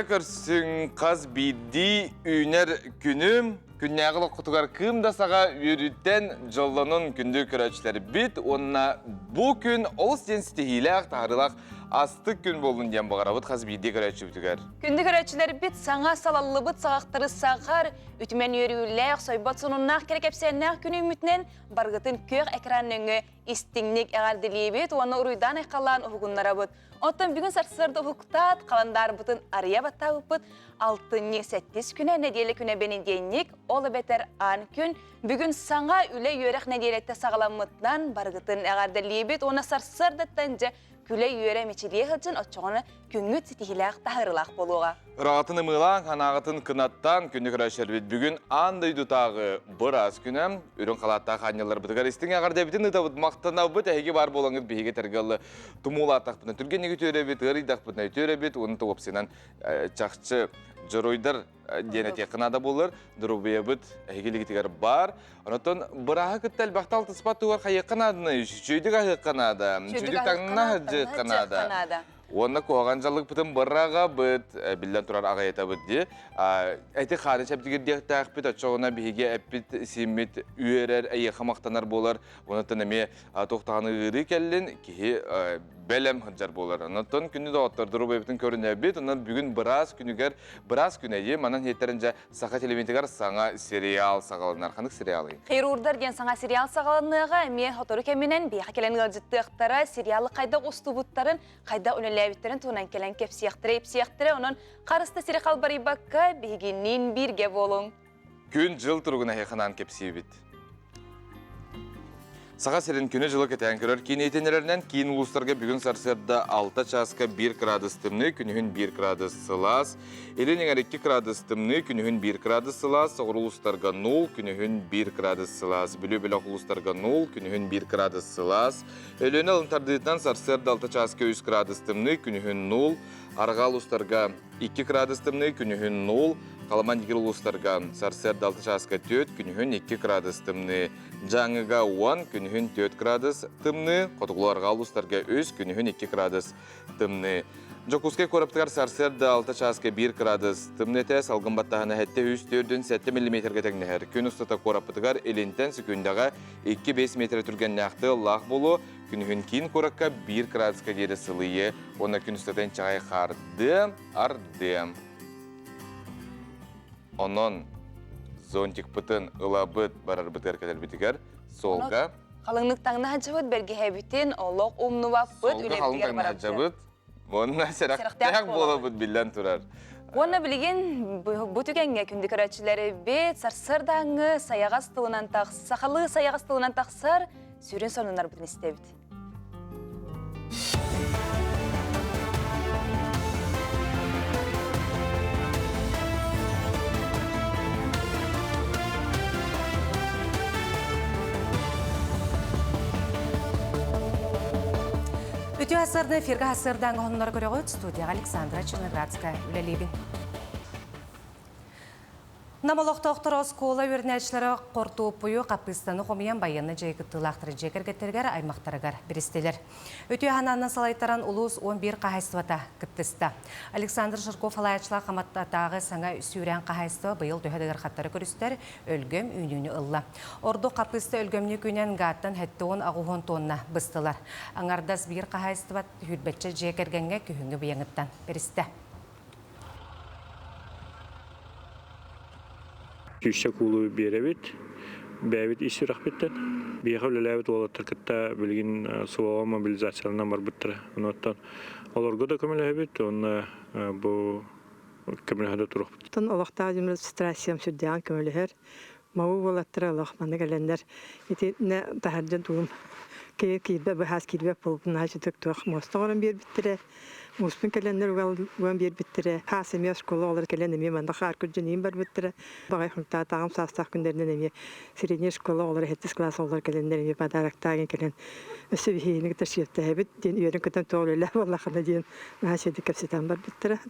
Долгуйа көрсүҥ хас биирдии үүнэр күнүм, күннээҕи олоххутугар кыым да саҕа үөрүүттэн дьоллонун күндү көрөөччүлэрбит уонна бу күн олус диэн ситиһиилээх, таһаарыылаах астык күн буоллун диэн баҕарабыт хас биирдии көрөөччүбүтүгэр. Күндү көрөөччүлэрбит саҥа салаллыбыт саҕахтары саҕар, үтүмэн үөрүүлээх, сойбот сонуннаах кэрэ кэпсээннээх күн үүммүтүнэн барыгытын күөх экран нөҥүө истиҥник эҕэрдэлиибит уонна уруйдаан-айхаллаан уһугуннарабыт. Оттон бүгүн сарсыарда уһуктаат, халандаарбытын арыйа баттаабыппыт. Алтынньы сэттис күнэ, нэдиэлэ күнэ бэнидиэнньик, ол эбэтэр аан күн. Бүгүн саҥа үлэ-үөрэх нэдиэлэтэ саҕаламмытынан барыгытын эҕэрдэлиибит уонна сарсыардаттан дьэ күлэ-үөрэ мичилиэ сылдьан оччоҕуна күҥҥүт ситиһиилээх таһаарыылаах буолуоҕа. Ыраҕатын ымыылаан, ханаҕытын кынаттаан күнү көрөөччүлэрбит бүгүн аан дойдутааҕы быраас күнэ. Үрүҥ халааттаах аанньалларбытыгар истиҥ эҕэрдэбитин ыытабыт, махтанабыт, эһиги баар буолаҥҥыт биһиги тэргэллы тумуулаатахпытына түргэнник үтүөрэбит, ыарыйдахпытына үтүөрэбит, уонна уопсайынан чахчы дьоруойдар диэн этиэххэ наада буолар. Доруобуйабыт эһиги илигитигэр баар. Онтон бырааһы кытта элбэхтэ алтыспат тугар хайыахха нааданы, үчүгүйдүк аһыахха наада, үчүгүйдүк таҥна сылдьыахха наада. Уонна куһаҕан дьаллыкпытын быраҕабыт, биллэн турар аҕыйатабыт дии. Эти хааны чэбдигирдиэхтээхпит, оччоҕуна биһиги эппит сииммит үөрэр, эйиэхэ махтанар буолар. Онтон эмиэ туох даҕаны ыарыы кэллин, киһи бэлэм сылдьар буолар. Онтон күнү доҕоттор доруобуйабытын көрүнэбит. Онон бүгүн быраас күнүгэр, быраас күнэйи, манан иһиттэрин дьэ Саха телевидениетигэр саҥа сериал саҕаланар. Ханнык сериалый? Хирурдар диэн саҥа сериал саҕаланыаҕа. Эмиэ сотору кэминэн биһиэхэ кэлэн ыалдьыттыахтара, сериалы хайдах устубуттарын, хайдах үлэлээбиттэрин туһунан кэлэн кэпсиэхтэрэ, ипсиэхтэрэ. Онон харыста сири халбарыйбакка биһигинниин бииргэ буолуҥ. Күн-дьыл туругун эһиэхэ кэпсиибит. Саха сирин күнү-дьылы кэтээн көрөр киин иһитиннэрэринэн киин улуустарга бүгүн сарсыарда 6 чааска 1 градус тымныы, күнүһүн 1 градус сылаас, илин эҥэр 2 градус тымныы, күнүһүн 1 градус сылаас, соҕуруу улуустарга 0, күнүһүн 1 градус сылаас, Бүлүү бөлөх улуустарга 0, күнүһүн 1 градус сылаас, Өлүөнэ алын тардыытынан сарсыарда 6 чааска 3 градус тымныы, күнүһүн 0, арҕаа улуустарга 2 градус тымныы, күнүһүн 0, Халыман Игир улуустарга сарсыарда 6 чааска 4, күнүһүн 2 градус тымныы. Дьааҥыга 10, күнүһүн 4 градус тымныы, хотугулуу-арҕаа улуустарга 3, күнүһүн 2 градус тымныы. Дьокуускай куораттыгар сарсыарда 6 чааска 1 градус тымныы этэ, салгын баттаһына 7 3 4 7 миллиметргэ тэҥнэһэр. Күн устата куораппытыгар илинтэн секүндэҕэ 2-5 метр түргэннээх тыаллаах буолуо, күнүһүн киин куоракка 1 градуска диэри сылыйыа уонна күн устата инчэҕэй хаардыа, ардыа. Онон зонтикпытын ылабыт барарбытыгар кэлэрбитигэр суолга Халыҥнык таҥна сылдьыбыт бэргэһэбитин олох умнубаппыт, суолга халыҥ үлэбитигэр таҥна барабыт. сылдьабыт уонна сэрэхтээх буолабыт биллэн турар. Уонна билигин бу түгэҥҥэ күндү көрөөччүлэрбит сарсыардааҥҥы сайаҕас тылынан тахс сахалыы сайаҕас тылынан тахсар сүрүн сонуннарбытын истэбит. Үтүө сарсыарда эфиргэ сарсыардааҥҥы сонуннары көрөҕүт студияҕа Александра Черноградская үлэлиибин. Нам олохтоохторо оскуола үөрэнээччилэрэ хортуоппуйу, хаппыыстаны хомуйан байыаннай дьайыы кыттыылаахтара дьиэ кэргэттэригэр, аймахтарыгар биристилэр. Үтүө санаанан салайтаран улуус 11 хаһаайыстыбата кыттыста. Александр Жирков салайааччылаах Хаматтатааҕы саҥа сүүрээн хаһаайыстыба быйыл төһө да ыарахаттары көрүстэр, өлгөм үүнүүнү ылла. Ордук хаппыыста өлгөмнүк үүнэн гааттан 78 тонна быстылар. Аҥардас биир хаһаайыстыба сүүрбэччэ дьиэ кэргэҥҥэ күһүҥҥү быйаҥыттан бэристэ. Сүүсчэ куулу биэрэбит, бэйэбит ис сүрэхпиттэн. Биһиэхэ үлэлээбит уолаттар кытта билигин СВО мобилизацияланан барбыттара. Онуоттан олорго да көмөлөһөбүт уонна бу көмөлөһө да туруохпут. Оттон олохтоох администрациям сүрдээҕин көмөлөһөр. Мабы уолаттара олох манна кэлэннэр итиннэ таһырдьа тугум киирбэт быһаас киирбэт буолбут наһаа сүтүк туох муоста оҥорон биэрбиттэрэ. Мууспун кэлэннэр уган биэрбиттэрэ. Хаас эмиэ оскуола оҕолоро кэлэн эмиэ манна хаар күрдьэн иин барбыттара. Баҕай хонтаатаҕым саастаах күннэринэн эмиэ средняя школа оҕолоро сэттис класс оҕолоро кэлэннэр эмиэ подароктааҕын кэлэн өссө биһигини кытта шефтэһэбит диэн үөрэн көтөн туох үлэлээх буоллаххына диэн наһаа үчүгэйдик кэпсэтэн барбыттара.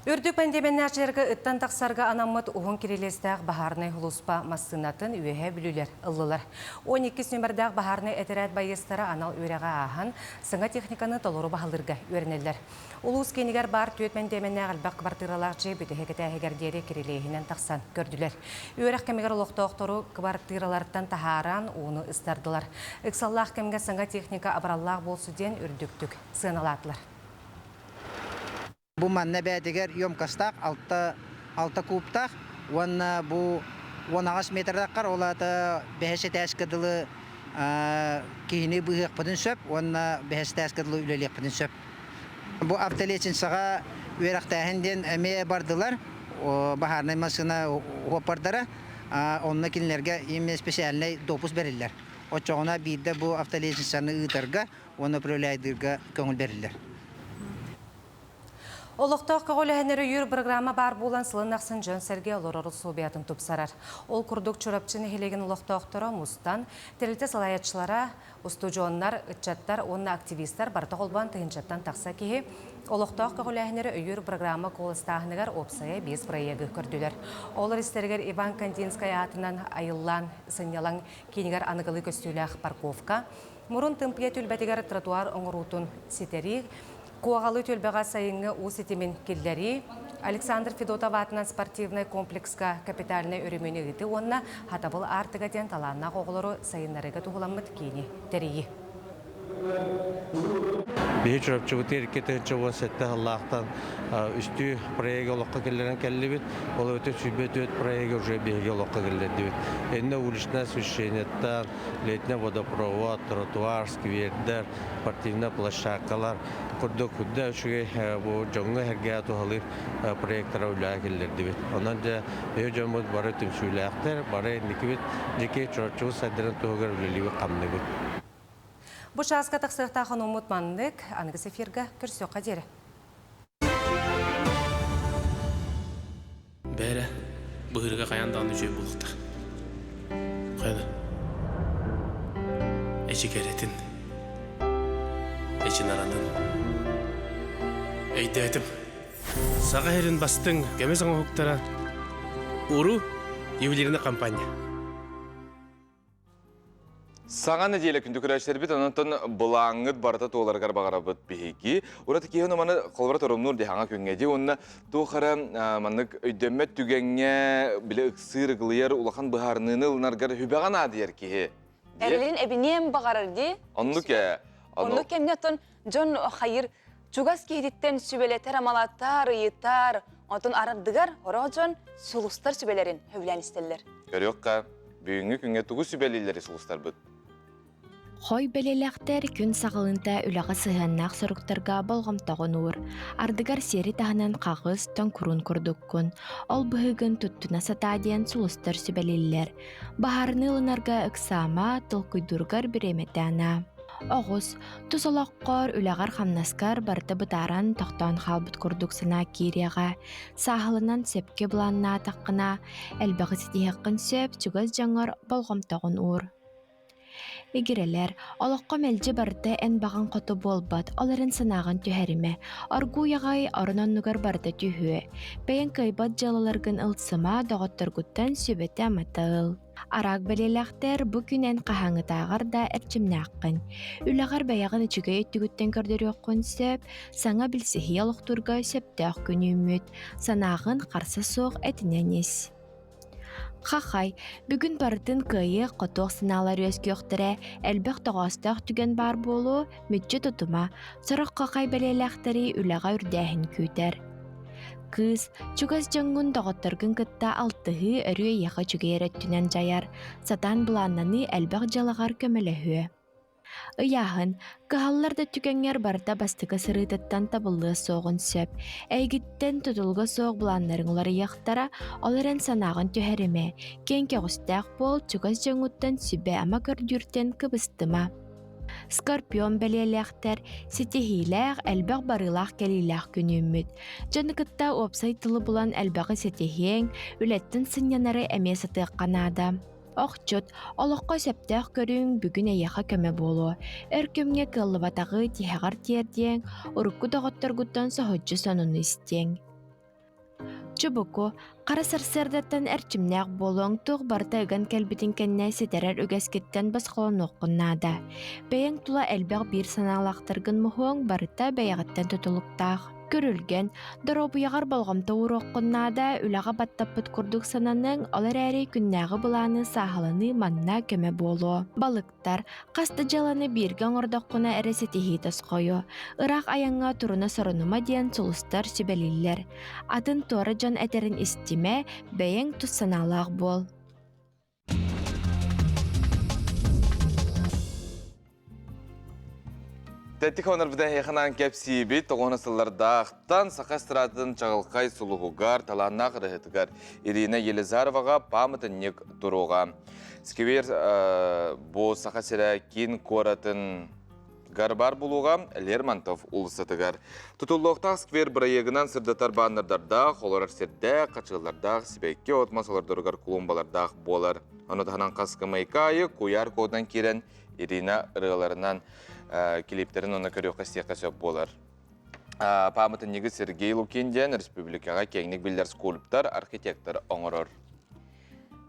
Үрдүк пандемияннааччыларга ыттан тахсарга анаммыт уһун кирилиэстээх баһаарынай сулууспа массыынатын Үөһээ Бүлүүлэр ыллылар. 12 нүөмэрдээх баһаарынай этэрээт байыастара анал үөрэҕи ааһан, саҥа техниканы толору баһылыырга үөрэнэллэр. Улуус киинигэр баар түөрт мэндиэмэннээх элбэх кыбартыыралаах дьиэ бүтэһик этээһигэр диэри кирилиэһинэн тахсан көрдүлэр. Үөрэх кэмигэр олохтоохтору кыбартыыраларыттан таһааран ууну ыстардылар. Ыксаллаах кэмҥэ саҥа техника абыраллаах буолсу диэн үрдүктүк сыаналаатылар. Бу манна бээтигэр емкостаах алта кубтаах уонна бу 18 метрдаххар ол аата бэһис этээскэ дылы киһини быыһыахпытын сөп уонна бэһис этээскэ дылы үлэлиэхпитин сөп. Бу автолечницаҕа үөрэхтээһин диэн эмиэ бардылар баһаарнай массыына уоппардара онно кинилэргэ именно специальнай допуск бэриллэр. Оччоҕуна биирдэ бу автолечницаны ыытарга уонна управляйдыырга көҥүл бэриллэр. Олохтоох көҕүлэһэн өйүүр бырагыраама баар буолан сылын ахсын дьон-сэргэ олорор усулуобуйатын тупсарар. Ол курдук Чурапчы нэһилиэгин олохтоохторо мустан, тэрилтэ салайааччылара, устудьуоннар, ыччаттар уонна активистар барыта холбоон тыһыынчаттан тахса киһи олохтоох көҕүлээһиннэри өйүүр бырагыраама куоластааһыныгар уопсайа биэс бырайыагы көрдүлэр. Олор истэригэр Иван Кандинскай аатынан Айыллаан сынньалаҥ киинигэр аныгылыы көстүүлээх парковка, Мурун Тымпыйа түөлбэтигэр тротуар оҥоруутун ситэрии, Куоҕалы түөлбэҕэ сайыҥҥы уу ситимин киллэрии, Александр Федотов аатынан спортивнай комплекска капитальнай өрөмүөнү ыытыы уонна Хатабыл аартыга диэн талааннаах оҕолору сайыннарыыга туһуламмыт киини тэрийии. Биһи Чурапчыбытыгар 2017 сыллаахтан үстүү проегы олоххо киллэрэн кэллибит. Ол эбэтэр 104 проегы уже биһиги олоххо киллэрдибит. Иннэ уличное освещениеттан, летний водопровод, тротуар, сквердэр, спортивнай площадкалар курдук да үчүгэй бу дьоҥҥо эргээ туһалыыр проектара үлэҕэ киллэрдибит. Онон дьэ биһи дьоммут бары түмсүүлээхтэр, бары инникибит дьики Чурапчыбыт сайдарын туһугар үлэлиибит-хамныыбыт. Бу чааска тахсыахтаах онууммут маннык, аныгыс эфирга көрсүөххэ диэри. Бээрэ, быһыырга хайаан даҕаны үчүгэй буолуохтаах. Хайа Эчи кэрэтин, эчи наранын. Өйдөөтүм. Саха сирин бастыҥ көмүс оҥоһуктара Уру ювелирная компания. Саҥа нэдиэлэ күндү көрөөччүлэрбит, онон былааҥҥыт барыта туоларыгар баҕарабыт биһиги. Ураты киһи маны холобура торумнуур дии хаҥа күҥҥэ дии уонна туох эрэ маннык өйдөммөт түгэҥҥэ били ыксыыр ыгылыйар улахан быһаарыныыны ылынаргар хүбэҕэ наадыйар киһи. Эрэлин эбиниэн баҕарар дии. Оннук ээ. Оннук кэмҥэ оттон дьон хайыр чугас киһититтэн сүбэлэтэр, амалатар, ыйытар, онтон арардыгар орох дьон сулустар сүбэлэрин сөбүлээн истэллэр. Көрүөххэ, бүгүҥҥү күҥҥэ тугу сүбэлииллэрий сулустарбыт? Хой бэлиэлээхтэр күн саҕалыыта үлэҕэ сыһыаннаах соруктарга болҕомтоҕун уур. Ардыгар сиэри таһынан хаҕыс, тоҥкуруун курдуккун. Ол быһыыгын туттуна сатаа диэн сулустар сүбэлииллэр. Баһаарыны ылынарга ыксаама, толкуйдуургар бириэмэтэ анаа. Оҕус, тус олоххор, үлэҕэр-хамнаскар барыта бытааран, тохтоон хаалбыт курдук санаа киириэҕэ. Сааһыланан сөпкө былааннаатаххына, элбэҕи ситиһиэххин сөп, чугас дьоҥҥор болҕомтоҕун уур. Игирэлэр, олоххо мэлдьи барыта эн баҕаҥ хоту буолбат, ол эрэн санааҕын түһэримэ. Оргууй аҕай орон оннугар барыта түһүө. Бэйэҥ кыайбат дьыалаларгын ылсыма, доҕотторгуттан сүбэтэ-амата ыл. Араак бэлиэлээхтэр бу күн эн хаһааҥҥытааҕар да эрчимнээххин. Үлэҕэр бэйэҕин үчүгэй өттүгүттэн көрдөрүөххүн сөп, саҥа билсиһии олохтуурга сөптөөх күн үүммүт. Санааҕын харса суох этинэн ис. Хахай, бүгүн барытын кыайыах-хотуох санаалар үөскүөхтэрэ, элбэх тоҕоостоох түгэн баар буолуо, мүччү тутума, сорох хахай бэлиэлээхтэри үлэҕэ үрдээһин күүтэр. Кыыс, чугас дьоҥҥун доҕотторгун кытта алтыһыы өрүү эйиэхэ үчүгэй эрэ өттүнэн дьайар, сатаан былааннаныы элбэх дьыалаҕар көмөлөһүө. Ыйааһын, кыһаллар да түгэҥҥэр барыта бастакы сырыытыттан табыллыа суоҕун сөп. Эйигиттэн тутулуга суох былааннарыҥ уларыйыахтара, ол эрэн санааҕын түһэримэ, киэҥ көҕүстээх буол, чугас дьоҥҥуттан сүбэ-ама көрдүүртэн кыбыстыма. Скорпион бэлиэлээхтэр, ситиһиилээх, элбэх барыылаах-кэлиилээх күн үүммүт. Дьону кытта уопсай тылы булан элбэҕи ситиһиэҥ, үлэттэн сынньанары эмиэ сатыахха наада. Охчут, олоххо сөптөөх көрүҥ бүгүн эйиэхэ көмө буолуо. Өр кэмҥэ кыаллыбатаҕы тиһэҕэр тиэрдиэҥ, урукку доҕотторгуттан соһуччу сонуну истиэҥ. Чубуку, хара сарсыардаттан эрчимнээх буолуоҥ туох барыта ыган кэлбитин кэннэ ситэрэр үгэскиттэн босхолонуоххун наада. Бэйэҥ тула элбэх биир санаалаахтаргын муһуоҥ барыта бэйэҕиттэн тутулуктаах. Күрүлгэн, доруобуйаҕар болҕомто ууруоххун наада, үлэҕэ баттаппыт курдук сананыаҥ, ол эрээри күннээҕи былааны сааһыланыы манна көмө буолуо. Балыктар, хас да дьыаланы бииргэ оҥордоххуна эрэ ситиһии тосхойуо. Ыраах айаҥҥа туруна сорунума диэн сулустар сүбэлииллэр. Атын туора дьон этэрин истимэ, бэйэҥ тус санаалаах буол. Тэттик хонорбутан эһиэхэ кэпсиибит тоҕуона сыллардаахтан саха эстрадатын чаҕылхай сулуһугар, талааннаах ырыаһытыгар Ирина Елизароваҕа пааматынньык туруоҕа. Сквер бу Саха сирэ киин куоратын Гарбар булууга Лермонтов уулуссатыгар. Тутуллуохтаах сквер бырайыагынан сырдатар баннердардаах, олорор сирдээх, хачыаллардаах, сибэкки от-мас олордоругар клумбалардаах буолар. Ону таһынан хас кымайка аайы куйаар кодунан киирэн Ирина ырыаларынан клиптэрин онно көрүөххэ-истиэххэ сөп буолар. Пааматынньыгы Сергей Лукин диэн республикаҕа киэҥник биллэр скульптор, архитектор оҥорор.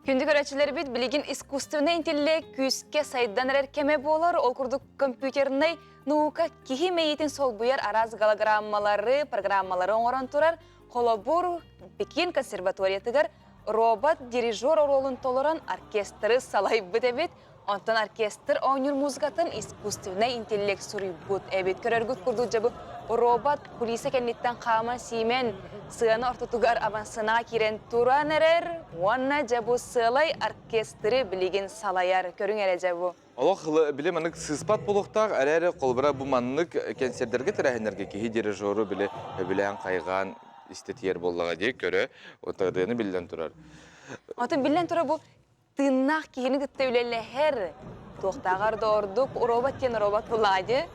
Күндү көрөөччүлэрбит, билигин искусственный интеллект күүскэ сайдан эрэр кэмэ буолар. Ол курдук компьютернай наука киһи мэйиитин солбуйар араас голограммалары, программалары оҥорон турар. Холобур, Пекин консерваториятыгар робот-дирижер оруолун толорон оркестры салайбыт эбит. Онтон оркестр оонньуур музыкатын искусственный интеллект суруйбут эбит. Көрөргүт курдук дьэ бу робот кулиса кэнниттэн хааман сиимэн сыана ортотугар авансценаҕа киирэн туран эрэр уонна дьэ бу сыалай оркестры билигин салайар. Көрүҥ эрэ дьэ бу. Олох били маннык сыыспат буолуохтаах, эрээри холобура бу маннык кэнсиэрдэргэ тэрээһиннэргэ киһи дирижеру били өбүлээн хайҕаан истэтиэр буоллаҕа дии көрө, ырыаны биллэн турар. Отон биллэн турар бу тыыннаах киһини кытта үлэлэһэр туохтааҕар да ордук робот диэн робот булаадьы.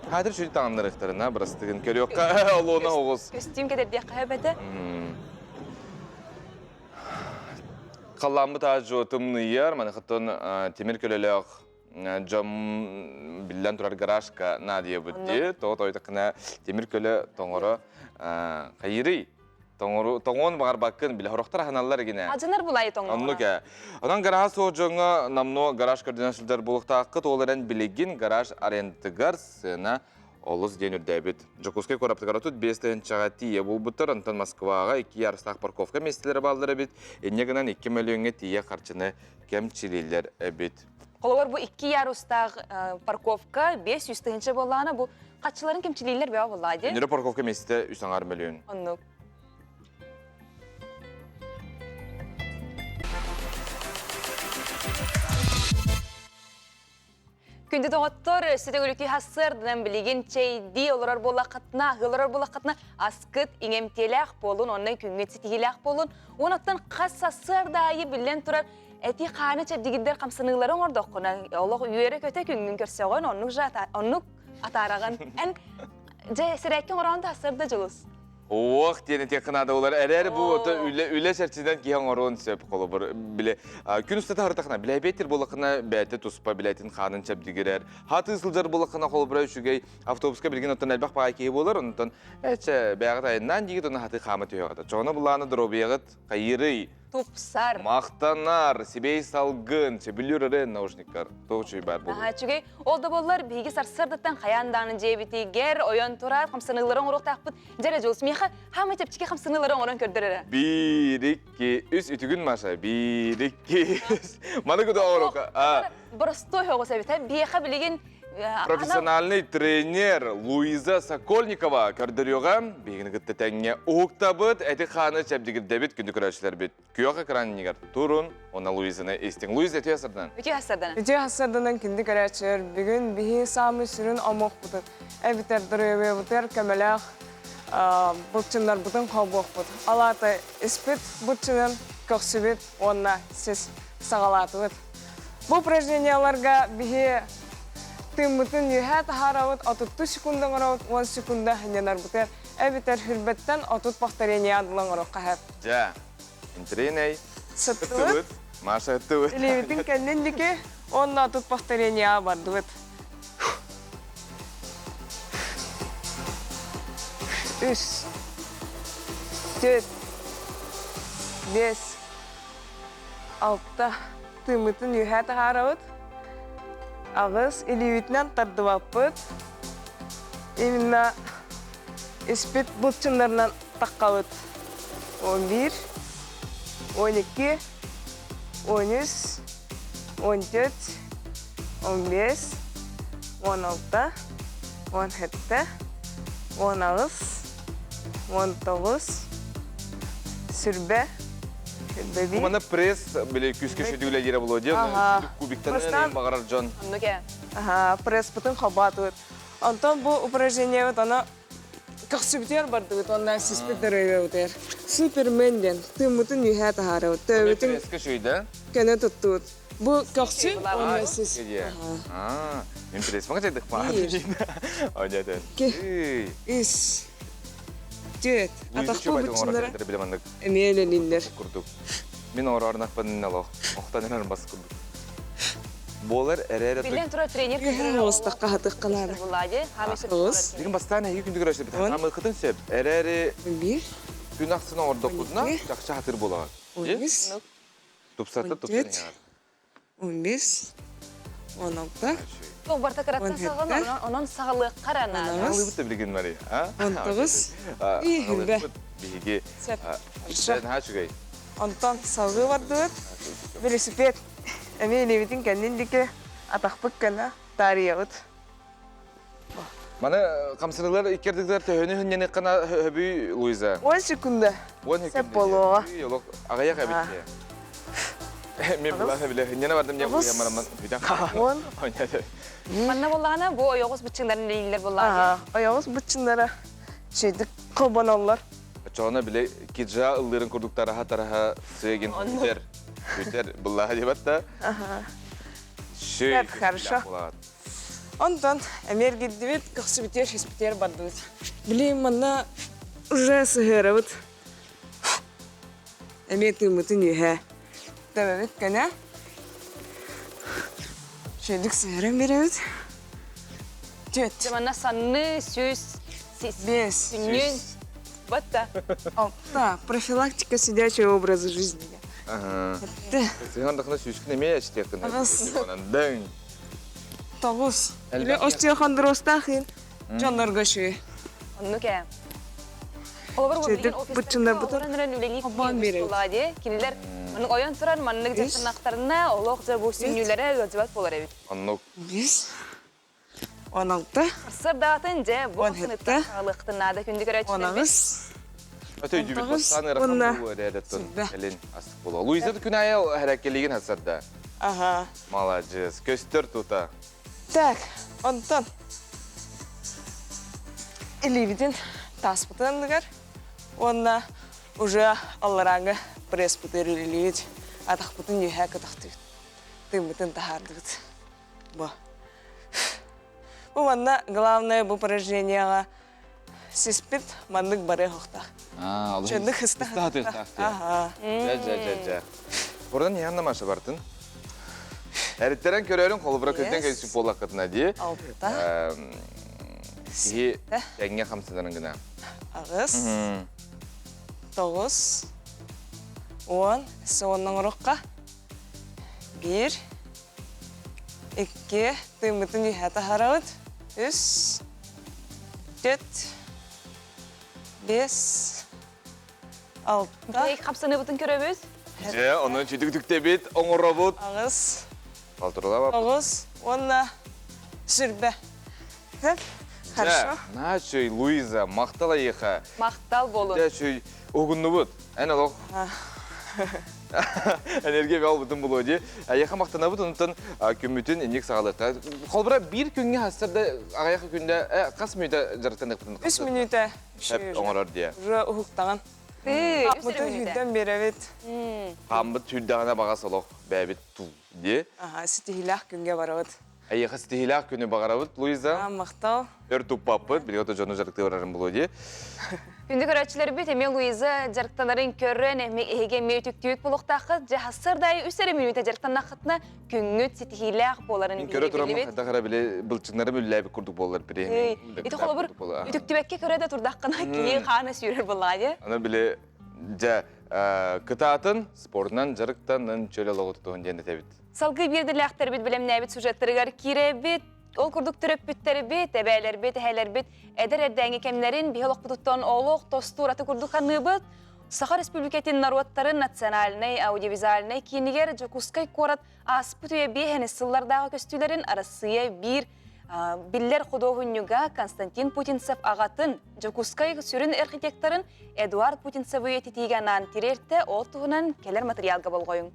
Хаатыр сүрү таҥыннарыахтарына бырастыгын көрүөххэ олуона оҕус. Көстүүм кэтэрдиэххэ эбэтэ. Халлааммыт аажу тымныйар, маныхаттан тимир көлөлөөх дьон биллэн турар гаражка наадыйабыт дии. Тоҕо тойтакына тимир көлө тоҥоро хайырый Тоҥору тоҥуон баҕарбаккын билэ сорохтор аһыналлар гинэ. Адьынар булай тоҥоро. Оннук ээ. Онон гаража суох дьоҥҥо намно гараж көрдөнө сылдьар буолуохтааххыт. Ол эрэн билигин гараж арендатыгар сыана олус диэн үрдээбит. Дьокуускай куораптыгар 35 тыһыынчаҕа тиийэ буолбуттар, онтон Москваҕа 2 ярустаах парковка миэстэлэрэ бааллар эбит. Инньэ гынан 2 мөлүйүөҥҥэ тиийэ харчыны кэмчилииллэр эбит. Холобур, бу 2 ярустаах парковка 500 тыһыынча буоллаҕына, бу хаччыларын кэмчилииллэр бөҕө буоллаҕа дии. Өнөрө парковка миэстэтэ үс аҥаар мөлүйүөн. Оннук. Күндү доҕоттор, өссө төгүрүкү хассыарданан билигин чэйдии олорор буоллаххытына, аһыы олорор буоллаххытына, аскыт иҥэмтиэлээх буолун, онно күҥҥүт ситиһиилээх буолун. Уонуттан хас сарсыарда аайы биллэн турар эти хааны чэбдигирдэр хамсаныылары оҥордоххуна, олох үөрэ-көтө күҥҥүн көрсөҕүн, оннук же оннук атаараҕын. Эн дьэ сирэккэ оҥороон да сарда дьулус. Уох диэн этиэххэ наада буолар. Эрээри бу ото үлэ үлэ чэрчитинэн киһи оҥоруон сөп. Холобур, биле күн устата харытахына, билээбиэттир буоллахына бэйэтэ туспа билэтин хаанын чэбдигирэр. Хатыы сылдьар буоллахына холобура үчүгэй автобуска билигин оттон элбэх баҕай киһи буолар, онтон эчэ бэйэҕит айаннаан диигит, онно хатыы хаама түһэҕит. Чоҕоно булааны доруобуйаҕыт хайыырый? Тупсар. Махтанар, сибэй салгын, сөбүлүүр эрэ наушниктар. Тоҕо үчүгэй баар буолуо. Наһаа үчүгэй. Ол да буоллар, биһиги сарсыардаттан хайаан даҕаны дьиэбитигэр ойон турар хамсаныылары оҥоруохтаахпыт. Дьэ эрэ, Дьулус, миэхэ хаамай чэпчэки хамсаныылары оҥорон көрдөр эрэ. Биир, икки, үс, үтүгүн, Маша. Биир, икки, үс. Маны куда оҥоруохха? Боростуой оҕус эбит. Биэхэ билигин Профессиональный тренер Луиза Сокольникова көрдөрүөҕэ. Биһигини кытта тэҥҥэ уһуктабыт, эти-хааны чэбдигирдэбит күндү көрөөччүлэрбит. Күөх экран иннигэр турун, уонна Луизаны истиҥ. Луиза, үтүө сарданан. Үтүө сарданан. Үтүө сарданан күндү көрөөччүлэр, бүгүн биһи саамай сүрүн омукпутун, эбэтэр доруобуйабытыгар көмөлөөх былчыннарбытын холбуохпут. Алаата испит былчынын көхсүбүт уонна сис саҕалаатыбыт. Бу упражненияларга биһи тыыммытын үөһээ таһаарабыт, отуттуу секунда оҥоробут, уон секунда хынньанарбытыгар эбэтэр хүрбэттэн 30 повторение дылы оҥоруохха сөп. Дьэ, интиринэй. Сыттыбыт. Маша ыттыбыт. Илиибитин кэннин дики уонна 30 повторение бардыбыт. Үс, төрт, 5, 6 тыыммытын үөһээ таһаарабыт. 8 илиибитинэн тардыбаппыт. Именно испит былчыннарынан таххабыт. 11, 12, 13, 14, 15, 16, 17, 18, 19, сүрбэ, сүрбэ Манна пресс били күүскэ шүдүүлэ дире болуо диэн кубиктан баҕарар дьон. Аха, пресспытын хобаатыбыт. Онтон бу упражнениебыт аны көхсүбүтүгэр бардыбыт уонна сиспит дырыыбытыгар. Супермен диэн тыыммытын үөһээ таһаарабыт. Төбөбүтүн Пресска шүйдэ. көнө туттубут. Бу көхсү уонна сис. Аа, мен пресс мага жайдык ма. Ойнатын. Ки. Үс. Түөт. Атахпы бычыннара билемандык. Эмиэ өлөнүннэр. Курдук. Мин орорнахпын олох. Охтан эрэр бас курдук. Буолар эрээр Билен турар тренер Оостахха хатыхха наада. Дигин бастаан эһиги күндүгөр өсөбүт. Хамыкытын сөп. Эрээри бир күн ахсын оҥордохпутуна чахчы хатыр буолаҕа. Үс. Тупсата тупсан иһэр. 15, 16. Туох барта кыраттан саҕалан, онон саҕалыахха эрэ наада. Саҕалыыбыт да билигин Мария. 19. Иһилбэ. Биһиги наһаа үчүгэй. Онтон салгыы бардыбыт. Велосипед. Эмиэ илиибитин кэннин диэки атахпыт көнө таарыйабыт. Маны хамсаныылар иккэрдигэр төһөнү хынньаныххына хөбүй Луиза? 10 секунда. 10 Сөп буолуоҕа. Олох аҕыйах эбит. Мен булаһы биле хынньана бардым я уйамарам бүтэн Он. Манна буоллаҕына бу ойоҕос быччыҥнарын илиилэр буоллаҕа. Ойоҕос быччыҥнара шейдик холбоноллор. Чоҕуна биле киджа ыллыырын курдук тараха тараха сыгин бүтэр. Бүтэр буллаһа дебат да. Шөй. Хорошо. Онтон эмиэ эргийдибит, көхсүбүтүгэр, сиспитигэр бардыбыт. Билигин манна уже сыһыарабыт. Эмиэ тыыммытын үөһэ. Төбөбүт көнө. Шөйдүк сыһыаран биэрэбит. Түөт. Манна санны, сүүс, Бес. Сүнньүн. Батта. Алта. Профилактика сидячего образа жизни. Ага. Этте. Сыһан дахына сүүскүн эмиэ эчтиэххин. Аҕыс. Дэҥ. 9. Или остеохондрозтаах иин дьоннорго үчүгэй. Оннук ээ. Холобур, Чэйдик быччыннарбытын холбоон биэрэбит. Кинилэр маннык ойон туран маннык дьахтаннахтарына олох дьэ бу сүнньүлэрэ ыалдьыбат буолар эбит. Оннук. 5 16 Сырдаатын дьэ бу 17 саҕалыахтын наада күндү көрөөччүлэрбит. 18 Өтө өйдүүбүт бастаан ыарахан буолуо эрээдэттэн кэлин астык буолуо. Луиза күн аайы хэрэккэлиигин хасарда. Ага. Маладьыас. Көстөр тута. Так, онтон илиибитин тааспытын анныгар уонна уже алларааҥы пресспытыгар үлэлиибит, атахпытын үөһээ көтөхтүбүт, тыыммытын таһаардыбыт. Бу. Бу манна главное бу упражнениеҕа сиспит маннык барыах охтаах. Чөннүк хыста хатыахтаах. Ага. Дьэ, дьэ, дьэ, дьэ. Бурдан иһэн намаша бартын. Эриттэрэн көрөрүн холобура көтөн кэлсик буоллаххытына дии. Алта. Киһи тэҥҥэ хамсанарын гына. Аҕыс. 9. 10. Соннан орохха. Биир. Икки. Тыыммытын үһэ таһарабыт. Үс. Түөрт. Биэс. Алта. Хапсаныбытын көрөбүз. Дьэ, онон сүтүк-түктэбит, оҥоробут. Аҕыс. Балтырылаба. 9 уонна сүрбэ. Хорошо. Наачый, Луиза, махтал айыха. Махтал болун. Дьэ, чүй, угуннубут. Эн олох энергия бөҕө булуо дии. Айыха махтанабыт, онтон күммүтүн инник саҕалыахха. Холбура биир күҥҥэ хастар да аҕыйах күндэ хас мүнүүтэ дьарыктаныахпытын? 3 мүнүүтэ. Оҥорор диye. Уже уһуктаҕын. Хааммытын сүүрдэн биэрэбит. Хааммыт сүүрдэҕинэ баҕас олох бэйэбит тул дии. Аха, ситиһиилээх күҥҥэ барабыт. Эйиэхэ ситиһиилээх күнү баҕарабыт, Луиза. Махтал. Өр туппаппыт, билигин дьону дьарыктыы барарым буолуо дии. Күндү көрөөччүлэрбит эмиэ Луиза дьарыктанарын көрөн, эмиэ эһиги эмиэ үтүктүүт буолуохтааххыт. Дьэ, сардай үс эрэ мүнүүтэ дьарыктаннаххытына күҥҥүт ситиһиилээх буоларын Мин көрө тураммын хайдах эрэ били былчыҥнарым үллээбит курдук буоллар били. Ити холобур үтүктүбэккэ көрө да турдаххына киһи хаана сүүрэр буоллаҕа дии. Аны били дьэ. Кытаатын спорунан дьарыктанын чөл олоҕу тутуһун диэн этэбит. Салгыы биирдилээхтэрбит бэлэмнээбит сюжеттарыгар киирэбит. Ол курдук төрөппүттэрбит, эбээлэрбит, эһээлэрбит эдэр эрдээҥи кэмнэрин биһи олохпутуттан олох тостуур аты курдук ханыыбыт. Саха Республикатын норуоттарын национальнай аудиовизуальнай киинигэр Дьокуускай куорат ааспыт үйэ биэһэнис сыллардааҕы көстүүлэрин Арассыыйа биир биллэр худуоһунньуга Константин Путинцев аҕатын, Дьокуускай сүрүн архитекторын Эдуард Путинцевы үйэтитиигэ анаан тириэртэ, ол туһунан кэлэр материалга болҕойуҥ.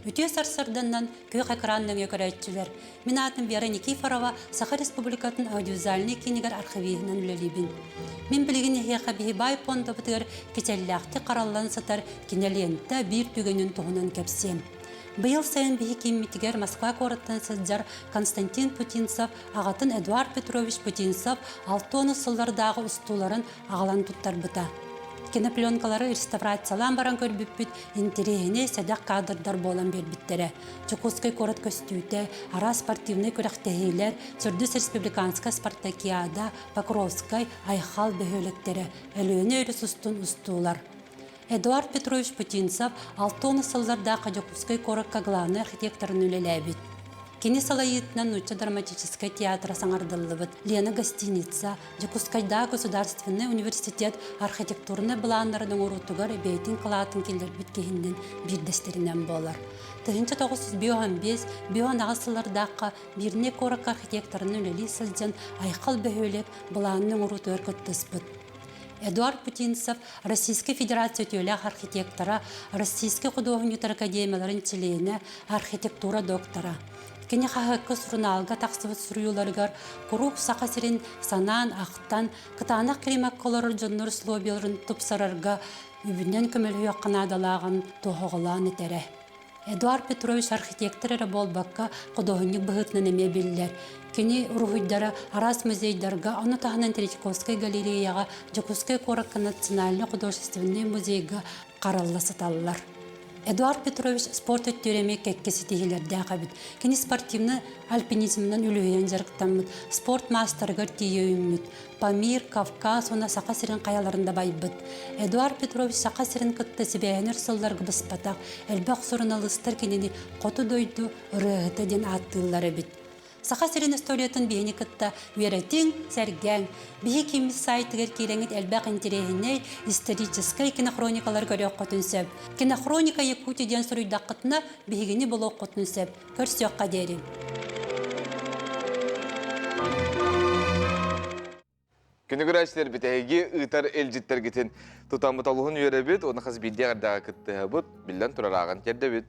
Үтүө сарсыарданнан күөх экран нөҥүө көрөөччүлэр. Мин аатым Вера Никифорова, Саха Республикатын аудиовизуальнай киинигэр архивиһынан үлэлиибин. Мин билигин эһиэхэ биһи баай пуондабытыгар кичэллээхтик хараллан сытар кинэлиэнтэ биир түгэнин туһунан кэпсиэм. Быйыл сайын биһи кииммитигэр Москва куораттан сылдьар Константин Путинцев аҕатын Эдуард Петрович Путинцев 60 сыллардааҕы устууларын аҕалан туттарбыта. Кинопленкалары реставрациялаан баран көрбүппүт интэриэһинэй сэдэх кадрдар буолан биэрбиттэрэ. Дьокуускай куорат көстүүтэ, араас спортивнай күрэхтэһиилэр, Сөрдүс республиканскай спартакиада, Покровскай, Айхал бөһүөлэктэрэ, Өлүөнэ өрүс устун устуулар. Эдуард Петрович Путинцев 60 сыллардаахха Дьокуускай куоракка главнай архитекторын үлэлээбит. Кини салайыытынан Нуучча драматическай театра саҥардыллыбыт, Лена гостиница, Дьокуускайдааҕы государственнай университет архитектурнай былааннарын оҥоруутугар бэйэтин кылаатын киллэрбит киһиннэн биирдэстэринэн буолар. 1955 18 сыллардаахха Мирнэй куоракка архитекторынан үлэлии сылдьан Айхал бөһүөлэк былаанын оҥоруутугар кыттыспыт. Эдуард Путинцев Российскай Федерация үтүөлээх архитектора, Российскай худуоһунньуктар академияларын чилиэнэ, архитектура доктора. Кини хаһыакка сурунаалга тахсыбыт суруйууларыгар куруук Саха сирин санаан, ахтан, кытаанах климакка олорор дьоннор условияларын тупсарарга үбүнэн көмөлөһүөххэ наадалааҕын тоһоҕолоон этэрэ. Эдуард Петрович архитектор эрэ буолбакка, худуоһунньук быһыытынан эмиэ биллэр. Кини уруһуйдара араас музейдарга, ону таһынан Третьяковскай галереяҕа, Дьокуускай куоракка Национальнай художественнай музейга харалла сыталлар. Эдуард Петрович спорт өттүгэр эмиэ кэккэ ситиһиилэрдээх эбит. Кини спортивнай альпинизмынан үлүһүйэн дьарыктаммыт, спорт маастарыгар тиийэ үүммүт. Памир, Кавказ уонна Саха сирин хайаларын да байбыт. Эдуард Петрович Саха сирин кытта сибээһинэр сылларга быспатах, элбэх суруналыыстар кинини Хоту дойду ырыаһыта диэн ааттыыллар эбит. Саха сирин историятын биһини кытта үөрэтиҥ, сэргээҥ. Биһи киммит сайтыгар киирэҥит элбэх интэриэһинэй историческай кинохроникалары көрүөххүтүн сөп. Кинохроника Якутии диэн суруйдаххытына биһигини булуоххутун сөп. Көрсүөххэ диэри. Күнүгүрээччилэрбит эһиги ыытар илдьиттэргитин тутаммыт олуһун үөрэбит, уонна хас биирдии эҕэрдэҕэ кыттыһабыт, биллэн турар ааҕан тиэрдэбит.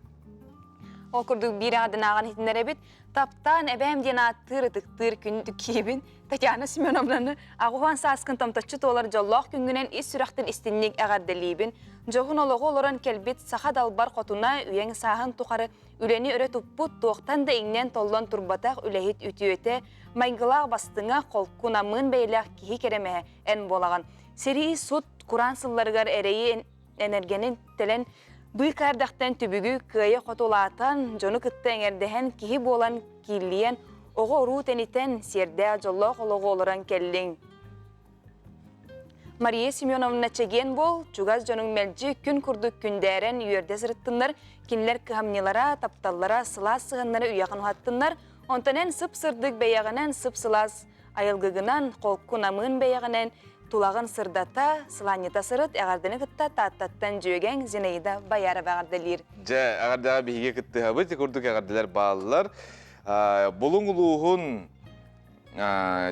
Ол курдук биир аҕадан ааҕан иһитиннэрэбит. Таптаан эбээм диэн ааттыыр ытыктыыр күндү киһибин Татьяна Семеновнаны аҕуһан сааскын томточчу туолар дьоллоох күҥҥүнэн ис сүрэхтэн истинник эҕэрдэлиибин. Дьоһун олоҕу олорон кэлбит саха далбар хотуна үйэҥ сааһын тухары Үлэни өрө туппут, туохтан да иҥнэн-толлон турбатах үлэһит үтүөтэ, майгылаах бастыҥа, холку намыын бэйэлээх киһи кэрэмэһэ эн буолаҕын. Сэрии, сут, кураан сылларыгар эрэйи энергенин тэлэн быыкаардэхтэн түбүгү кыайа хотулаатан, дьону кытта эҥэрдэһэн киһи буолан кииллийэн, оҕо-уруу тэнитэн, сиэрдээх дьоллоох олоҕу олорон кэллиҥ. Мария Семеновна чэгиэн буол, чугас дьонуҥ мэлдьи күн курдук күндээрэн үөрдэ сырыттыннар, кинилэр кыһамньылара, тапталлара, сылаас сыһыаннара үйэҕин уһаттыннар, онтон эн сып-сырдык бэйэҕинэн, сып-сылаас айылгыгынан, холку намыын бэйэҕинэн тулаҕын сырдата, сылаанньыта сырыт, эҕэрдэни кытта Тааттаттан дьүөгэҥ Зинаида Боярова эҕэрдэлиир. Дьэ, эҕэрдэҕэ биһиги кыттыһабыт, курдук эҕэрдэлэр бааллар. Булуҥ улууһун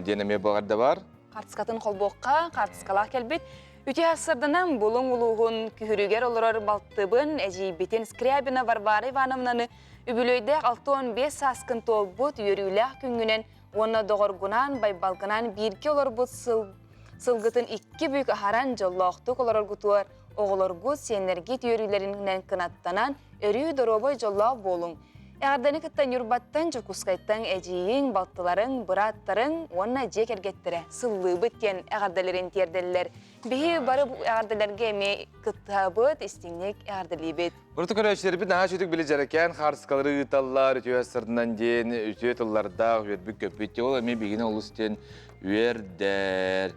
диэн эмиэ баҕарда бар. Хартыскатын холбуохха, хартыскалаах кэлбит. Үтүө сарсыарданан Булуҥ улууһун Күһүрүгэр олорор балтыбын, эдьиийбитин Скрябина Варвара Ивановнаны үбүлүөйдээх 65 сааскын туолбут үөрүүлээх күҥҥүнэн уонна доҕоргунаан Байбалгынаан бииргэ олорбут сыл сылгытын икки бүк аһаран дьоллоохтук олороргутугар оҕолоргут, сиэннэргит үөрүүлэринэн кынаттанан, өрүү доруобай дьоллоох буолуҥ. Эҕэрдэни кытта Ньурбаттан, Дьокуускайтан эдьиийиҥ, балтыларыҥ, бырааттарыҥ уонна дьиэ кэргэттэрэ сыллыыбыт диэн эҕэрдэлэрин тиэрдэллэр. Биһи бары бу эҕэрдэлэргэ эмиэ кыттыһабыт, истиҥник эҕэрдэлиибит. Уруту көрөөччүлэрбит наһаа үчүгдүк били дьэрэкээн хаарыскалары ыыталлар, үтүө сырдынан диэн үтүө тыллардаах үөрбүт-көппүт. Ол эмиэ биһигини олус диэн үөрдэр.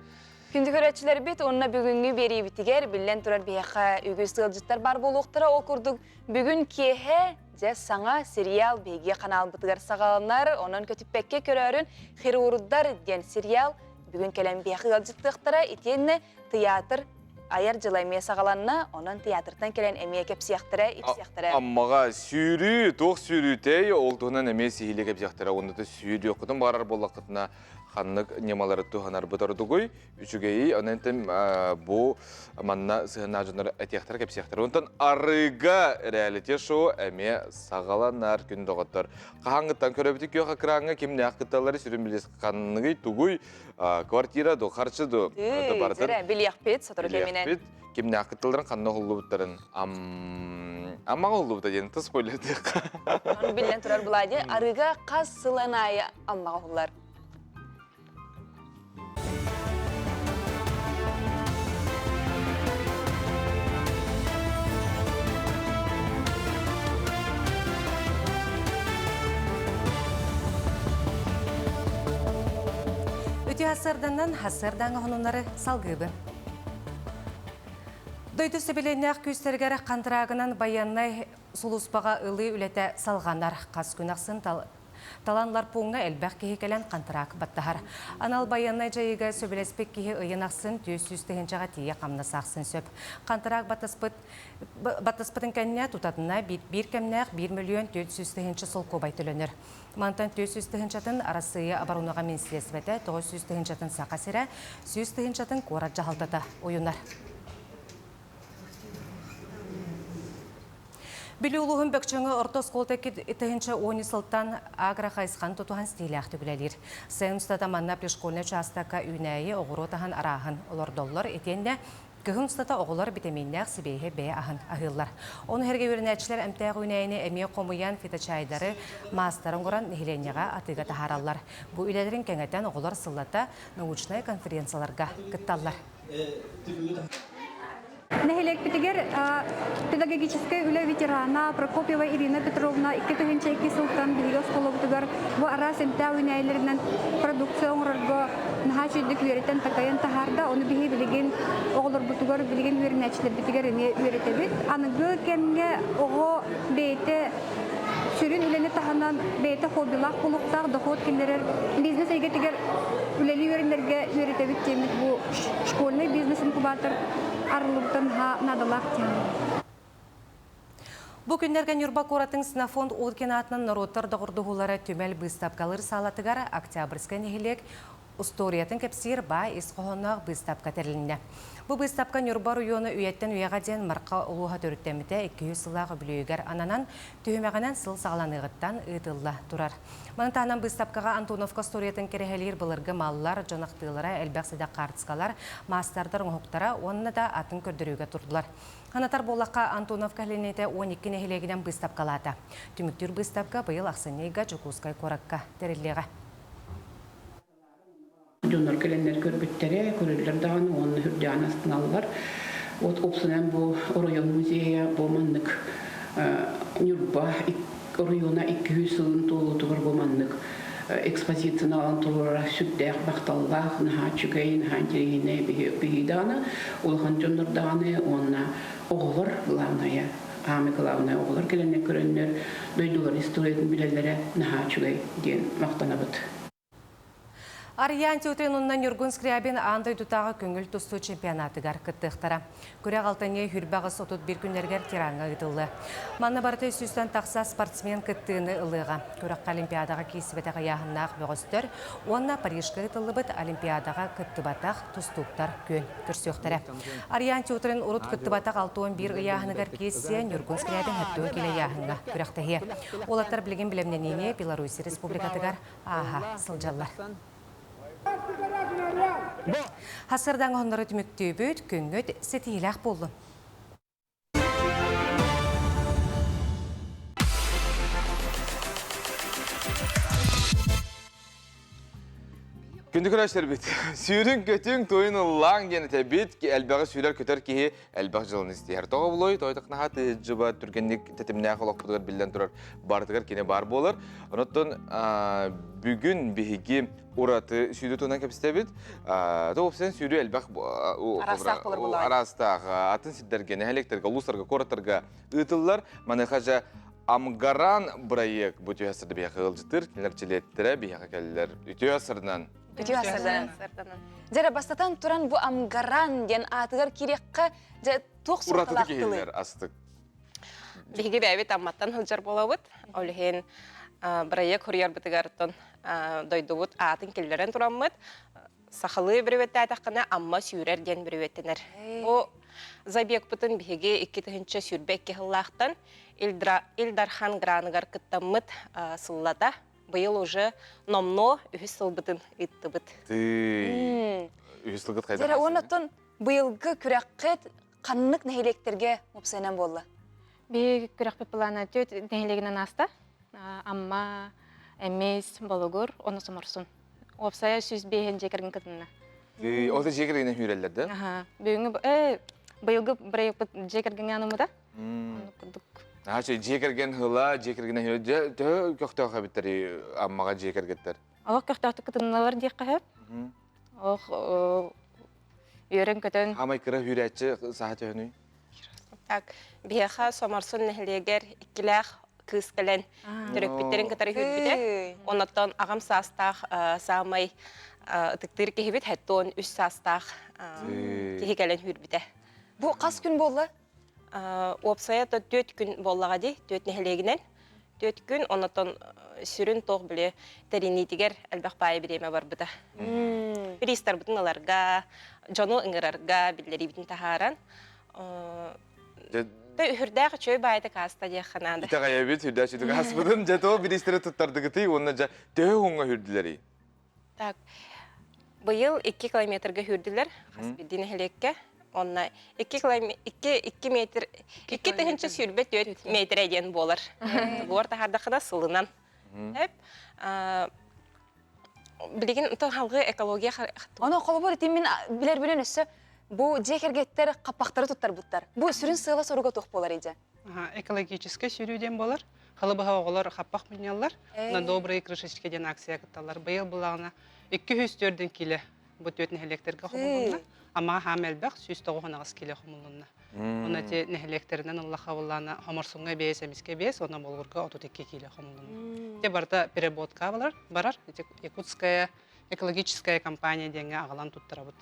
Күндү көрөөччүлэрбит уонна бүгүҥҥү биэриибитигэр биллэн турар биһиэхэ үгүс ыалдьыттар баар буолуохтара. Ол курдук бүгүн киэһэ дьэ саҥа сериал биһиги ханаалбытыгар саҕаланар. Онон көтүппэккэ көрөөрүн «Хирурдар» диэн сериал бүгүн кэлэн биһиэхэ ыалдьыттыахтара. Итиэннэ тыйаатыр айар дьыла эмиэ саҕаланна. Онон театртан кэлэн эмиэ кэпсиэхтэрэ, ипсиэхтэрэ. Аммаҕа сүүрүү, туох сүүрүүтэй, ол туһунан эмиэ сиһилии кэпсиэхтэрэ. Уонна сүүрүөххүтүн баҕарар буоллаххытына ханнык ньымалары туһанарбыт ордугуй, үчүгэйий, онон бу манна сыһыаннаах дьоннор этиэхтэрэ, кэпсиэхтэрэ. Онтон арыыга реалити-шоу эмиэ саҕаланар күн доҕоттор. Хаһааҥҥыттан көрөбүтүй күөх экраҥҥа кимнээх кытталлары сүрүн билис ханныгый, тугуй, квартира ду, харчы ду, барытын билиэхпит, сотору кэминэн. Кимнээх кытталларын ханна уһуллубуттарын аммаҕа уһуллубута диэн тыс спойлердыахха. Биллэн турар Влади, арыыга хас сылын аайы аммаҕа уһуллар. Үтүө сарданан хасардаҥа хонуннары салгыыбын. Дойду сэбилиэннээх күүстэригэр хантыраагынан байыаннай сулууспаҕа ылыы үлэтэ салҕанар. Хас күн ахсын таланлар пууҥҥа элбэх киһи кэлэн хантыраак баттаһар. Анал байыаннай дьайыыга сөбүлэспит киһи ыйын ахсын 400 тыһыынчаҕа тиийэ хамнас аахсын сөп. Хантыраак баттаспыт баттаспытын кэннэ тутатына биир кэмнээх 1 мөлүйүөн 400 тыһыынча солкуобай төлөнөр. Мантан 400 тыһыынчатын Арассыыйа оборонаҕа министиэристибэтэ, 900 тыһыынчатын Саха сирэ, 100 тыһыынчатын куорат дьаһалтата уйунар. Бүлүү улууһун Бөкчөҥө орто оскуолата 2010 сылтан агро-хайысханы тутуһан стилээхтик үлэлиир. Сайын устата манна пришкольнай учаастакка үүнээйи, оҕуруот аһын арааһын олордоллор. Итиэннэ Кыһын устата оҕолор битэмииннээх сибиэһэй бэйэ аһын аһыыллар. Ону сэргэ үөрэнээччилэр эмтээх үүнээйини эмиэ хомуйан фиточайдары, маастары оҥорон нэһилиэнньэҕэ атыыга таһаараллар. Бу үлэлэрин кэҥэтэн оҕолор сыллата научнай конференцияларга кытталлар. Нэһилиэкпитигэр педагогическай үлэ ветерана Прокопьева Ирина Петровна 2002 сылтан биһиги оскуолабытыгар бу араас эмтээх үүнээйилэринэн продукция оҥорорго наһаа үчүгэйдик үөрэтэн-такайан таһаарда. Ону биһи билигин оҕолорбутугар, билигин үөрэнээччилэрбитигэр эмиэ үөрэтэбит. Аныгы кэмҥэ оҕо бэйэтэ сүрүн үлэни таһынан бэйэтэ хоббилаах буолуохтаах, дохуот киллэрэр бизнес эйгэтигэр үлэлии үөрэнэргэ үөрэтэбит диэммит бу школьный бизнес-инкубатор арыллыбыта наһаа наадалаах диэн. Бу күннэргэ Ньурба куоратын Ксенофонт Уткин аатынан норуоттар доҕордоһуулара түмэл быыстапкалыыр саалатыгар Октябрьскай нэһилиэк устуоруйатын кэпсиир баай ис хоһоонноох быыстапка тэрилиннэ. Бу быыстапка Ньурба оройуона үйэттэн үйэҕэ диэн Марха улууһа төрүттэммитэ 200 сыллаах үбүлүөйүгэр ананан, түһүмэҕинэн сыл саҕаланыаҕыттан ыытылла турар. Маны таһынан быыстапкаҕа Антоновка устуоруйатын кэрэһэлиир былыргы маллар, дьон ахтыылара, элбэх сэдэх хаартыскалар, маастардар оҥоһуктара уонна да атын көрдөрүүгэ турдулар. Санатар буоллахха, Антоновка нэһилиэнньэтэ 12 нэһилиэгинэн быыстапкалаата. Түмүктүүр быыстапка быйыл ахсынньы ыйга Дьокуускай куоракка тэриллиэҕэ. Дьоннор кэлэннэр көрбүттэрэ, көрөллөр даҕаны уонна үрдээн астыналлар. Вот уопсайынан бу оройуон музейа бу маннык Ньурба оройуона 200 сылын туолуутугар бу маннык экспозицияны аҕалан туруорара сүрдээх махталлаах, наһаа үчүгэй, наһаа интэриэһинэй биһи даҕаны, улахан дьоннор даҕаны уонна оҕолор главное, самое главное оҕолор кэлэннэр көрөннөр дойдуларын историятын билэллэрэ наһаа үчүгэй диэн махтанабыт. Арыйаан Тютин уонна Ньургун Скрябин аан дойдутааҕы көҥүл тустуу чемпионатыгар кыттыахтара. Күрэх алтынньы хүрбэҕис 31 күннэригэр Тираҥҥа ыытыллыа. Манна барыта 300-тэн тахса спортсмен кыттыыны ылыаҕа. Күрэххэ Олимпиадаҕа киирсибэтэх ыйааһыннаах бөҕөстөр уонна Парижка ыытыллыбыт Олимпиадаҕа кыттыбатах тустууктар күөн көрсүөхтэрэ. Арыйаан Тютрин урут кыттыбатах 61 ыйааһыныгар киирсиэ, Ньургун Скрябин 70 килэ ыйааһыҥҥа күрэхтэһиэ. Уолаттар билигин бэлэмнэниини Беларусь Республикатыгар ааһа сылдьаллар. Хасырдаҥ оһоннору түмүктүүбүт, күҥҥүт ситиһиилээх буоллун! Күндү көрөөччүлэрбит, сүүрүн көтүҥ, туйун ыллааҥ диэн этэбит. Элбэҕи сүүрэр-көтөр киһи элбэх дьылын истиһэр. Тоҕо булуой, тойтохнаһа тыһыдьыба түргэнник тэтимнээх олохпутугар биллэн турар барытыгар кини баар буолар. Онон бүгүн биһиги ураты сүүрүү туһунан кэпсэтэбит. Тоҕупсен сүүрүү элбэх араастаах болар буоллаҕа. Араастаах атын сирдэргэ, нэһилиэктэргэ, улуустарга, куораттарга ыытыллар. Маныаха дьэ Амгаран бырайыак бу түһэ сырды биһиэхэ ыалдьытыр, кинилэр чилиэттэрэ биһиэхэ кэллэр. Үтүө сырдынан. Үтүө сырдынан. Дьэрэ бастатан туран бу Амгаран диэн аатыгар киириэххэ дьэ туох суолталаах тылый? астык. Биһиги бэйэбит Амматтан сылдьар буолабыт. Ол иһин бырайыак хуруйарбытыгар дойдубут аатын киллэрэн тураммыт сахалыы бүрүөттээтэххинэ Амма сүүрэр диэн бүрүөттэнэр. Бу забегпытын биһиги 2022 сыллаахтан Ил Дархан граныгар кыттаммыт сыллата. Быйыл уже номнуо үһүс сылбытын ыыттыбыт. Үһүс сылгыт хайдах? Дьэрэ, оннуттан быйылгы күрэххит ханнык нэһилиэктэргэ уопсайынан буолла? Биһиги күрэхпит плана түөрт нэһилиэгинэн ааста. Амма, Эмис, Болугур, ону Соморсун. Уопсайа 105 дьиэ кэргэн кытынна. Ол да дьиэ кэргэнэ үүрэллэр да? Аха. Бүгүҥҥү быйылгы проекпыт дьиэ кэргэҥҥэ анаммыта. Оннук курдук. Аха, дьиэ кэргэн ыла, дьиэ кэргэнэ үүрэ. Төһө көхтөөх эбиттэр Аммаҕа дьиэ кэргэттэр? Олох көхтөөхтүк кытынналар диэххэ сөп. Ох, үөрэн-көтөн. Хамай кыра үүрээччи саха төһөнүй? Так, биһиэхэ Соморсун нэһилиэгэр иккилээх кыыс кэлэн төрөппүттэрин кытары үһүрбүтэ. Оннуттан аҕам саастаах саамай ытыктыыр киһибит 73 саастаах киһи кэлэн үһүрбүтэ. Бу хас күн буолла? Уопсайа то түөрт күн буоллаҕа дии, түөрт нэһилиэгинэн. Түөрт күн, оннуттан сүрүн туох били тэриниитигэр элбэх баайы бириэмэ барбыта. Бириистарбытын ыларга, дьону ыҥырарга биллэриибитин таһааран, Тэ үһүрдээх үчүгэй баайда кааста диэххэ наада. Итэҕэйэбит, үрдээх үчүгэй кааспытын. Дьэ, тоҕо бириистэри туттардыгытый уонна дьэ төһө уһуҥҥа үһүрдүлэрий? Так, быйыл 2 километрга үһүрдүлэр, хас биирдии нэһилиэккэ. Онно 2 2 2 метр 2024 метрэ диэн буолар. Буор таһаардаххына сылынан. Эп билигин халгы экология Ону холобур ити мин билэрбинэн өссө бу дьиэ кэргэттэр хаппахтары туттарбыттар. Бу сүрүн сыала-соруга туох буолар идэ? Экологическай сүүрүү диэн буолар. Халыбаһа оҕолор хаппах мунньаллар. На добрые крышечки диэн акция кытталлар. Быйыл булаҕына 204 киле бу түөрт нэһилиэктэргэ хомулунна. Амаҕа хаам элбэх 198 киле хомулунна. Оны эти нэһилиэктэринэн ыллаха буллаана Хоморсуҥҥа биэс, Эмискэ биэс, уонна Болугурга 32 киле хомулунна. Те барыта переработка барар, барар. Якутская экологическая компания диэҥҥэ аҕалан туттарабыт.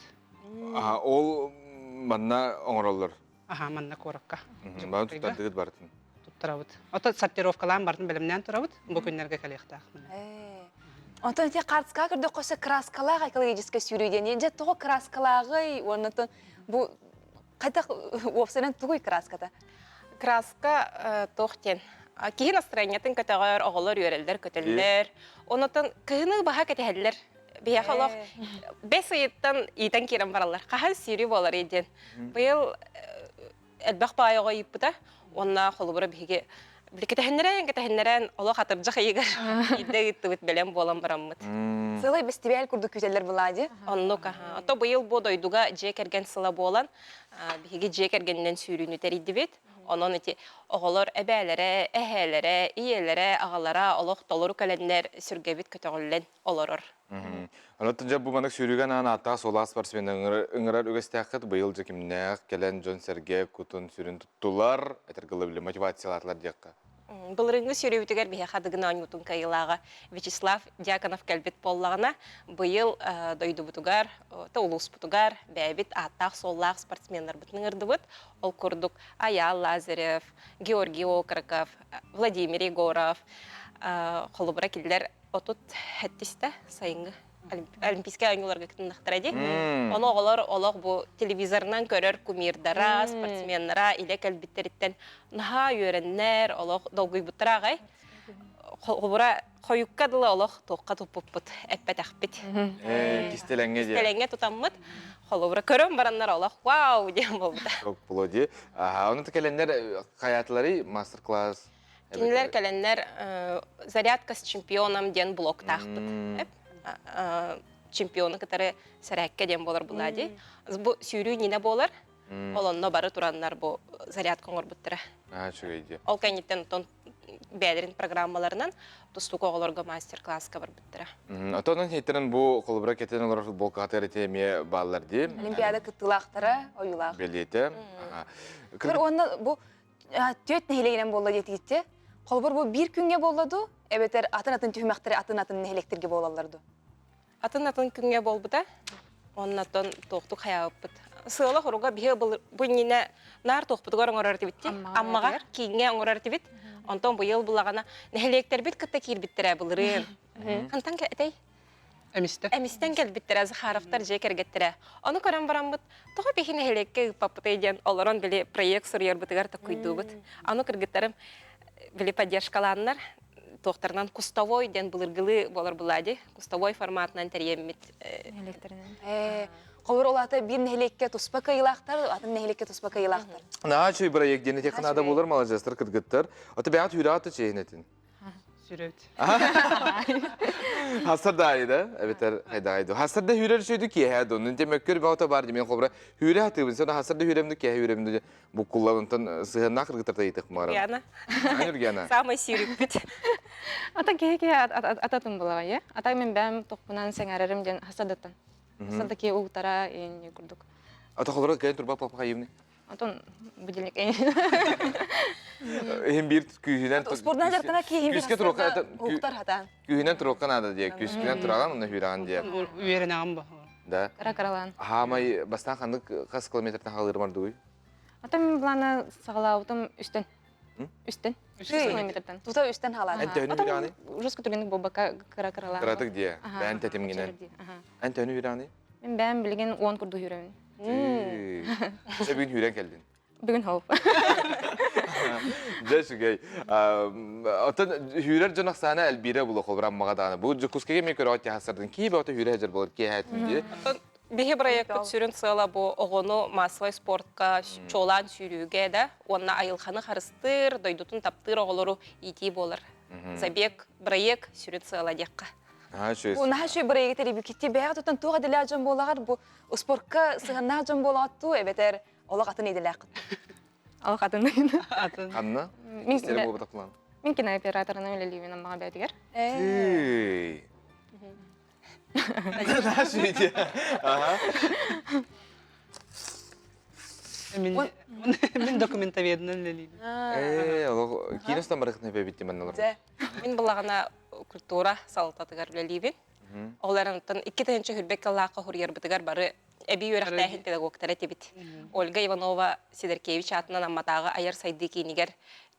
Ол манна оҥороллор? Аха, манна куоракка. Бары туттардыгыт барытын? Туттарабыт. Ото сортировкалаан барытын бэлэмнээн турабыт. Бу күннэргэ кэлиэхтээх. Онтон ити картскаҕа көрдөххө краскалаах экологическай сүүрүү диэн. Дьэ тоҕо краскалааҕый? Уонна бу хайдах уопсайынан тугуй краската? Краска туох диэн киһи настроениетын көтөҕөр, оҕолор үөрэллэр, көтөллөр. Онотон кыһыны баһа кэтэһэллэр. Биһиэхэ олох бэс ыйыттан иитэн киирэн бараллар. Хаһан сүүрүү буоларый диэн. Быйыл элбэх баай оҕо ыйыппыта. Уонна холобура биһиги били кэтэһиннэрэн, кэтэһиннэрэн олох атырдьах ыйыгар биирдэ ыыттыбыт бэлэм буолан бараммыт. Сылай бэстибээл курдук күүтэллэр былаа дии. Оннук аха. Ото быйыл бу дойдуга дьиэ кэргэн сыла буолан, биһиги дьиэ кэргэнинэн сүүрүүнү тэрийдибит. Онон ити оҕолор эбээлэрэ, эһээлэрэ, ийэлэрэ, аҕалара олох толору кэлэннэр сүргэбит көтөҕүллэн олорор. Онон дьэ бу маннык сүүрүүгэ анаан ааттаах суолаах спортсмен ыҥырар үгэстээххит быйыл дьэ кимнээх кэлэн дьон-сэргэ кутун-сүрүн туттулар, этэргэ дылы мотивациялаатылар диэххэ. Былырыыҥҥы сүүрүүбүтүгэр биһиэхэ Дыгын оонньуутун кыайыылааҕа Вячеслав Дьяконов кэлбит буоллаҕына, быйыл дойдубутугар, улууспутугар бэйэбит ааттаах-суоллаах спортсменнарбытын ыҥырдыбыт. Ол курдук Айаал Лазарев, Георгий Окроков, Владимир Егоров, холобура кинилэр 37-тэ сайыҥҥы Олимпийскай оонньууларга кытыннахтара дии. Ону оҕолор олох бу телевизорынан көрөр кумирдара, спортсменнара илэ кэлбиттэриттэн наһаа үөрэннэр, олох долгуйбуттара аҕай. Холобура, хойукка дылы олох туохха туппуппут, эппэтэхпит. Кистэлэҥҥэ диэн. Кистэлэҥҥэ тутаммыт. Холобура, көрөн бараннар олох вау диэн буолбута. Буолуо дии. Ону кэлэннэр хайаатыларый мастер-класс? Кинилэр кэлэннэр зарядка с чемпионом диэн блоктаахпыт. чемпиону кытары сэрээккэ диэн буолар булаа дии. Бу сүүрүү ньинэ буолар. Ол онно бары тураннар бу зарядка оҥорбуттара. Аа, үчүгэй дии. Ол кэнниттэн оттон бэйэлэрин программаларынан тустуук оҕолорго мастер-класска барбыттара. Отонун хиттерин бу холобура кетен олорор футболка хатар эмиэ бааллар дии. Олимпиада кыттыылаахтара ойуулаах. Белиэтэ. Көр уонна бу түөт нэһилиэгинэн буолла диэтигитте. Холобур бу биир күҥҥэ буолла ду, эбэтэр атын-атын түһүмэхтэри атын-атын нэһилиэктэргэ буолаллар ду? Атын-атын күҥҥэ буолбута. Оннотон туохтук хайаабыппыт. Сыала хоруга биһи бу иннинэ наар туохпутугар оҥорор этибит дии. Аммаҕа кииҥҥэ оҥорор этибит. Онтон быйыл булаҕана нэһилиэктэрбит кытта киирбиттэрэ былырыын. Хантан этэй? Эмистэн. Эмистэн кэлбиттэрэ Захаровтар дьиэ кэргэттэрэ. Ону көрөн бараммыт, тоҕо биһи нэһилиэккэ ыыппаппытый диэн олорон били проект суруйарбытыгар токкуйдуубут. Аны кыргыттарым били поддержкалааннар туохтарынан кустовой диэн былыргылыы буолар булади кустовой форматынан тэрийэммит. Нэһилиэктэринэн. Холобур, ол аата биир нэһилиэккэ туспа кыайыылаахтар, атын нэһилиэккэ туспа кыайыылаахтар. Наһаа үчүгэй проект диэн этиэххэ наада буолар, маладьыастар кыргыттар. Ото бэйэҕит үүрээҕит да чиэһинэтин. Сүрөт. Хастар да айда, эбэтэр хайда айда. Хастар да хүрэр сөйдү киэһэ донун те мөккөр баҕата бар димен холобура хүрэ хатыыбын сен хастар да хүрэмду киэһэ хүрэмду буккуллабынтан сыһыаннаах кыргыттар тайытых маарам. Яна. Анюргена. Самый сүүрүкпүт. Ата киһи киһи ататын булаҕа е. Ата мен бэм тохпунан сэҥээрэрим диэн хасадаттан. Хасада киһи угутара ин курдук. Ата холобура кэлэн турба папа хайымны. Онтон будильник Иһин биир күүһүнэн Спордунан дьарыктана киһи күүскэ туруокка уктар хатаан. Күүһүнэн туруокка наада диye. Күүскүнэн тураҕан уонна хүүрэҕин диye. Үөрэнэҕин бу. Да. Кыра кыралаан. Хаамай бастаан ханнык хас километртан хаалыырмар дугуй? Ата мин плана саҕалаабытым үстэн. Үстэн. Үс километртан. Тута үстэн хаалаан. Эн төһөнү үүрэҕиний? Ужас күтүргэнник буолбакка кыра кыралаан. Кыратык диye. Бэйэн тэтимҥинэн. Эн төһөнү үүрэҕиний? Мин бэйэм билигин 10 курдук үүрэбин. Дьэ бүгүн үүрэн кэллин. Бүгүн хоп. Дьэ үчүгэй. Оттон үүрэр дьон ахсаана элбиирэ була холбура аммаҕа даҕаны. Бу Дьокуускайга эмиэ көрөҕүт тиһассардын кии бөҕөтө үүрэ сылдьар буолар киэһээтин дии. Биһи проекпыт сүрүн сыала бу оҕону массовай спортка чуолаан сүүрүүгэ да уонна айылҕаны харыстыыр, дойдутун таптыыр оҕолору иитии буолар. Забег проект сүрүн сыала диэххэ. Наһаа үчүгэй бырайыгы тэрийбиккитти бэйэҕэ тутан туох идэлээх дьон буолаҕар бу спортка сыһыаннаах дьон буолаҕыт дуу эбэтэр олох атын идэлээххит? Олох атын. Атын. Ханна? Мин Истэрэ буолбатах план. Мин кинооператорынан үлэлиибин аммаҕа бэйэтигэр. Эй. Наһаа үчүгэй. Аха. Мин мин документоведынан үлэлиибин. Ээ, олох киинэ барыхтын эбэбит манналар. Мин булаҕына культура салалтатыгар үлэлиибин. Ол эрэн 2000 кыллаахха хуруйарбытыгар бары эбии үөрэхтээһин педагогтара этибит. Ольга Иванова Сидоркевич аатынан Амматааҕы айар сайдыы киинигэр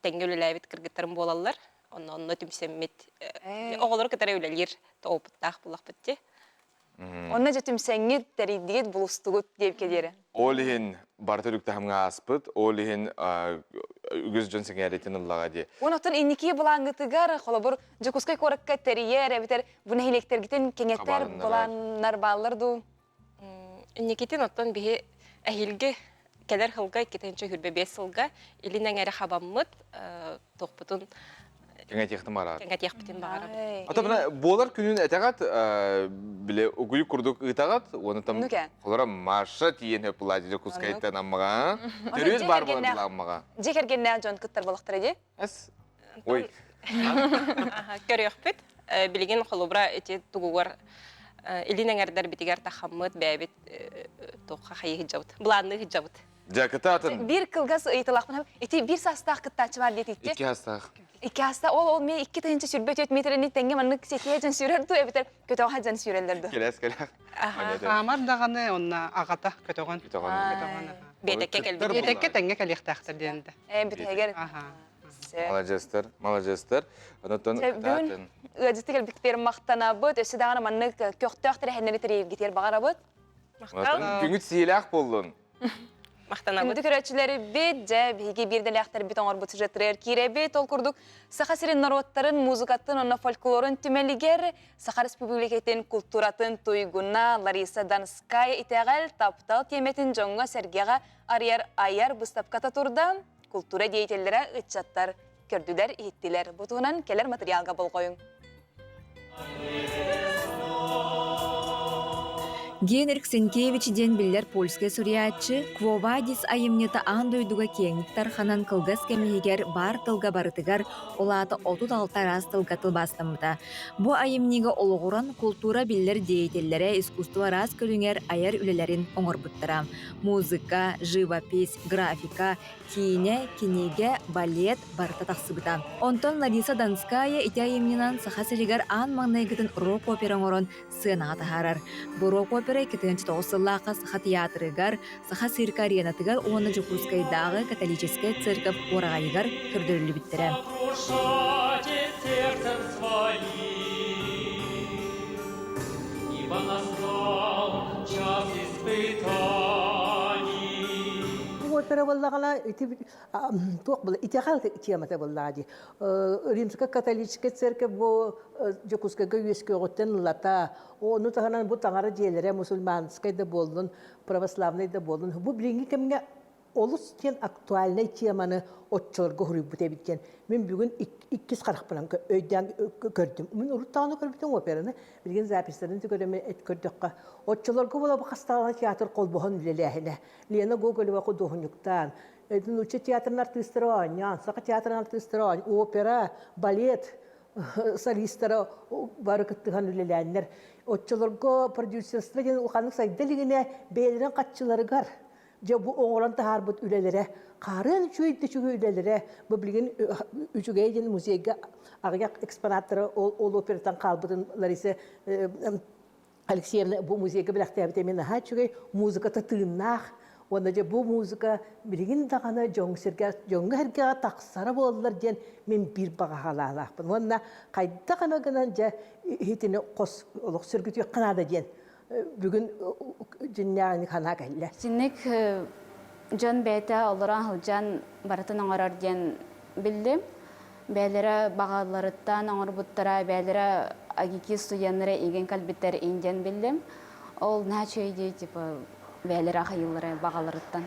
тэҥҥэ үлэлээбит кыргыттарым буолаллар. Онно онно түмсэммит оҕолору кытары үлэлиир опыттаах буллахпыт дии. Онно дьэ түмсэҥҥит, тэрийдигит, булустугут диэбиккэ диэри. Ол иһин бары төрүктаһымҥа ааспыт, ол иһин үгүс дьон сэҥээритин ыллаҕа дии. Онон инники былааҥҥытыгар, холобур, Дьокуускай куоракка тэрийэр эбэтэр бу нэһилиэктэргитин кэҥэтэр былааннар бааллар дуу? Инникитин оттон биһи эһиилги кэлэр сылга 2025 сылга илин эҥэри хабаммыт туохпутун Кэҥэтиэхтин баҕарар. Кэҥэтиэхпитин баҕарабыт. Ата мына буолар күнүн этэҕит биле угуйу курдук ыытаҕыт уонна там холора Маша тиийэн хөп була Дьокуускайтан Аммаҕа. Төрүт бар буолар була Аммаҕа. Дьиэ кэргэннээх дьон кыттар буолахтара дии. Эс. Ой. Көрүөхпүт. Билигин холобура ити тугугар илин эҥэрдэрбитигэр тахаммыт бэйэбит туохха хайыы сылдьабыт, былаанныы сылдьабыт. Дьэ, кытаатын. Биир кылгас ыйыталаахпын ити биир саастаах кыттааччы бар диэтикки. Икки саастаах. Икки саастаах. Ол ол мен 2024 метрени тэҥҥэ маннык сэтиэ дьон сүүрэр дуу эбэтэр көтөҕө дьон сүүрэллэр дуу. Кэлээс кэлэх. Хаамар даҕаны онно аҕата көтөҕөн. Көтөҕөн. Биэтэккэ кэлбит. Биэтэккэ тэҥҥэ кэлиэхтээхтэр диэн да. Э бүтэһигэр. Маладьыастар, маладьыастар. Онтон Бүгүн ыалдьыты кэлбиттэр махтанабыт, өссө даҕаны маннык көхтөөх тэрээһиннэри тэрийэргитигэр баҕарабыт. Махтал. Күҥүт сиилээх буоллун. Махтанабыт. Күндү көрөөччүлэрбит, дьэ, биһиги биир дэлээхтэрбит оҥорбут сюжеттарыгар киирэбит. Ол курдук, Саха сирин норуоттарын музыкатын уонна фольклорун түмэлигэр Саха Республикатын култууратын туйгуна Лариса Донская итэҕэл, таптал тиэмэтин дьоҥҥо-сэргэҕэ арыйар айар быыстапката турда. Култуура деятеллэрэ ыччаттар көрдүлэр-иһиттилэр. Бу туһунан кэлэр материалга болҕойуҥ. Генрих Сенкевич диэн биллэр польскай суруйааччы «Quo Vadis» айымньыта аан дойдуга киэҥник тарханан кылгас кэм иһигэр баар тылга барытыгар, ол аата 36 араас тылга тылбаастаммыта. Бу айымньыга олоҕуран култуура биллэр деятеллэрэ искусство араас көрүҥэр айар үлэлэрин оҥорбуттара. Музыка, живопись, графика, киинэ, кинигэ, балет барыта тахсыбыта. Онтон Лариса Донская ити айымньынан Саха сиригэр аан маҥнайгытын рок-опера оҥорон сыанаҕа таһаарар. Бу рок-опера 2009 сыллаахха Саха театрыгар, Саха цирка аренатыгар уонна Дьокуускайдааҕы католическай церковь уораҕайыгар көрдөрүллүбүттэрэ. Ибо настал час испытаний. Опера буоллаҕына ити туох була итэҕэл темата буоллаҕа дии. Римско-католическай церковь бу Дьокуускайга үөскүөҕүттэн ылата. Ону таһынан бу таҥара дьиэлэрэ мусульманскай да буоллун, православнай да буоллун, бу билиҥҥи кэмҥэ олус диэн актуальнай теманы оччолорго суруйбут эбит диэн мин бүгүн иккис харахпынан өйдөөн көрдүм. Мин урут даҕаны көрбүтүм операны, билигин записьтарын көрөмүн эт көрдөххө, оччолорго буола бу хастаҕына театр холбоһон үлэлээһинэ. Лена Гоголева худуоһунньуктаан, нуучча театрын артыыстара оонньоон, саха театрын артыыстара оонньоон, опера, балет солистара бары кыттыһан үлэлээннэр. Оччолорго продюсерство диэн улаханнык сайда илигинэ бэйэлэрин хаччыларыгар дьэ бу оҥорон таһаарбыт үлэлэрэ хаарыан үчүгэй да үчүгэй үлэлэрэ бу билигин үчүгэй диэн музейга аҕыйах экспонаттара ол ол операттан хаалбытын Лариса Алексеевна бу музейга бэлэхтээбитэ эмиэ наһаа үчүгэй музыката тыыннаах уонна дьэ бу музыка билигин даҕаны дьоҥ сиргэ дьоҥҥо сэргэҕэ тахсара буоллар диэн мин биир баҕаһалаалаахпын уонна хайдах эмэ гынан дьэ иһитини хос олох сөргүтүөххэ наада диэн бүгүн дьиннээҕини санаа кэллэ. Синник дьон бэйэтэ олорон сылдьан барытын оҥорор диэн биллим. Бэйэлэрэ баҕаларыттан оҥорбуттара, бэйэлэрэ АГИКИ студеннара иигэн кэлбиттэр ин диэн биллим. Ол наһаа үчүгэй дии, типа бэйэлэрэ ахайыыллара баҕаларыттан.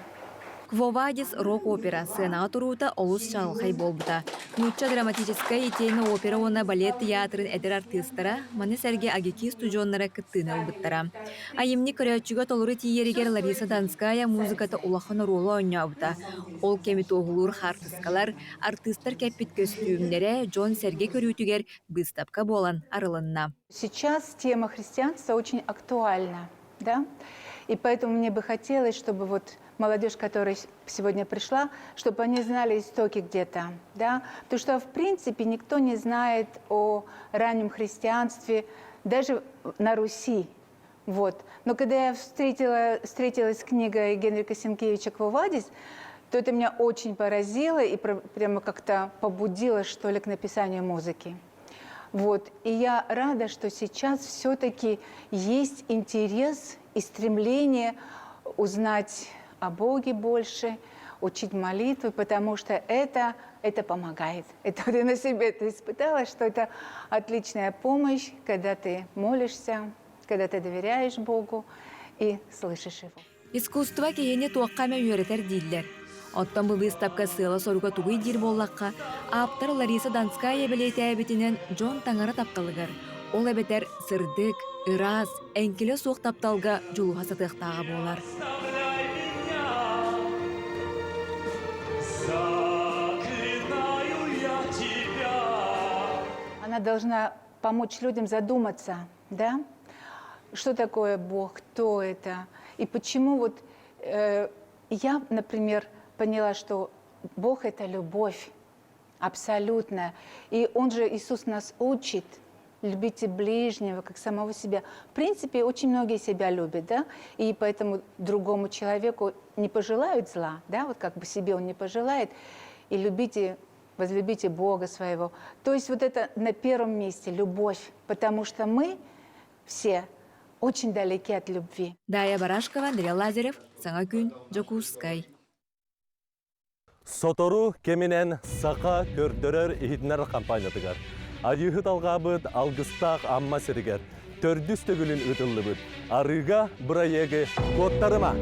Quo Vadis рок-опера сыанаҕа туруута олус чаҕылхай буолбута. Нуучча драматическай итиэннэ опера уонна балет театрын эдэр артыыстара, маны сэргэ АГИКИ устудьуоннара кыттыыны ылбыттара. Айымньы көрөөччүгэ толору тиийэригэр Лариса Донская музыката улахан оруолу оонньообута. Ол кэми туоһулуур хаартыскалар, артыыстар кэппит көстүүмнэрэ дьон-сэргэ көрүүтүгэр быыстапка буолан арылынна. Сейчас тема христианства очень актуальна. Да? И поэтому мне бы хотелось, чтобы вот молодежь, которая сегодня пришла, чтобы они знали истоки где-то. Да? Потому что, в принципе, никто не знает о раннем христианстве, даже на Руси. Вот. Но когда я встретила, встретилась с книгой Генрика Сенкевича «Квовадис», то это меня очень поразило и прямо как-то побудило, что ли, к написанию музыки. Вот. И я рада, что сейчас все-таки есть интерес и стремление узнать о Боге больше, учить молитвы, потому что это, это помогает. Это вот я на себе это испытала, что это отличная помощь, когда ты молишься, когда ты доверяешь Богу и слышишь Его. Искусство киһини туохха эмэ үөрэтэр дииллэр. Оттон бу быыстапка сыала-соруга тугуй диир буоллахха, ааптар Лариса Донская бэлиэтээбитинэн дьон таҥара тапталыгар, ол эбэтэр сырдык, ыраас, эҥкилэ суох тапталга дьулуһа сатыахтааҕа буолар. Она должна помочь людям задуматься, да, что такое Бог, кто это, и почему вот э, я, например, поняла, что Бог – это любовь, абсолютная. И Он же, Иисус, нас учит любите ближнего, как самого себя. В принципе, очень многие себя любят, да, и поэтому другому человеку не пожелают зла, да, вот как бы себе он не пожелает, и любите, возлюбите Бога своего. То есть вот это на первом месте любовь, потому что мы все очень далеки от любви. Дая Барашкова, Андрей Лазарев, Саҥа күн, Дьокуускай. Сотору кэминэн саха көрдөрөр иһитинэр компаниятыгар Айыыһыт алҕаабыт алгыстаах Амма сиригэр төрдүс төгүлүн ыытыллыбыт Арыыга бырайыагы куоттарыма!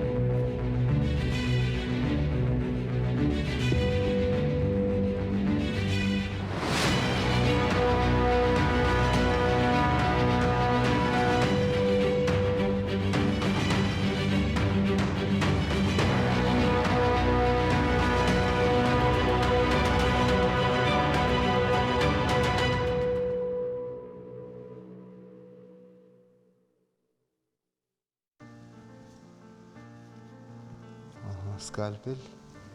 Скальпель.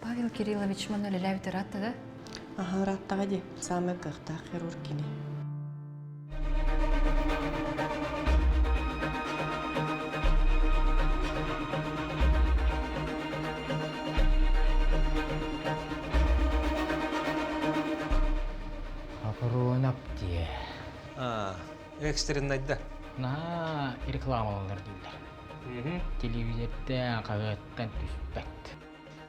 Павел Кириллович манна үлэлээбит ыраатта да? Аха, ырааттаҕа дии. Саамай кыахтаах хирург кини. Хапыруонап диэ. Экстреннайда. Наһаа рекламаланар дииллэр. Телевизортан, хаһыаттан түспэт.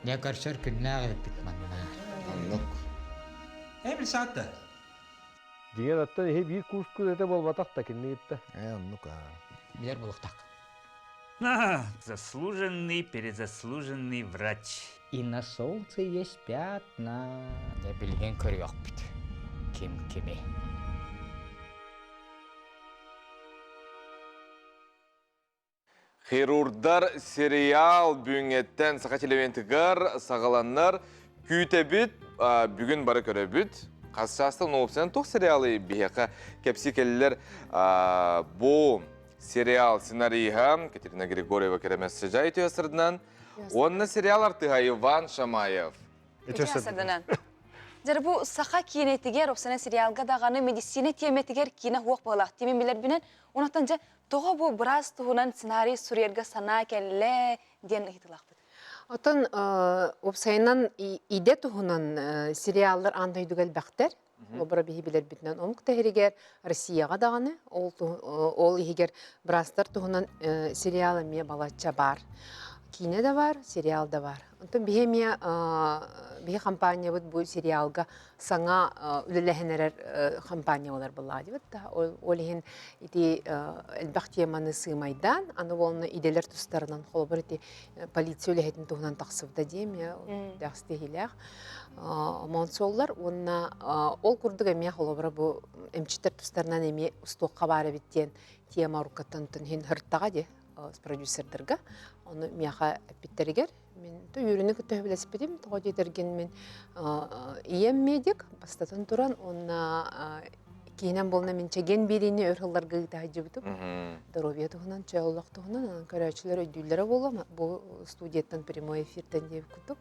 Дьэ көрсөр күннээх эбиппит манна. Оннук. Эбил саатта. Дьиҥэр оттон иһи биир курскут этэ буолбатах да кинигитте. Ээ оннук аа. Билэр булуктак. Заслуженный, перезаслуженный врач. И на солнце есть пятна. Дьэ билигин көрүөхпүт. Ким кими. Хирурдар сериал бүгүҥҥэттэн саха телевидениетыгар саҕаланнар күүтэбит, бүгүн бары көрөбүт. Хас чаастан уопсайынан туох сериалы биһиэхэ кэпсии кэллилэр бу сериал сценариһа Катерина Григорьева Кэрэмэс Сыдьаай үтүө уонна сериал артыыһа Иван Шамаев. Үтүө сырдынан. Дьэ бу саха киинэтигэр, опсана сериалга даҕаны медицина тиэмэтигэр киинэ хуох быһылаах тимин билэрбинэн, онтон дьэ тоҕо бу быраас туһунан сценарий суруйарга санаа кэллэ диэн ыйытылаахпыт. Оттон уопсайынан идэ туһунан сериаллар аан дойдуга элбэхтэр. Холобура биһи билэрбитинэн омук тэһиригэр Россияҕа даҕаны ол, ол иһигэр быраастар туһунан сериал эмиэ балачча баар. Киинэ да бар, сериал да бар. Онтон биһи эмиэ биһи компаниябыт бу сериалга саҥа үлэлэһэн эрэр компания болар былаадыбыт да. Ол иһин ити элбэх теманы сыымайдаан, аны уолна иделер тустарынан холобур ити полиция үлэһитин туһунан тахсыбыта диэм дэхстиһилээх монсоллар уонна ол курдук эмиэ холобура бу эмчиттэр тустарынан эмиэ устуохха баар эбит диэн тема уруккаттан иһин һыртаҕа дии продюсердарга ону миэхэ эппиттэригэр мин үөрүүнү кытта сөбүлэспитим тоҕо диэтэргин мин ийэм медик бастатан туран уонна киинэн буолна мин чэгиэн биэриини өр сылларга ыыта сылдьыбытым доруобуйа туһунан чөл олох туһунан онон көрөөччүлэр өйдүүллэрэ буолуо бу студияттан прямой эфиртэн диэбит курдук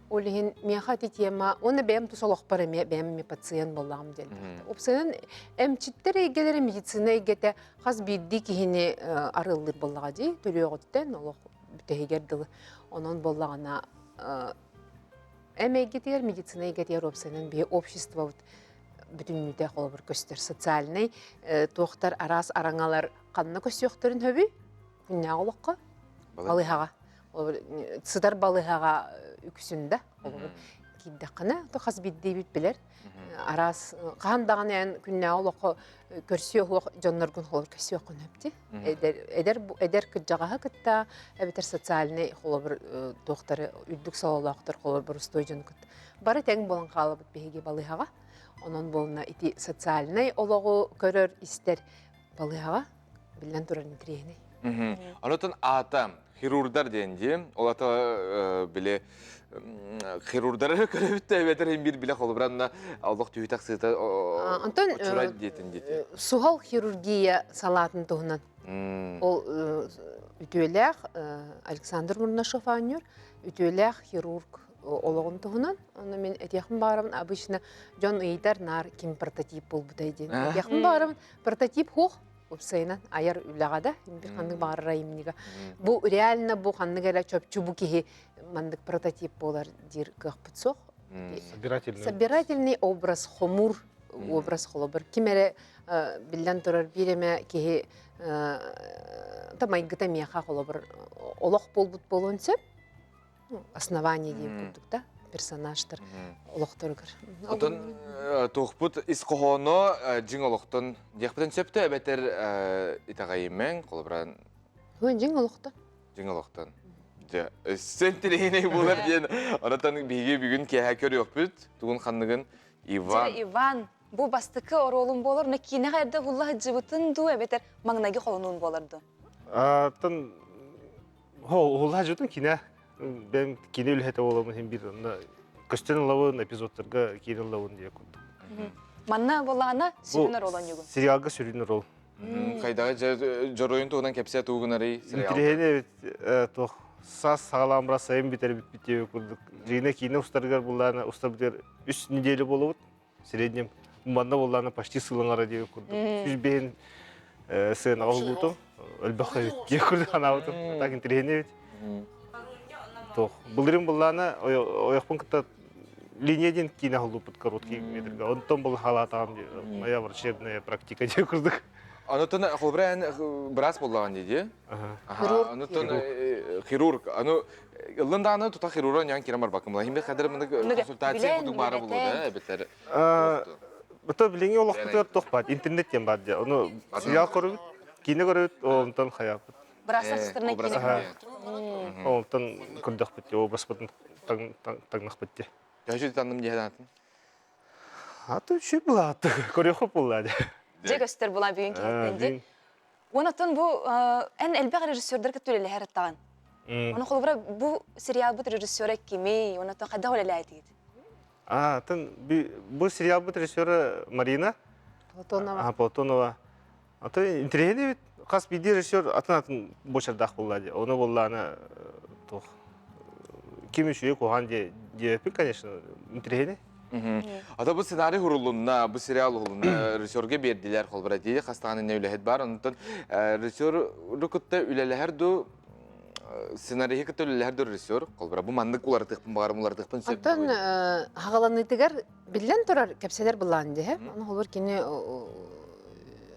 Ол иһин миэхэ ити тема уонна бэйэм тус олохпор эмиэ бэйэм эмиэ пациент буоллаҕым диэн. Уопсайынан эмчиттэр эйгэлэрэ медицина эйгэтэ хас биирдии киһини арыаллыыр буоллаҕа дии төрүөҕүттэн олох бүтэһигэр дылы. Онон буоллаҕына эм эйгэтигэр медицина эйгэтигэр уопсайынан биһи обществобыт бүтүннүүтэ холобур көстөр социальнай туохтар араас араҥалар ханна көстүөхтэрин сөбүй күннээҕи олоххо балыыһаҕа сытар балыыһаҕа үксүн да холобур киирдэххинэ то хас биирдиибит билэр араас хаһан даҕаны эн күннээҕи олоххо көрсүө суох дьонноргун холобур көрсүөххүн сөп дии эдэр эдэр эдэр кырдьаҕаһы кытта эбэтэр социальный холобур туохтары үрдүк сололоохтор холобур боростуой дьону кытта бары тэҥ буолан хаалабыт биһиги балыыһаҕа онон буолна ити социальнай олоҕу көрөр истэр балыыһаҕа биллэн турар интириэһинэй. Онотон аата хирурдар диэн дии. Ол ата били хирурдары көрөбүт да эбэтэр иһин биир билэ холобуранна олох түһү тахсыыта Онтон очурай диэтин диэти. Суһал хирургия салаатын туһунан. Ол үтүөлээх Александр Мурнашов оонньуур үтүөлээх хирург олоҕун туһунан. Ону мин этиэхпин баҕарабын обычно дьон ыйытар наар ким прототип буолбутай диэн. Этиэхпин баҕарабын прототип хуох уопсайынан айар үлэҕэ да бир ханнык баҕарар айымньыга бу реально бу ханнык эрэ чопчу бу киһи маннык прототип буолар диир кыахпыт суох собирательный собирательный образ хомур образ холобур ким эрэ биллэн турар биир эмэ киһи та майгыта миэхэ холобур олох буолбут буолуон сөп основание диэн курдук да персонажтар олохторугар. Отон туохпут ис хоһооно дьиҥ олохтон диэхпитин сөптө эбэтэр итэҕэйимэҥ холобуран дьиҥ олохтон. Дьиҥ олохтон. Дьэ, өссө интэриэһинэй буолар диэн онотон биһиги бүгүн киэһэ көрүөхпүт тугун ханныгын Иван. Дьэ, Иван, бу бастакы оруолун буолар, но киинэҕэ эрдэ уһулла сылдьыбытын дуу эбэтэр маҥнайгы холонуун буолар дуу? Аттан Уһулла дьутун кине бэм кине үлэһитэ буоламын иһин биир онно көстөн ылабын эпизодтарга киирэн ылабын диye курдук. Манна буоллаҕына сүрүн рол оонньуугун. Сериалга сүрүн рол. Хайдаҕы дьоруойун туһунан кэпсээ тугунарый сериал. Интириэһинэй эбит туох. Саас саҕалаан баран сайын бүтэр бүппүт диэбит курдук. Дьиҥинэ киинэ устарыгар буллаана устарбытыгар үс неделя буолабыт. Среднем манна буоллаана почти сылаҥара диэбит курдук. Үс биһин сыанаҕа уһулбутум. Өлбөх эбит диэх курдук санаабытым. Так интэриэһинэй эбит. Туох. Былырыын буллаана ойохпун кытта линия диэн киинэ уһулбуппут короткий метрга. Онтон был халаатаҕым моя врачебная практика диэх курдук. Онотон холобура эн быраас буоллаҕын дии дии. Онотон хирург. Аны ыллын даҕаны тута хирурга ньан кирэн барбаккын була. Химбе хадыр мынык консультация курдук баара булуо да эбэтэр. Бото билиҥҥи олохпутугар туох баар интернет диэн баар дии. Ону сериал көрөбүт, киинэ көрөбүт, онтон хайааппыт. Быраастар тустарынан киинэ көрөбүт. Онтон көрдөхпүт дии, образпытын таҥнахпыт дии. Төһө танным дии санаатын? Аты үчүгэй булааты. Көрүөххэ буллаа дии. Дьэ көстөр булан бүгүн киһиттэн дии. Онон бу эн элбэх режиссердар кытта үлэлэһэр аттаҕын. Оны холобура бу сериалбыт режиссера кимий? Онон хайдах үлэлээтигит? А, тын бу сериалбыт режиссера Марина Платонова. Платонова. А то интэриэһинэй эбит. Хас биирдии режиссер атын-атын буочардаах буолла дии. Ону буоллаана туох ким үчүгэй куһаҕан диэбиппин, конечно, интэриэһинэй. Ата бу сценарий хурулунна, бу сериал уһулунна, режиссерга биэрдилэр холбура дии, хастаан инне үлэһит бар. Онтон режиссер кытта үлэлэһэр ду сценариһы кытта үлэлэһэр ду режиссер холбура бу маннык уларытыахпын баҕарым уларытыахпын сөп. Онтон хаҕаланыытыгар Биллэн турар, кэпсэтэр былаан дьэ. Ону холобур кини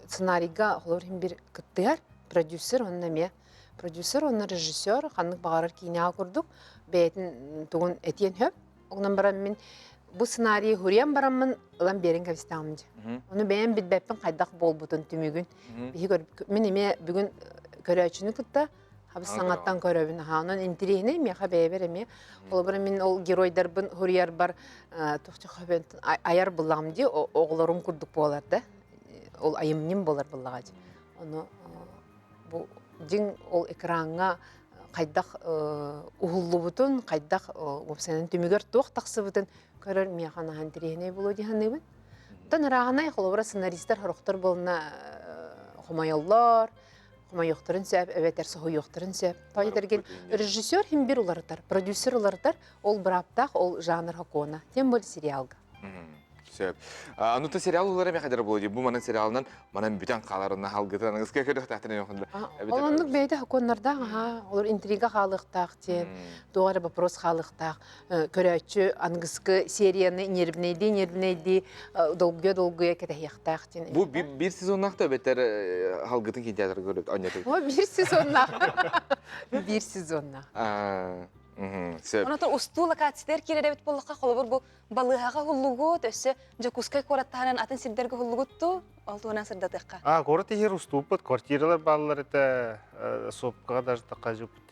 сценарийга холобур иһин бир кыттыһар продюсер онно эмиэ продюсер онно режиссер ханнык баҕарар киинэҕэ курдук бэйэтин тугун этиэн сөп. Онон баран мин бу сценарийы хуруйан бараммын ылан биэрэн кэбистэҕим дьэ. Ону бэйэм билбэппин хайдах буолбутун түмүгүн. Биһи мин эмиэ бүгүн көрөөччүнү кытта Хабыс саҥаттан көрөбүн аха. Онон интириэһинэй миэхэ бэйэбэр эмиэ. Холобура мин ол геройдарбын хуруйарбар туох айар буллаҕым дии оҕолорум курдук буолар да. Ол айымньым буолар буллаҕа дии. Ону бу дьиҥ ол экраҥҥа хайдах уһуллубутун, хайдах уопсайынан түмүгэр туох тахсыбытын көрөр миэхэ наһаа интириэһинэй буолуо дии саныыбын. Оттон ырааҕынай холобура сценаристар сорохтор буолна хомойоллор, хомойуохтарын сөп эбэтэр соһуйуохтарын сөп. Тоҕо диэтэргин режиссер хим бир уларытар, продюсер уларытар, ол бырааптаах ол жанр хокуона. Тем более сериалга. Сөп. Аны то сериал улар эме хадыр болу бу манан сериалынан манан бүтэн хааларына халгытын аныгыска көрүөхтээхтэн йохунда. Ол оннук бэйэтэ хокуоннардаах аха, олор интрига хаалыахтаах диэн, туох эрэ вопрос хаалыахтаах. Көрөөччү аныгыскы серияны нервнэйдии нервнэйдии долгуйа-долгуйа кэтэһиэхтээх диэн. Бу биир сезоннаах да эбэтэр халгытын киин театрга көрөт онньоту. О, биир сезоннаах. Биир сезоннаах. Сөп. Онотон устуу локациятыгар киирэр эбит буоллахха, холобур бу балыыһаҕа уһуллугут, өссө Дьокуускай куораттаһынан атын сирдэргэ уһуллугут ол туһунан сырдатыахха. А, куорат иһэр устууппут, квартиралар бааллар этэ, сопкаҕа даже тахха жуппут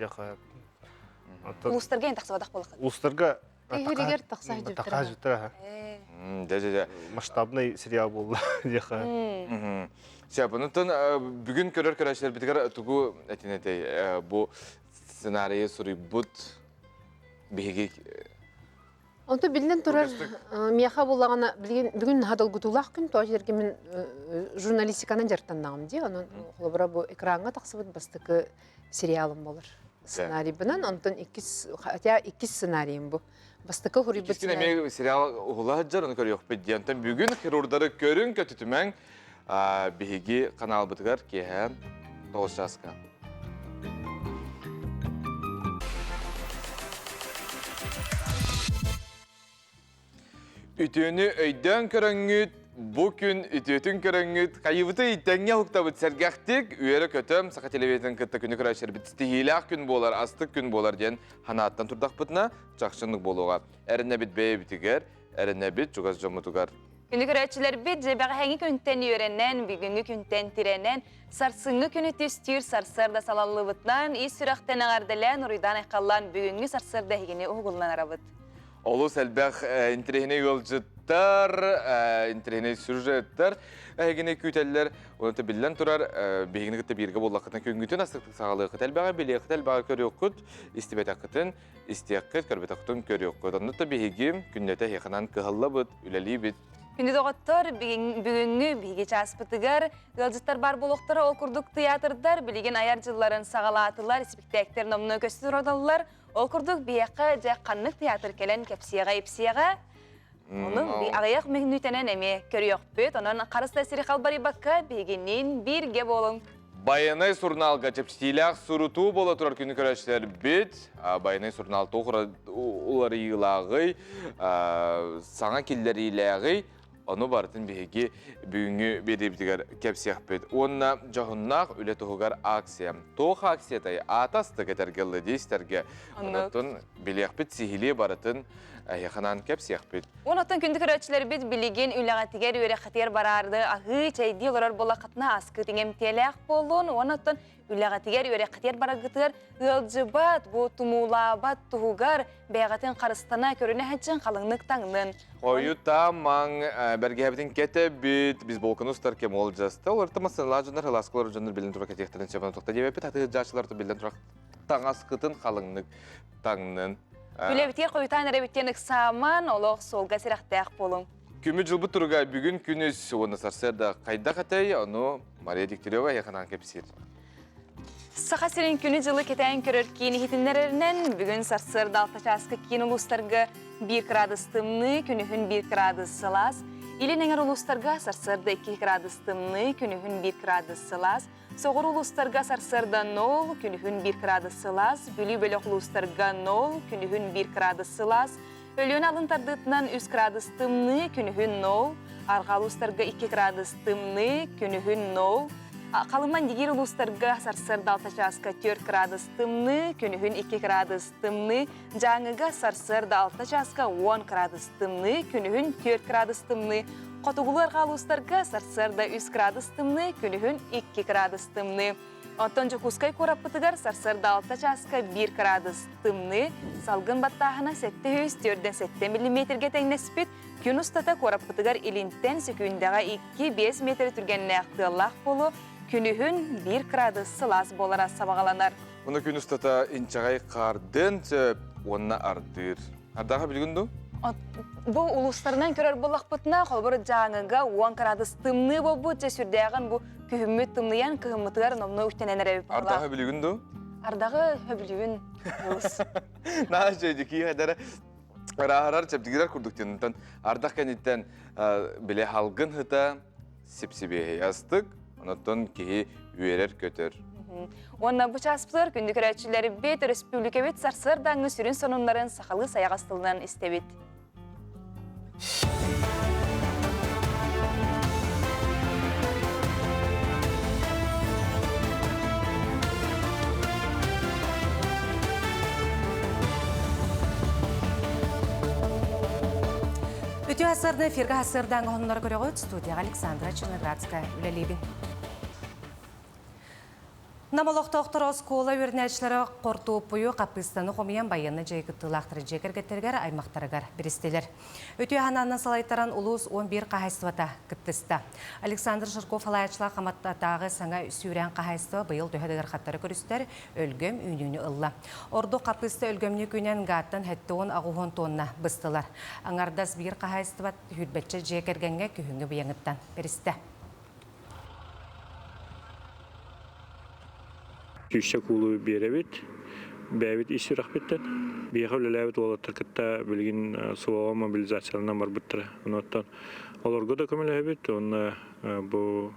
Улуустарга эн тахсыбатах буоллахха. Улуустарга Тыһыригэр тахса тахса Дэ-дэ-дэ. Масштабный сериал буолла диэхэ. Сөп, онтон бүгүн көрөр көрөөччүлэрбитигэр тугу этин этэй бу сценарийы суруйбут биһиги Онто биллэн турар, миэхэ буллаҕына билигин бүгүн наһаа долгутуулаах күн, тоҕо диэтэргэ мин журналистиканан дьарыктаннаҕым дии. Онон холобура бу экраҥҥа тахсыбыт бастакы сериалым болар. Сценарийбынан, онтон иккис, хотя иккис сценарийым бу. Бастакы хуруйбут Иккискин эмиэ сериал уһула сылдьар, ону көрүөхпүт диэн. Онтон бүгүн хирурдары көрүҥ көтүтүмэҥ биһиги каналбытыгар киэһэ 9 чааска. Үтүөнү өйдөөн көрөҥҥүт, бу күн үтүөтүн көрөҥҥүт, хайыбыты тэҥҥэ уһуктабыт сэргэхтик, үөрэ-көтө саха телевизорын кытта күнү көрөөччүлэрбит ситиһиилээх күн буолар, астык күн буолар диэн ханааттан турдахпытына, чахчыннык буолуоҕа. Эрэнэбит бэйэбитигэр, эрэнэбит чугас дьоммутугар. Күнү көрөөччүлэрбит дьэбэҕэһэҥи күнтэн үөрэнэн, бүгүҥҥү күнтэн тирэнэн, сарсыҥҥы күнү түстүүр сарсыарда салаллыбытынан, ис сүрэхтэн эҕэрдэлээн, уруйдаан-айхаллаан бүгүҥҥү сарсыарда эһигини уһугуллан арабыт. Олус элбэх интэриэһинэй ыалдьыттар, интэриэһинэй сюжеттар эһигини күүтэллэр. Онон биллэн турар, биһигини кытта бииргэ буоллаххытына күҥҥүтүн астыктык саҕалыаххыт, элбэҕи билиэххит, элбэҕи көрүөххүт, истибэтэххитин истиэххит, көрбөтөххүтүн көрүөххүт. Онно да биһиги күннэтэ эһиэхэнэн кыһаллабыт, үлэлиибит. Күндү доҕоттор, бүгүҥҥү биһиги чааспытыгар ыалдьыттар бар буолуохтара. Ол курдук тыйаатырдар билигин айар дьылларын саҕалаатылар, испиктээктэр номнуо көстө тураллар. Ол курдук биһиэхэ дьэ ханнык тыйаатыр кэлэн кэпсиэҕэ-ипсиэҕэ Ону аҕыйах мүнүүтэнэн эмиэ көрүөхпүт. Онон харыс да сири халбарыйбакка биһигинниин бииргэ буолуҥ. Байанай сурунаалга чэпчэтиилээх сурутуу буола турар күнү көрөөччүлэрбит Байанай сурунаал туох уларыйыылааҕый, саҥа киллэриилээҕий, ону барытын биһиги бүгүҥҥү биэриибитигэр кэпсиэхпит. Уонна дьоһуннаах үлэ туһугар акция. Туох акциятай? Аата астык этэргэ ылла истэргэ. Онон билиэхпит сиһилии барытын эһиэхэ кэпсиэхпит. Онон күндү көрөөччүлэрбит билигин үлэҕитигэр, үөрэххитигэр бараарды аһыы, чэйдии олорор буоллаххытына аскыт иҥэмтиэлээх буоллун. Онон үлэҕитигэр, үөрэххитигэр бараргытыгар ыалдьыбат, бу тумуулаабат туһугар бэйэҕитин харыстана көрүнэ сылдьын халыҥнык таҥнын. Хойутаамаҥ бэргэһэбитин кэтэбит, бейсболканы устар кэм уолдьаста. Олорто массыыналаах дьоннор, ылааскалар дьоннор билэн турар кэтиэхтэрин сөп. Тоқта диэбэппит, атыыһыт биллэн турар таҥаскытын халыҥнык таҥнын. Үлэбитигэр хойутаан эрэбиттэн ыксааман, олох суолга сэрэхтээх буолуҥ. Күмү дьылбыт туруга бүгүн күнүс уонна сарсыарда хайдах этэй, ону Мария Дегтярева эйиэхэ кэпсиир. Саха сирин күнү-дьылы кэтээн көрөр киин иһитиннэрэринэн, бүгүн сарсыарда 6 чааска киин улуустарга 1 градус тымныы, күнүһүн 1 градус сылаас, Илин эҥэр улуустарга сарсыарда 2 градус тымныы, күнүһүн 1 градус сылаас, Соҕуруу улуустарга сарсыарда 0, күнүһүн 1 градус сылаас, Бүлүү бөлөх улуустарга 0, күнүһүн 1 градус сылаас, Өлүөнэ алын тардыытынан 3 градус тымныы, күнүһүн 0, Арҕаа улуустарга 2 градус тымныы, күнүһүн 0, Халыма Индигиир улуустарга сарсыарда 6 чааска 4 градус тымныы, күнүһүн 2 градус тымныы, Дьааҥыга сарсыарда 6 чааска 10 градус тымныы, күнүһүн 4 градус тымныы, Хотугулуу арҕаа улуустарга сарсыарда 3 градус тымныы, күнүһүн 2 градус тымныы. Оттон Дьокуускай куораппытыгар сарсыарда 6 чааска 1 градус тымныы, салгын баттааһына 747 миллиметргэ тэҥнэспит. Күн устата куораппытыгар илинтэн сөкүүндэҕэ 2-5 метр түргэннээх тыаллаах буолуо, күнүһүн 1 градус сылаас буолара сабаҕаланар. Муну күн устата инчэҕэй хаардыан сөп уонна ардыыр. Ардаха билигин дуу? Бу улуустарынан көрөр буоллахпытына, холобур Дьааҥыга 10 градус тымныы буолбут, дьэ сүрдээҕин бу күһүммүт тымныйан кыһыммытыгар номнуо үктэнэн эрэбит буоллаах. Ардаха билигин дуу? Ардаҕы хөбүлүүбүн улус. Наа дьэ киһи ырааһырар чэбдигирэр курдук тинтэн ардах кэнниттэн биле халгын хыта сипсибиэһэй астык, онотон киһи үөрэр-көтөр. Уонна бу чааспытыгар күндү көрөөччүлэрбит, өрөспүүбүлүкэбит сарсыардааҥҥы сүрүн сонуннарын сахалыы сайаҕас тылынан истэбит. Үтүө сарсыарда эфиргэ сарсыардааҥҥы сонуннары көрөҕүт студияҕа Александра Черноградская үлэлиибин. Нам олохтоохторо оскуола үөрэнээччилэрэ хортуоппуйу, хаппыыстаны хомуйан байыаннай дьайыы кыттыылаахтара дьиэ кэргэттэригэр, аймахтарыгар биристилэр. Үтүө санаанан салайтаран улуус 11 хаһаайыстыбата кыттыста. Александр Жирков салайааччылаах Хаматтатааҕы саҥа сүүрээн хаһаайыстыба быйыл төһө да ыарахаттары көрүстэр, өлгөм үүнүүнү ылла. Ордук хаппыыста өлгөмнүк үүнэн гааттан 78 тонна быстылар. Аҥардас биир хаһаайыстыба сүүрбэччэ дьиэ кэргэҥҥэ күһүҥҥү быйаҥыттан бэристэ. Сүүсчэ куулу биэрэбит, бэйэбит ис сүрэхпиттэн. Биһиэхэ үлэлээбит уолаттар кытта билигин СВО мобилизацияланан барбыттара. Онуоттан олорго да көмөлөһөбүт уонна бу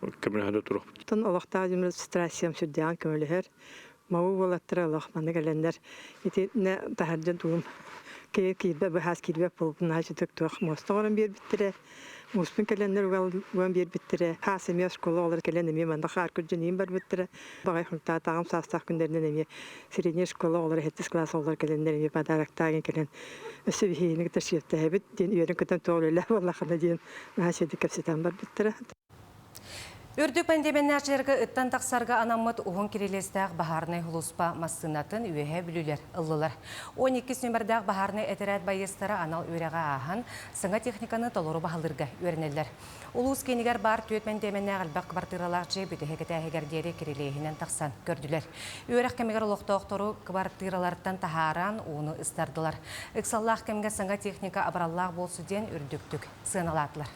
көмөлөһө да туруохпут. Оттон олохтоох администрациям сүрдээҕин көмөлөһөр. Мабы уолаттара олох манна кэлэннэр итиннэ таһырдьа тугум киирбэт быһаас киирбэт буолбут наһаа сүтүк туох муоста оҥорон биэрбиттэрэ. Мууспун кэлэннэр уган биэрбиттэрэ. Хаас эмиэ оскуола оҕолоро кэлэн эмиэ манна хаар күрдьэн иин барбыттара. Баҕай хонтаатаҕым саастаах күннэринэн эмиэ средняя школа оҕолоро сэттис класс оҕолоро кэлэннэр эмиэ подароктааҕын кэлэн өссө биһигини кытта шефтэһэбит диэн үөрэн көтөн туох үлэлээх буоллаххына диэн наһаа үчүгэйдик кэпсэтэн барбыттара. Үрдүк пандемияннааччыларга ыттан тахсарга анаммыт уһун кирилиэстээх баһаарынай сулууспа массыынатын Үөһээ Бүлүүлэр ыллылар. 12 нүөмэрдээх баһаарынай этэрээт байыастара анал үөрэҕи ааһан, саҥа техниканы толору баһылыырга үөрэнэллэр. Улуус киинигэр баар түөрт мэндиэмэннээх элбэх кыбартыыралаах дьиэ бүтэһик этээһигэр диэри кирилиэһинэн тахсан көрдүлэр. Үөрэх кэмигэр олохтоохтору кыбартыыраларыттан таһааран, ууну ыстардылар. Ыксаллаах кэмҥэ саҥа техника абыраллаах буолсу диэн үрдүктүк сыаналаатылар.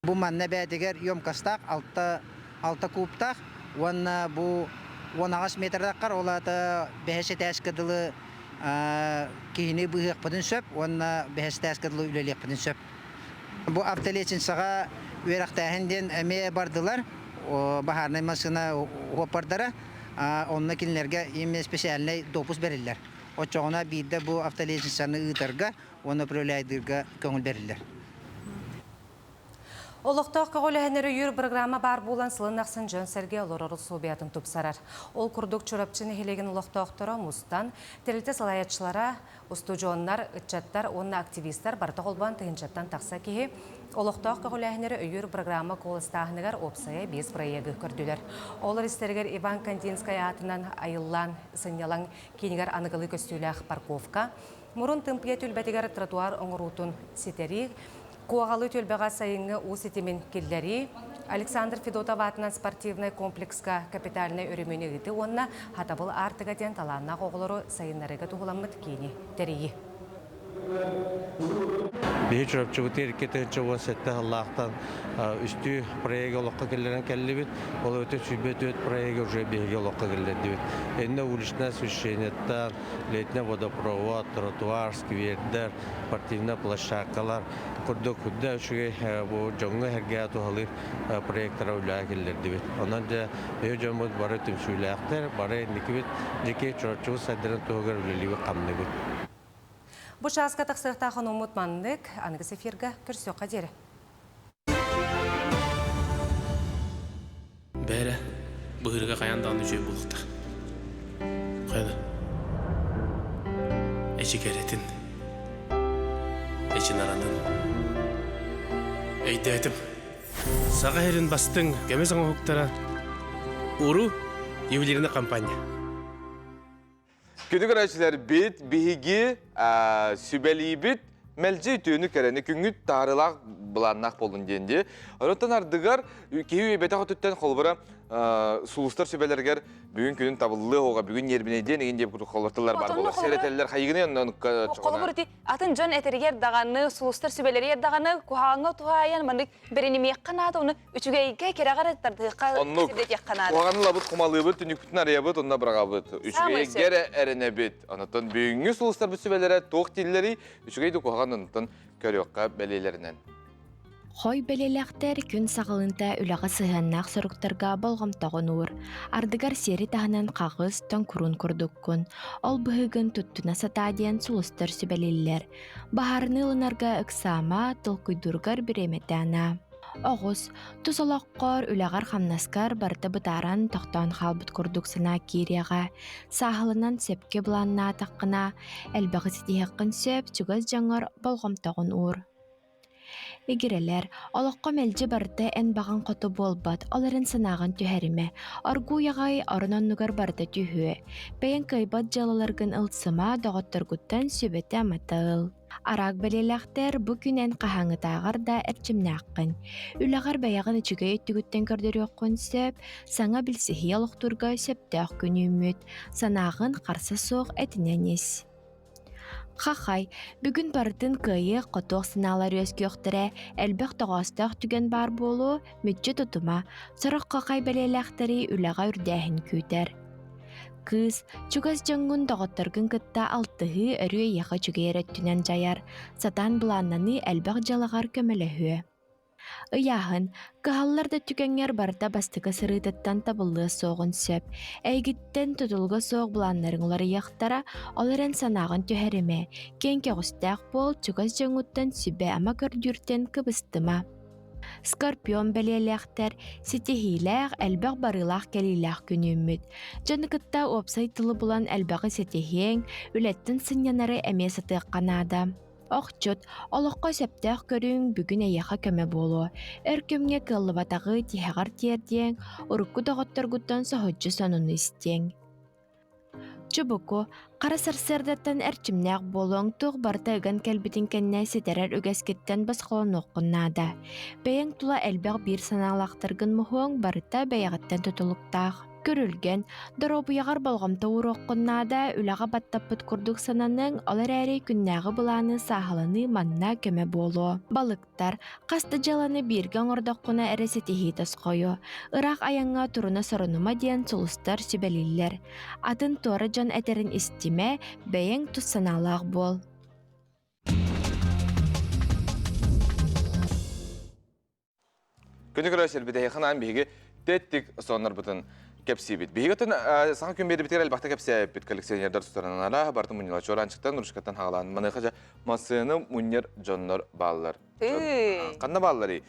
Бу манна бээтигэр емкостаах алта кубтаах уонна бу 18 метрдаххар ол аата бэһис этээскэ дылы киһини быыһыахпытын сөп уонна бэһис этээскэ дылы үлэлиэхпитин сөп. Бу автолечницаҕа үөрэхтээһин диэн эмиэ бардылар баһаарнай массыына уоппардара онно кинилэргэ именно специальнай допуск бэриллэр. Оччоҕуна биирдэ бу автолечницаны ыытарга уонна управляйдыырга көҥүл бэриллэр. Олохтоох көҕүлэһэн өйүүр программа баар буолан сылын ахсын дьон-сэргэ олорор усулуобуйатын тупсарар. Ол курдук Чурапчы нэһилиэгин олохтоохторо мустан, тэрилтэ салайааччылара, устудьуоннар, ыччаттар уонна активистар барыта холбоон тыһыынчаттан тахса киһи олохтоох көҕүлээһиннэри өйүүр программа куоластааһыныгар уопсайа биэс проегы көрдүлэр. Олор истэригэр Иван Кандинскай аатынан айыллаан сынньалаҥ киинигэр аныгылыы көстүүлээх парковка, Мурун Тымпыйа түөлбэтигэр тротуар оҥоруутун ситэрии, Куоҕалы түөлбэҕэ сайыҥҥы уу ситимин киллэрии, Александр Федотов аатынан спортивнай комплекска капитальнай өрөмүөнү ыытыы уонна Хатабыл аартыга диэн талааннаах оҕолору сайыннарыыга туһуламмыт киини тэрийии. Биһи Чурапчыбытыгар 2017 сыллаахтан үстүү проегы олоххо киллэрэн кэллибит. Ол эбэтэр 104 проегы уже биһиги олоххо киллэрдибит. Иннэ уличное освещениеттан, летний водопровод, тротуар, сквердэр, спортивнай площадкалар курдук үрдэ үчүгэй бу дьоҥҥо эргээ туһалыыр проектара үлэҕэ киллэрдибит. Онон дьэ биһи дьоммут бары түмсүүлээхтэр, бары инникибит дьики Чурапчыбыт сайдарын туһугар үлэлиибит-хамныыбыт. Бу чааска тахсыахтаах онууммут маннык, аныгыс эфирга көрсүөххэ диэри. Бээрэ, быһыырга хайаан даҕаны үчүгэй буолуохтаах. Хайа Эчи кэрэтин, эчи наратын. Өйдөөтүм. Саха сирин бастыҥ көмүс оҥоһуктара Уру ювелирная компания. Күндү көрөөччүлэрбит, биһиги сүбэлиибит, мэлдьи үтүөнү кэрэни күҥҥүт таарылаах былааннаах буоллун диэн дии. Онтон ардыгар киһи үйэбэтэх өттүттэн холобура сулустар сүбэлэригэр бүгүн күнүн табыллыа оҕа бүгүн ньиэрбинэйдиэн игин диэн курдук холортулар бар буолар. Сэрэтэллэр хайыгыны оннон Холобур ити атын дьон этэригэр даҕаны, сулустар сүбэлэригэр даҕаны куһаҕаҥҥа туһаайан маннык бэринимиэххэ наада, ону үчүгэйгэ, кэрэҕэ эрэ тардыахха, Оннук. сирдэтиэххэ наада. Куһаҕаны ылабыт, кумалыыбыт, түнүкпүтүн арыйабыт, онно быраҕабыт. Үчүгэйгэ эрэ эрэнэбит. Онтон бүгүҥҥү сулустарбыт сүбэлэрэ туох дииллэрий? Үчүгэй да куһаҕан онтон көрүөххэ бэлиэлэринэн. Хой бэлиэлээхтэр күн саҕалыыта үлэҕэ сыһыаннаах соруктарга болҕомтоҕун уур. Ардыгар сиэри таһынан хаҕыс, тоҥкуруун курдуккун. Ол быһыыгын туттуна сатаа диэн сулустар сүбэлииллэр. Баһаарыны ылынарга ыксаама, толкуйдуургар бириэмэтэ анаа. Оҕус, тус олоххор, үлэҕэр-хамнаскар барыта бытааран, тохтоон хаалбыт курдук санаа киириэҕэ. Сааһыланан сөпкө былааннаатаххына, элбэҕи ситиһиэххин сөп, чугас дьоҥҥор болҕомтоҕун уур. Игирэлэр, олоххо мэлдьи барыта эн баҕаҥ хоту буолбат, ол эрэн санааҕын түһэримэ, оргууй аҕай орон оннугар барыта түһүө. Бэйэҥ кыайбат дьыалаларгын ылсыма, доҕотторгуттан сүбэтэ-амата ыл. Араак бэлиэлээхтэр бу күн эн хаһааҥҥытааҕар да эрчимнээххин. Үлэҕэр бэйэҕин үчүгэй өттүгүттэн көрдөрүөххүн сөп, саҥа билсиһии олохтуурга сөптөөх күн үүммүт, санааҕын харса суох этинэн ис. Хахай, бүгүн барытын кыайыах-хотуох санаалар үөскүөхтэрэ, элбэх тоҕоостоох түгэн баар буолуо, мүччү тутума, сорох хахай бэлиэлээхтэри үлэҕэ үрдээһин күүтэр. Кыыс, чугас дьоҥҥун доҕотторгун кытта алтыһыы өрүү эйиэхэ үчүгэй эрэ өттүнэн дьайар, сатаан былааннаныы элбэх дьыалаҕар көмөлөһүө. Ыйааһын, кыһаллар да түгэҥҥэр барыта бастакы сырыытыттан табыллыа суоҕун сөп. Эйигиттэн тутулуга суох былааннарыҥ уларыйыахтара, ол эрэн санааҕын түһэримэ, киэҥ көҕүстээх буол, чугас дьоҥҥуттан сүбэ-ама көрдүүртэн кыбыстыма. Скорпион бэлиэлээхтэр, ситиһиилээх, элбэх барыылаах-кэлиилээх күн үүммүт. Дьону кытта уопсай тылы булан элбэҕи ситиһиэҥ, үлэттэн сынньанары эмиэ сатыахха наада. Охчут, олоххо сөптөөх көрүүҥ бүгүн эйиэхэ көмө буолуо. Өр кэмҥэ кыаллыбатаҕы тиһэҕэр тиэрдиэҥ, урукку доҕотторгуттан соһуччу сонуну истиэҥ. Чубуку, хара сарсыардаттан эрчимнээх буолуоҥ, туох барыта ыган кэлбитин кэннэ ситэрэр үгэскиттэн босхолонуоххун наада. Бэйэҥ тула элбэх биир санаалаахтаргын муһуоҥ барыта бэйэҕиттэн тутулуктаах. Көрүлгэн, доруобуйаҕар болҕомто ууруоххун наада, үлэҕэ баттаппыт курдук сананыаҥ, ол эрээри күннээҕи былааны сааһыланыы манна көмө буолуо. Балыктар, хас да дьыаланы бииргэ оҥордоххуна эрэ ситиһии тосхойуо. Ыраах айаҥҥа туруна сорунума диэн сулустар сүбэлииллэр. Атын туора дьон этэрин истимэ, бэйэҥ тус санаалаах буол. Күнү көрө сирбитэйханаан биһиги тэттик соннорбутун кэпсиибит. Биһиги отон саҥа күн биэрбитигэр элбэхтэ кэпсээбиппит коллекционердар тустарынан бартын мунньула чуораанчыктан ручкаттан хаалаан маныаха дьэ массыыны мунньар дьоннор бааллар. Ханна баалларый?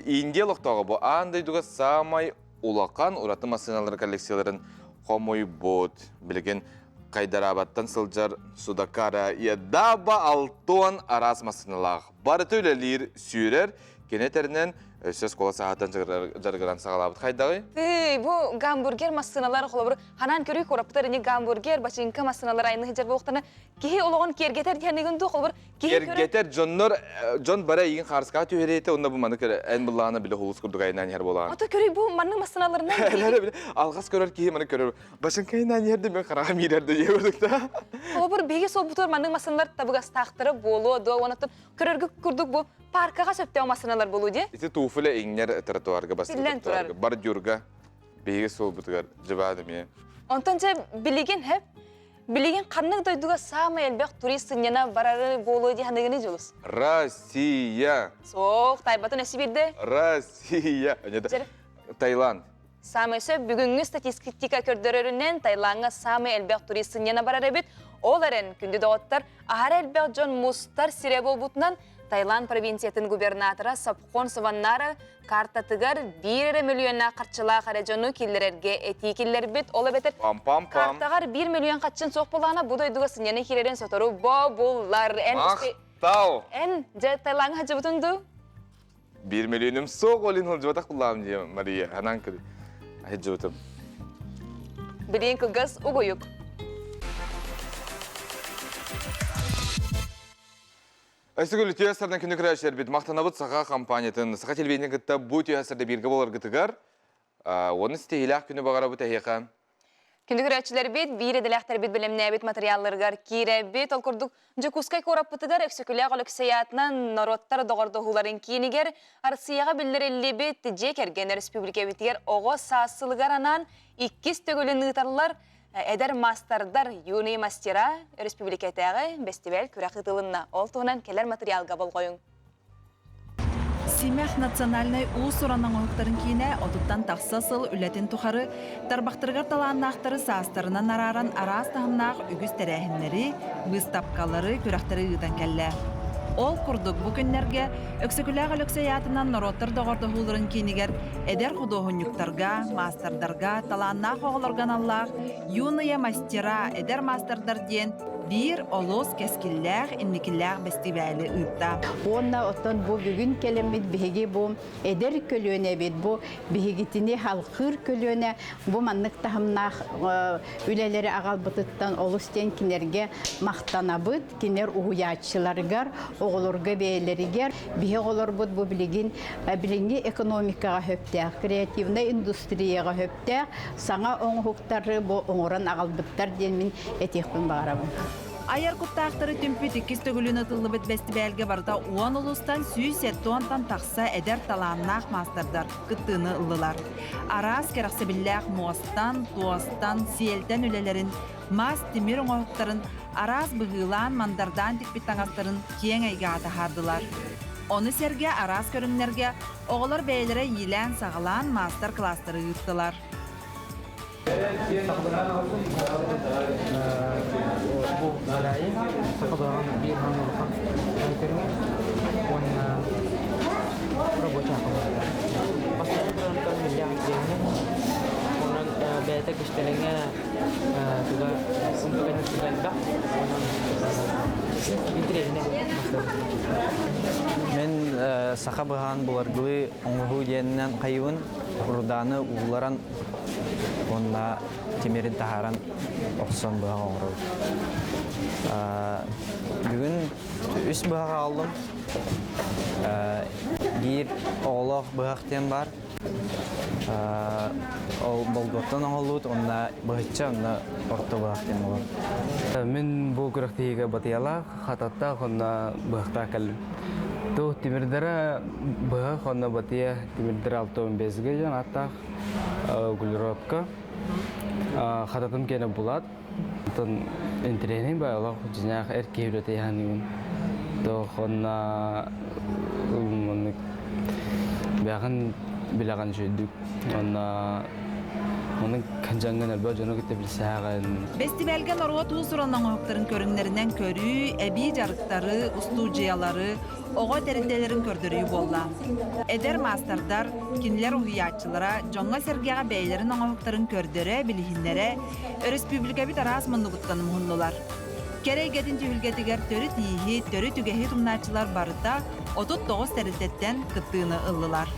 Индия олохтооҕо бу аан дойдуга саамай улахан ураты массыыналар коллекцияларын хомуйбут. Билигин Хайдараабаттан сылдьар Судакара Едаба Алтон араас массыыналаах. Барыта үлэлиир, сүүрэр, Кини этэринэн, өссө оскуола саһааттан дьарыгыран саҕалаабыт хайдаҕый? Тыый, бу гамбургер массыыналар холобур ханан көрүү куораппытар ини гамбургер, бачыыҥка массыыналар айны сылдьар буолуохтана киһи олоҕун киэргэтэр диэнигин дуу холобур киһи Киэргэтэр дьоннор дьон бара эйигин хаарыскаҕа түһэриэтэ онно бу маны эн былаана билэ хулус курдук айнаан иһэр буолаҕын. Ото көрүй бу маннык массыыналарынан Алҕас көрөр киһи маны көрөр. Бачыҥка айнаан иһэр да мен хараҕым иирэр да диye да. Холобур биһиги суолбутугар маннык массыыналар табыгастаахтара буолуо дуо уонна көрөргө курдук бу паркаҕа сөптөөх массыыналар буолуо дии. Ити туфля иҥнэр тротуарга бастакы тротуарга, бордюрга биһиги суолбутугар дьыбаан эмиэ. Онтон дьэ билигин хэп билигин ханнык дойдуга саамай элбэх турист сынньана барары буолуо дии ханыгыны дьулус? Россия. Суох, тайбатын өссө биирдэ. Россия. Таиланд. Саамай сөп бүгүҥҥү статистика көрдөрөрүнэн Таилаҥҥа саамай элбэх турист сынньана барар эбит. Ол эрэн, күндү доҕоттор, аһара элбэх дьон мустар сирэ буолбутунан Таиланд провинциятын губернатора Сапхон Саваннара картатыгар биир эрэ мөлүйүөннээх харчылаах эрэ дьону киллэрэргэ этии киллэрбит. Ол эбэтэр Пам-пам-пам. картаҕар 1 миллион харчын суох буолаана бу дойдуга сынньана киирэрин сотору бобуллар. Эн Махтал! Эн дьэ Таилаҥҥа сылдьыбытын дуу? 1 миллионум суох олин сылдьыбатах буллаам дии Мария. Анан кыр сылдьыбытым. Билиэн кылгас угуйук. Өссө үтүө сардан күнү көрөөччүлэрбит махтанабыт Саха компаниятын, Саха телевидение кытта бу үтүө сарда бииргэ боларгытыгар оны ситиһиилээх күнү баҕарабыт эһиэхэ. Күндү көрөөччүлэрбит, биир идэлээхтэрбит бэлэмнээбит материалларыгар киирэбит. Ол курдук, Дьокуускай куораппытыгар Өксөкүлээх Өлөксөй аатынан норуоттар доҕордоһууларын киинигэр Арассыыйаҕа биллэриллибит дьиэ кэргэн республикабытыгар оҕо саас сылыгар анаан иккис төгүлүн ыыталлар эдэр маастардар «Юные мастера» өрөспүүбүлүкэтээҕи бэстибээл күрэх ыытылынна. Ол туһунан кэлэр материалга болҕойуҥ. Симэх национальнай уус-уран оҥоһуктарын киинэ 30-тан тахса сыл үлэтин тухары тарбахтарыгар талааннаахтары саастарынан арааран араас таһымнаах үгүс тэрээһиннэри, быыстапкалары, күрэхтэри ыытан кэллэ. Ол курдук бу күннэргэ Өксөкүлээх Өлөксөй аатынан норуоттар доҕордоһууларын киинигэр эдэр худуоһунньуктарга, маастардарга, талааннаах оҕолорго аналлаах «Юные мастера» эдэр маастардар диэн биир олус кэскиллээх, инникилээх бэстибээли ыытта. Уонна оттон бу бүгүн кэлэммит биһиги бу эдэр көлүөнэбит, бу биһигитини халхыыр көлүөнэ бу маннык таһымнаах үлэлэри аҕалбытыттан олус диэн кинилэргэ махтанабыт. Кинилэр уһуйааччыларыгар, оҕолорго бэйэлэригэр биһи оҕолорбут бу билигин билиҥҥи экономикаҕа сөптөөх, креативнай индустрияҕа сөптөөх саҥа оҥоһуктары бу оҥорон аҕалбыттар диэн мин этиэхпин баҕарабын. Айар куттаахтары түмпүт иккис төгүлүн ытыллыбыт бэстибээлгэ барыта 10 улуустан 170-тан тахса эдэр талааннаах маастардар кыттыыны ыллылар. Араас кэрэхсэбиллээх муостан, туостан, сиэлтэн үлэлэрин, мас, тимир оҥоһуктарын, араас быһыылаан, мандардаан тикпит таҥастарын киэҥ эйгэҕэ таһаардылар. Ону сэргэ араас көрүҥнэргэ оҕолор бэйэлэрэ иилээн-саҕалаан маастар-кылаастары ыыттылар. Бу сахаларан биир улахан көрүҥэ уонна рабочий Бастакы турантан миллиард диэҥҥэ онон бэйэтэ кистэлэҥэ туга сымбыганы элбэх онон интириэһинэй. Мен саха быһаан буларгылыы оҥоһуу диэнинэн хайыбын руданы уулларан уонна тимирин таһааран охсон быһах оҥоробут. Бүгүн үс быһах аҕаллым. Биир оҕолоох быһах диэн баар. Ол болготтон оҥоһуллубут уонна быһычча онно орто быһах диэн буолар. Мин бу күрэхтэһиигэ батыйалаах, хататтаах уонна быһахтаах кэллим. Ту тимирдэрэ быһах уонна батыйа тимирдэрэ 65-гэ диэн ааттаах углеродка. Хататым киэнэ булат. Онтон интэриэһинэй баай олох дьиҥнээх эр киһи үлэтэ иһэниҥин. Туох уонна маннык бэҕин билэҕин үчүгэйдик уонна маннык дьаҥҥын элбэх дьону кытта билсээҕин. Бэстибээлгэ норуот уус-уран оҥоһуктарын көрүҥнэринэн көрүү, эбии дьарыктары, устуудьуйалары, оҕо тэрилтэлэрин көрдөрүү буолла. Эдэр маастардар, кинилэр уһуйааччылара дьоҥҥо-сэргэҕэ бэйэлэрин оҥоһуктарын көрдөрө, билиһиннэрэ, өрөспүүбүлүкэбит араас муннугуттан муһуннулар. Кэрэ эйгэтин түһүлгэтигэр төрүт ииһи, төрүт үгэһи тумнааччылар барыта 39 тэрилтэттэн кыттыыны ыллылар.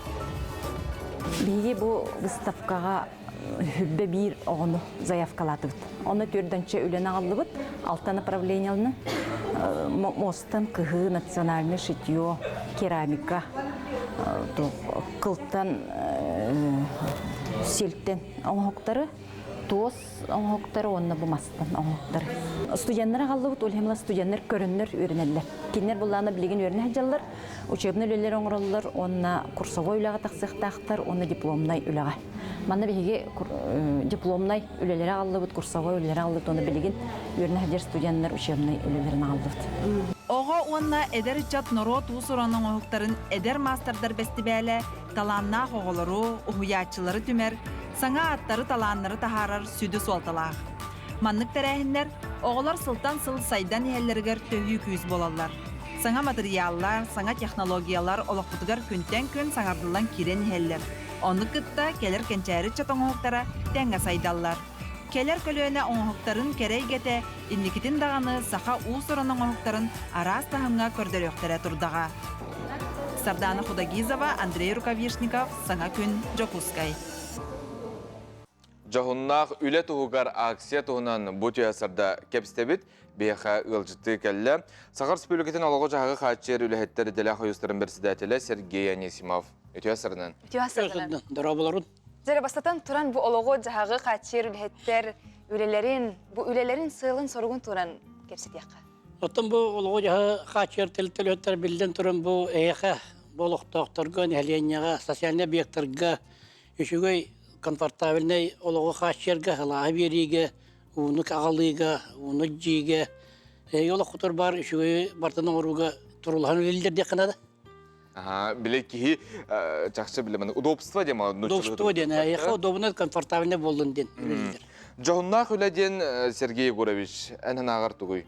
Биһиги бу выставкаҕа хүрбэ биир оҕону заявкалаатыбыт. Онно түөрдөнчө үлэни аҕаллыбыт, алта направлениеланы. Мостан кыһыы, национальное шитье, керамика, кылтан, силтэн оҥоһуктары, туос оҥоһуктары уонна бу мастан оҥоһуктары. Студеннар аҕаллыбыт, ол иһин студеннар көрөннөр үөрэнэллэр. Кинилэр буллаана билигин үөрэнэ сылдьаллар, учебнай үлэлэри оҥороллор уонна курсовой үлэҕэ тахсыахтаахтар уонна дипломнай үлэҕэ. Манна биһиги дипломнай үлэлэри аҕаллыбыт, курсовой үлэлэри аҕаллыбыт уонна билигин үөрэнэ сылдьар студеннар учебнай үлэлэрин аҕаллыбыт. Оҕо уонна эдэр ыччат норуот уус-уран оҥоһуктарын эдэр маастардар бэстибээлэ талааннаах оҕолору, уһуйааччылары түмэр, саҥа ааттары, талааннары таһаарар сүдү суолталаах. Маннык тэрээһиннэр оҕолор сылтан сыл сайдан иһэллэригэр төһүү күүс буолаллар. Саҥа матырыйааллар, саҥа технологиялар олохпутугар күнтэн күн саҥардыллан киирэн иһэллэр. Ону кытта кэлэр кэнчээри ыччат оҥоһуктара тэҥҥэ сайдаллар. Кэлэр көлүөнэ оҥоһуктарын кэрэ эйгэтэ инникитин даҕаны саха уус-уран оҥоһуктарын араас таһымҥа көрдөрүөхтэрэ турдаҕа. Сардаана Худогизова, Андрей Рукавишников, Саҥа күн, Дьокуускай. Дьоһуннаах үлэ туһугар акция туһунан бу түһэ кэпсэбит. Биһиэхэ ыалдьыттыы кэллэ. Саха Республикатын олоҕу-дьаһаҕы хааччыйар үлэһиттэр идэлээх ойуустарын председателэ Сергей Анисимов. Үтүө сарынан. Үтүө сарынан. Дорооболорун. Дьэ, бастатан туран бу олоҕу-дьаһаҕы хааччыйар үлэһиттэр үлэлэрин, бу үлэлэрин сыалын-соругун туран кэпсэтиэххэ. Оттон бу олоҕу-дьаһаҕы хааччыйар тэрилтэлэр биллэн туран бу эйэхэ, бу олохтоохторго, нэһилиэнньэҕэ, социальнай объектарга үчүгэй комфортабельнай олоҕу хааччыйарга, сылааһы биэриигэ, ууну аҕалыыга, ууну дьиигэ, эһиги олоххутугар баар үчүгэйи барытын оҥорууга турулаһан үлэлииллэр диэххэ наада. Аха, били киһи чахчы биле удобство диэн Удобство диэн, эйиэхэ удобно, комфортабельный буоллун диэн үлэлииллэр. Дьоһуннаах үлэ диэн Сергей Егорович, эн санааҕар тугуй?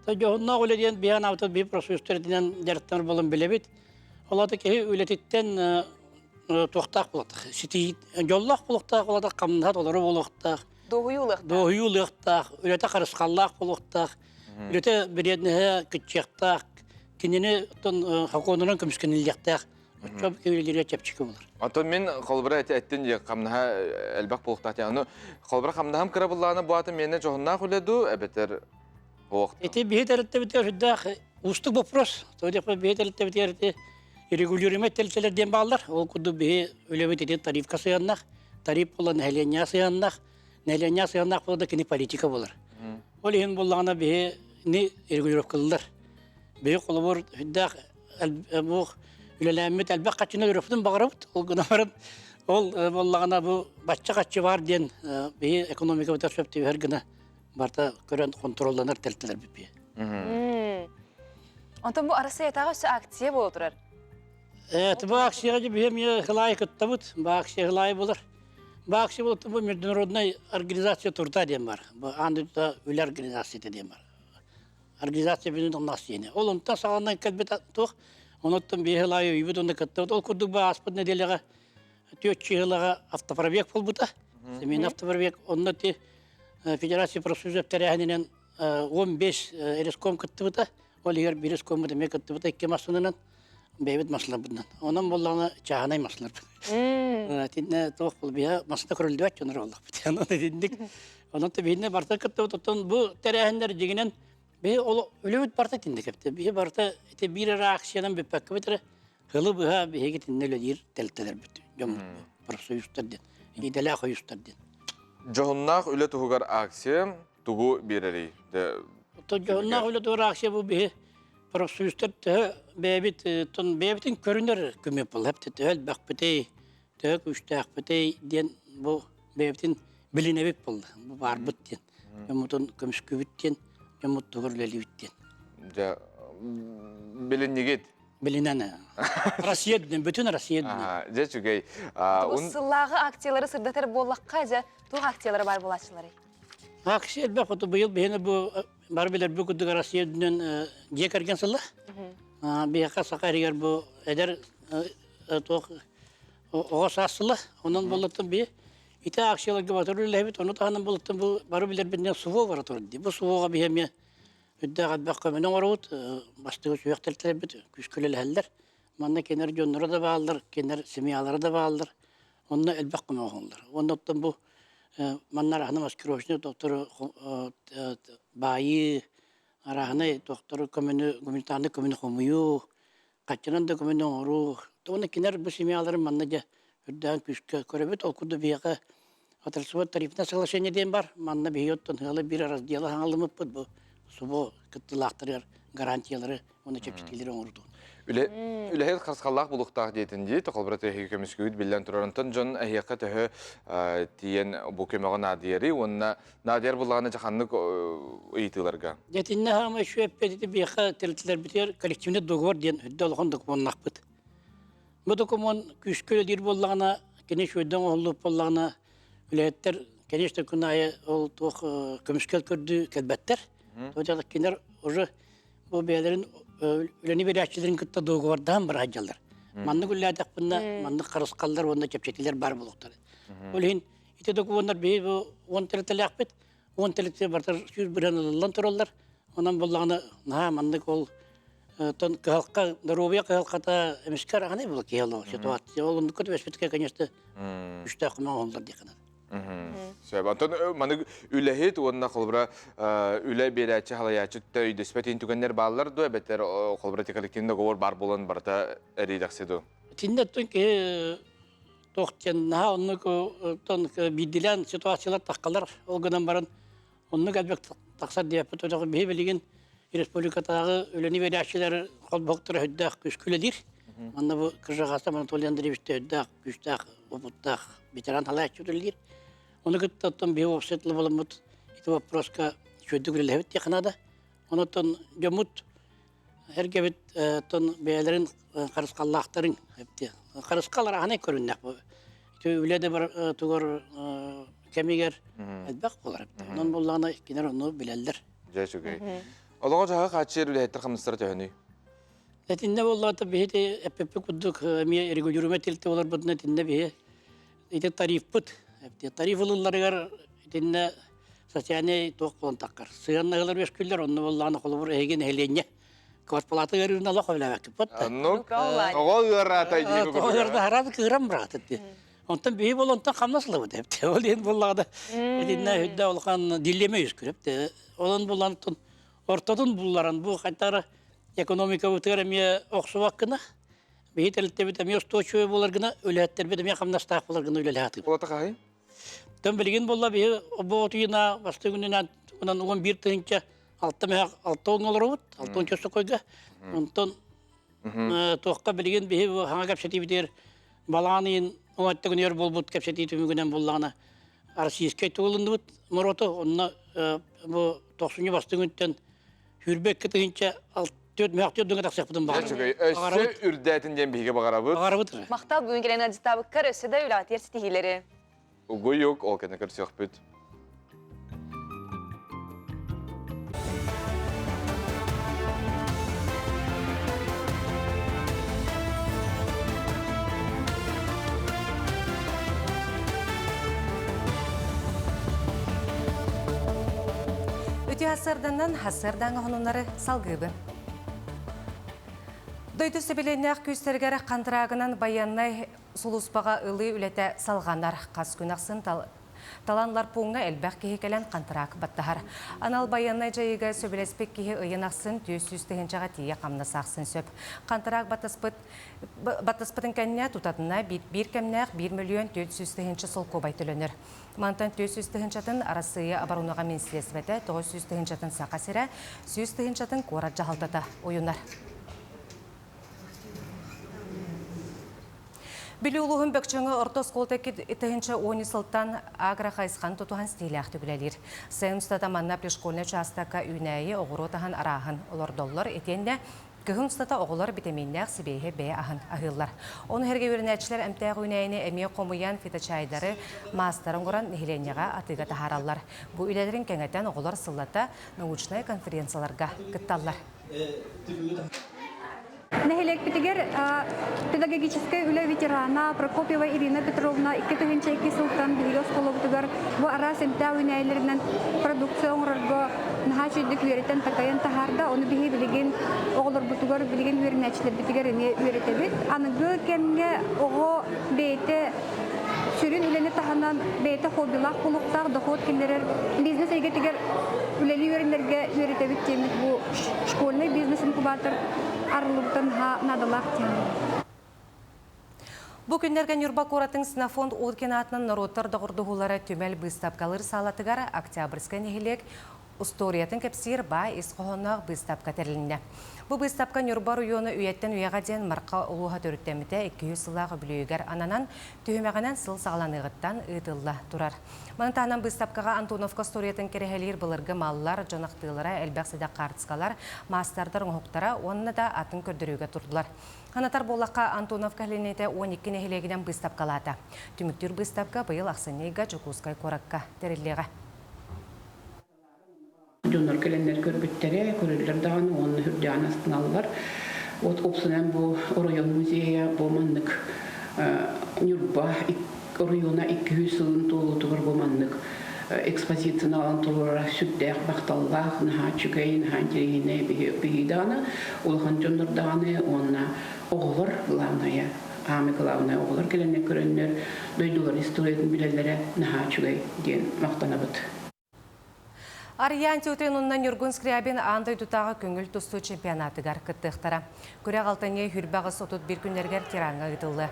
Дьоһуннаах үлэ диэн биһиэн аабытын биир профсоюзтарынан дьарыктанар буолан билэбит. Ол аата киһи үлэтиттэн туохтаах буолуохтаах, ситии дьоллоох буолуохтаах, ол аата хамнаһа толору буолуохтаах. Дуоһуйуу ылыахтаах. Дуоһуйуу ылыахтаах, үлэтэ харысхаллаах буолуохтаах, үлэтэ бириэдинэһэ кыччыахтаах, кинини оттон сокуонунан көмүскэниллиэхтээх. Оччо үлэлииргэ чэпчэки буолар. Оттон мин холобура эти эттин дии хамнаһа элбэх буолуохтаах диэн. Ону холобура хамнаһым кыра буллаҕына бу аата миэнэ дьоһуннаах үлэ дуу эбэтэр суох Ити биһи тэрилтэбитигэр сүрдээх уустук вопрос. Тоҕо диэххэ биһи тэрилтэбитигэр ити регулируемай тэрилтэлэр диэн бааллар. Ол курдук биһи үлэбит ити тарифка сыһыаннаах. Тариф буолла нэһилиэнньэҕэ сыһыаннаах. Нэһилиэнньэҕэ сыһыаннаах буолла да кини политика буолар. Ол иһин буоллаҕына биһини регулировкалыыллар. Биһи холобур сүрдээх бу үлэлээммит элбэх хаччыны өрөппүтүн баҕарабыт. Ол гынан баран ол буоллаҕына бу бачча хаччы баар диэн биһи экономикабытыгар сөп түбэһэр гына барыта көрөн хонтуруолланар тэрилтэлэрбит бии. Онтон бу Арассыыйатааҕы өссө акция буола турар. Бу акцияҕа биһи эмиэ хылаайы кыттабыт. Бу акция хылаайы буолар. Бу акция буолар бу международная организация труда диэн бар. Бу аан дойдута үлэ организацията диэн бар. Организация бүтүн тумнаас диэни. Ол онтон саҕаланан кэлбит туох, онуттан биһи хылаайы үйбүт онно кыттабыт. Ол курдук бу ааспыт нэдиэлэҕэ түөрт сылаҕа автопробег буолбута. Семейный автопробег. Онно ти Федерация профсоюзов тэрээһининэн 15 реском кыттыбыта. Ол иһигэр биир эскоммут эмиэ кыттыбыта икки массыынанан, бэйэбит массыыналарбытынан. Онон буоллаҕына чааһынай массыыналарбыт. Итиннэ туох биһэ массыына көрүллүбэт дьоннор буоллахпыт. Онон итинник. Онон биһинэ барыта кыттыбыт. Оттон бу тэрээһиннэр дьиҥинэн биһи ол үлэбит барыта итинник эбит. Биһи барыта ити биир эрэ акциянан бүппэккэбит эрэ Кылы быһа биһиги итиннэ үлэлиир тэрилтэлэрбит дьоммут профсоюзтар диэн, идэлээх ойуустар диэн. Дьоһуннаах үлэ туһугар акция тугу биэрэрий? Дьоһуннаах үлэ туһугар акция бу биһи профсоюзтар төһө бэйэбит тон бэйэбитин көрүнэр көмө буолла төһө элбэхпитий, төһө күүстээхпитий диэн бу бэйэбитин билинэбит буолла. Бу баарбыт диэн. Дьоммутун көмүскүүбүт диэн, дьоммут туһугар үлэлиибит диэн. Дьэ, билиннигит? Билинэн. Россия дүнэн, бүтүн Россия дүнэн. Дьэ, үчүгэй. Сыллааҕы акциялары сырдатар буоллахха, дьэ, туох акциялары баар буолааччыларый? Акция элбэх хоту быйыл биһиэнэ бу бары билэр бу курдук Россия үрдүнэн дьиэ кэргэн сыла. Биһиэхэ саха эригэр бу эдэр туох оҕо саас сыла. Онон буоллаттан би ити акцияларга батыр үлэһэбит, ону таһынан буоллаттан бу бары билэрбитинэн СВО бара турар дии. Бу СВО-ҕа биһи эмиэ Үрдээх элбэх көмөнү оҥоробут, бастакы сүһүөх тэрилтэлэрбит күүскэ үлэлэһэллэр. Манна кинилэр дьонноро да бааллар, кинилэр семьялара да бааллар. Онно элбэх көмө оҥоһуллар. Уонна оттон бу манна арааһынай маскировочнай доктору баайыы, арааһынай доктору көмөнү, гуманитарнай көмөнү хомуйуу, хаччынан да көмөнү оҥоруу. Уонна кинилэр бу семьяларын манна дьэ үрдээн күүскэ көрөбүт. Ол курдук биһиэхэ Отраслевой тарифное соглашение диэн бар. Манна биһиги оттон ыала биир раздела хаҥалымыппыт бу субу кыттыылаахтарыгар гарантиялары уонна чэпчэтиилэри оҥордун. Үлэ үлэһит харысхаллаах булуктаах диэтин дии, тоқолбура эһиги көмүскүүт биллэн турар. Онтон дьон эһиэхэ төһө тиийэн бу көмөҕө наадыйарый уонна наадыйар буллаҕына дьаханнык ыйытыыларга? Дьэтиннэ хаамай шүөппэти биэхэ тэрилтэлэрбитигэр коллективный договор диэн үрдэ улахан докумуоннахпыт. Бу докумуон күүскэ үлэлиир буоллаҕына, кини үчүгэйдик оҥоһуллубут буоллаҕына, үлэһиттэр, конечно, күн аайы ол туох көмүскэл көрдүү кэлбэттэр. Тоҕо кинилэр уже бу бэйэлэрин үлэни биэрээччилэрин кытта договордаһан бара сылдьаллар. Маннык үлэлээтэхпинэ, маннык харысхаллар уонна чэпчэтиилэр баар буолуохтара. Ол иһин ити докумуоннар биһи бу 10 тэрилтэлээхпит, 10 тэрилтэ барыта 100% ылыллан тураллар. Онон буоллаҕына, наһаа маннык ол тон кыһалка, доруобуйа кыһалката эмискэ араҕанай була киһи олоҕо ситуация. Ол оннукка түбэспитке, конечно, үстээх көмө оҥоһуллар диэххэ наада. Сөп. Онтон маны үлэһит уонна холобура үлэ биэрээччи халайааччы өйдөспөт иин түгэннэр бааллар дуо эбэтэр холобура коллективный договор баар буолан барыта эриэдэхси дуо? Итиннэ оттон киһи туох диэн наһаа оннук оттон биирдилээн ситуациялар таххалар ол гынан баран оннук элбэх тахсар диэппит өтөҕө биһи билигин республикатааҕы үлэни биэрээччилэр холбоһуктара өйдөөх күүскэ үлэлиир манна бу Кыжаҕастан Анатолий Андреевич өйдөөх күүстээх опыттаах ветеран салайааччы үлэлиир ону кытта оттон биһи уопсай буоламмыт ити вопроска үчүгэйдик үлэлэһэбит диэххэ наада онон дьоммут Эргэбит тон бэйэлэрин харысхаллаахтарын харысхал араһанай көрүннэх бу. Ити үлэ да бар тугар кэмигэр элбэх буолар. Онон буллаҕына кинилэр ону билэллэр. Дьэ үчүгэй. Олоҕо дьаһы хааччыйар үлэһиттэр хамнастара төһөнүй? Этиннэ буоллаҕа биһи эппиппит курдук эмиэ регулируемай тэрилтэ буоларбытына итиннэ биһи ити тарифпыт тариф ылылларыгар итиннэ социальнай туох буолан таххар сыһыаннаһыылар үөскүүллэр онно буоллаҕына холобур эһиги нэһилиэнньэ квартплата ыарыырын олох өбүлээбэккит Оннук тоҕо ыараата дии тоҕо ыараата кыыран быраата дии онтон биһи бол онтон хамнас ылабыт эбит ол иһин буоллаҕына итиннэ үрдэ улахан диллиэмэ үөскүүр эбит онон булан ортотун булларан бу хайтара экономикабытыгар эмиэ охсубаккына биһи тэрилтэбит эмиэ устойчивый буолар гына үлэһиттэрбит эмиэ хамнастаах буолар гына үлэлэһэ Улата хаһый? Тон билигин буолла биһи бу отуйуна бастыҥ күнүнэн онон 11 000 6 мөһөх 6 он олоробут, 6 он чосокойга. Онтон туохка билигин биһи хаҥа кэпсэтиибитигэр балаҕан ыйын уонна күнүгэр буолбут кэпсэтии түмүгүнэн буллаҕына российскай тугулуннубут мороту онно бу тохсунньу бастыҥ күнтэн 22 004 мөһөх төрдүҥэ тахсыахпытын баҕарабыт. Өссө үрдээтин диэн биһиги баҕарабыт. Баҕарабыт. Махтал бүгүн кэлэн ыалдьыттаабыккар өссө да үлэҕитигэр ситиһиилэри. Угуйук, ол кэннэ көрсүөхпүт. Үтүө сарданнан хасырдаҥа хонуннары салгыыбын. Дойду сэбилиэннээх күүстэригэр хантыраагынан байыаннай сулууспаҕа ылыы үлэтэ салҕанар. Хас күн ахсын таланлар пууҥҥа элбэх киһи кэлэн хантыраак баттаһар. Анал байыаннай дьайыыга сөбүлэспит киһи ыйын ахсын 400 тыһыынчаҕа тиийэ хамнас аахсын сөп. Хантыраак баттаспыт баттаспытын кэннэ тутатына биир кэмнээх 1 мөлүйүөн 400 тыһыынча солкуобай төлөнөр. Мантан 400 тыһыынчатын Арассыыйа оборонаҕа министиэристибэтэ, 900 тыһыынчатын Саха сирэ, 100 тыһыынчатын куорат дьаһалтата уйунар. Бүлүү улууһун Бөкчөҥө орто оскуолата 2010 сылтан агро-хайысханы тутуһан стилээхтик үлэлиир. Сайын устата манна пришкольнай учаастакка үүнээйи, оҕуруот аһын арааһын олордоллор. Итиэннэ Кыһын устата оҕолор битэмииннээх сибиэһэй бэйэ аһын аһыыллар. Ону сэргэ үөрэнээччилэр эмтээх үүнээйини эмиэ хомуйан фиточайдары, маастары оҥорон нэһилиэнньэҕэ атыыга таһаараллар. Бу үлэлэрин кэҥэтэн оҕолор сыллата научнай конференцияларга кытталлар. Нэһилиэкпитигэр педагогическай үлэ ветерана Прокопьева Ирина Петровна 2002 сылтан биһиги оскуолабытыгар бу араас эмтээх үүнээйилэринэн продукция оҥорорго наһаа үчүгэйдик үөрэтэн-такайан таһаарда. Ону биһи билигин оҕолорбутугар, билигин үөрэнээччилэрбитигэр эмиэ үөрэтэбит. Аныгы кэмҥэ оҕо бэйэтэ сүрүн үлэни таһынан бэйэтэ хоббилаах буолуохтаах, дохуот киллэрэр бизнес эйгэтигэр үлэлии үөрэнэргэ үөрэтэбит диэммит бу школьный бизнес-инкубатор арыллыбыта наһаа наадалаах диэн. Бу күннэргэ Ньурба куоратын Снофонд Уткин аатынан норуоттар доҕордоһуулара түмэл быыстапкалыыр саалатыгар Октябрьскай нэһилиэк устуоруйатын кэпсиир баай ис хоһоонноох быыстапка тэрилиннэ. Бу быыстапка Ньурба оройуона үйэттэн үйэҕэ диэн Марха улууһа төрүттэммитэ 200 сыллаах үбүлүөйүгэр ананан, түһүмэҕинэн сыл саҕаланыаҕыттан ыытылла турар. Маны таһынан быыстапкаҕа Антоновка устуоруйатын кэрэһэлиир былыргы маллар, дьон ахтыылара, элбэх сэдэх хаартыскалар, маастардар оҥоһуктара уонна да атын көрдөрүүгэ турдулар. Санатар буоллахха, Антоновка нэһилиэнньэтэ 12 нэһилиэгинэн быыстапкалаата. Түмүктүүр быыстапка быйыл ахсынньы ыйга Дьокуускай куоракка тэриллиэҕэ. Дьоннор кэлэннэр көрбүттэрэ, көрөллөр даҕаны уонна үрдээн астыналлар. Вот опсунан бу оройуон музейа бу маннык Ньурба оройуона 200 сылын туолуутугар бу маннык экспозицияны алан туруорара сүрдээх махталлаах, наһаа үчүгэй, наһаа интэриэһинэй биһи даҕаны, улахан дьоннор даҕаны уонна оҕолор главное, аамый главное оҕолор кэлэннэр көрөннөр дойдуларын историятын билэллэрэ наһаа үчүгэй диэн махтанабыт. Арыйаан Тютин уонна Ньургун Скрябин аан дойдутааҕы көҥүл тустуу чемпионатыгар кыттыахтара. Күрэх алтынньы 28-31 күннэригэр Тираҥҥа ыытыллыа.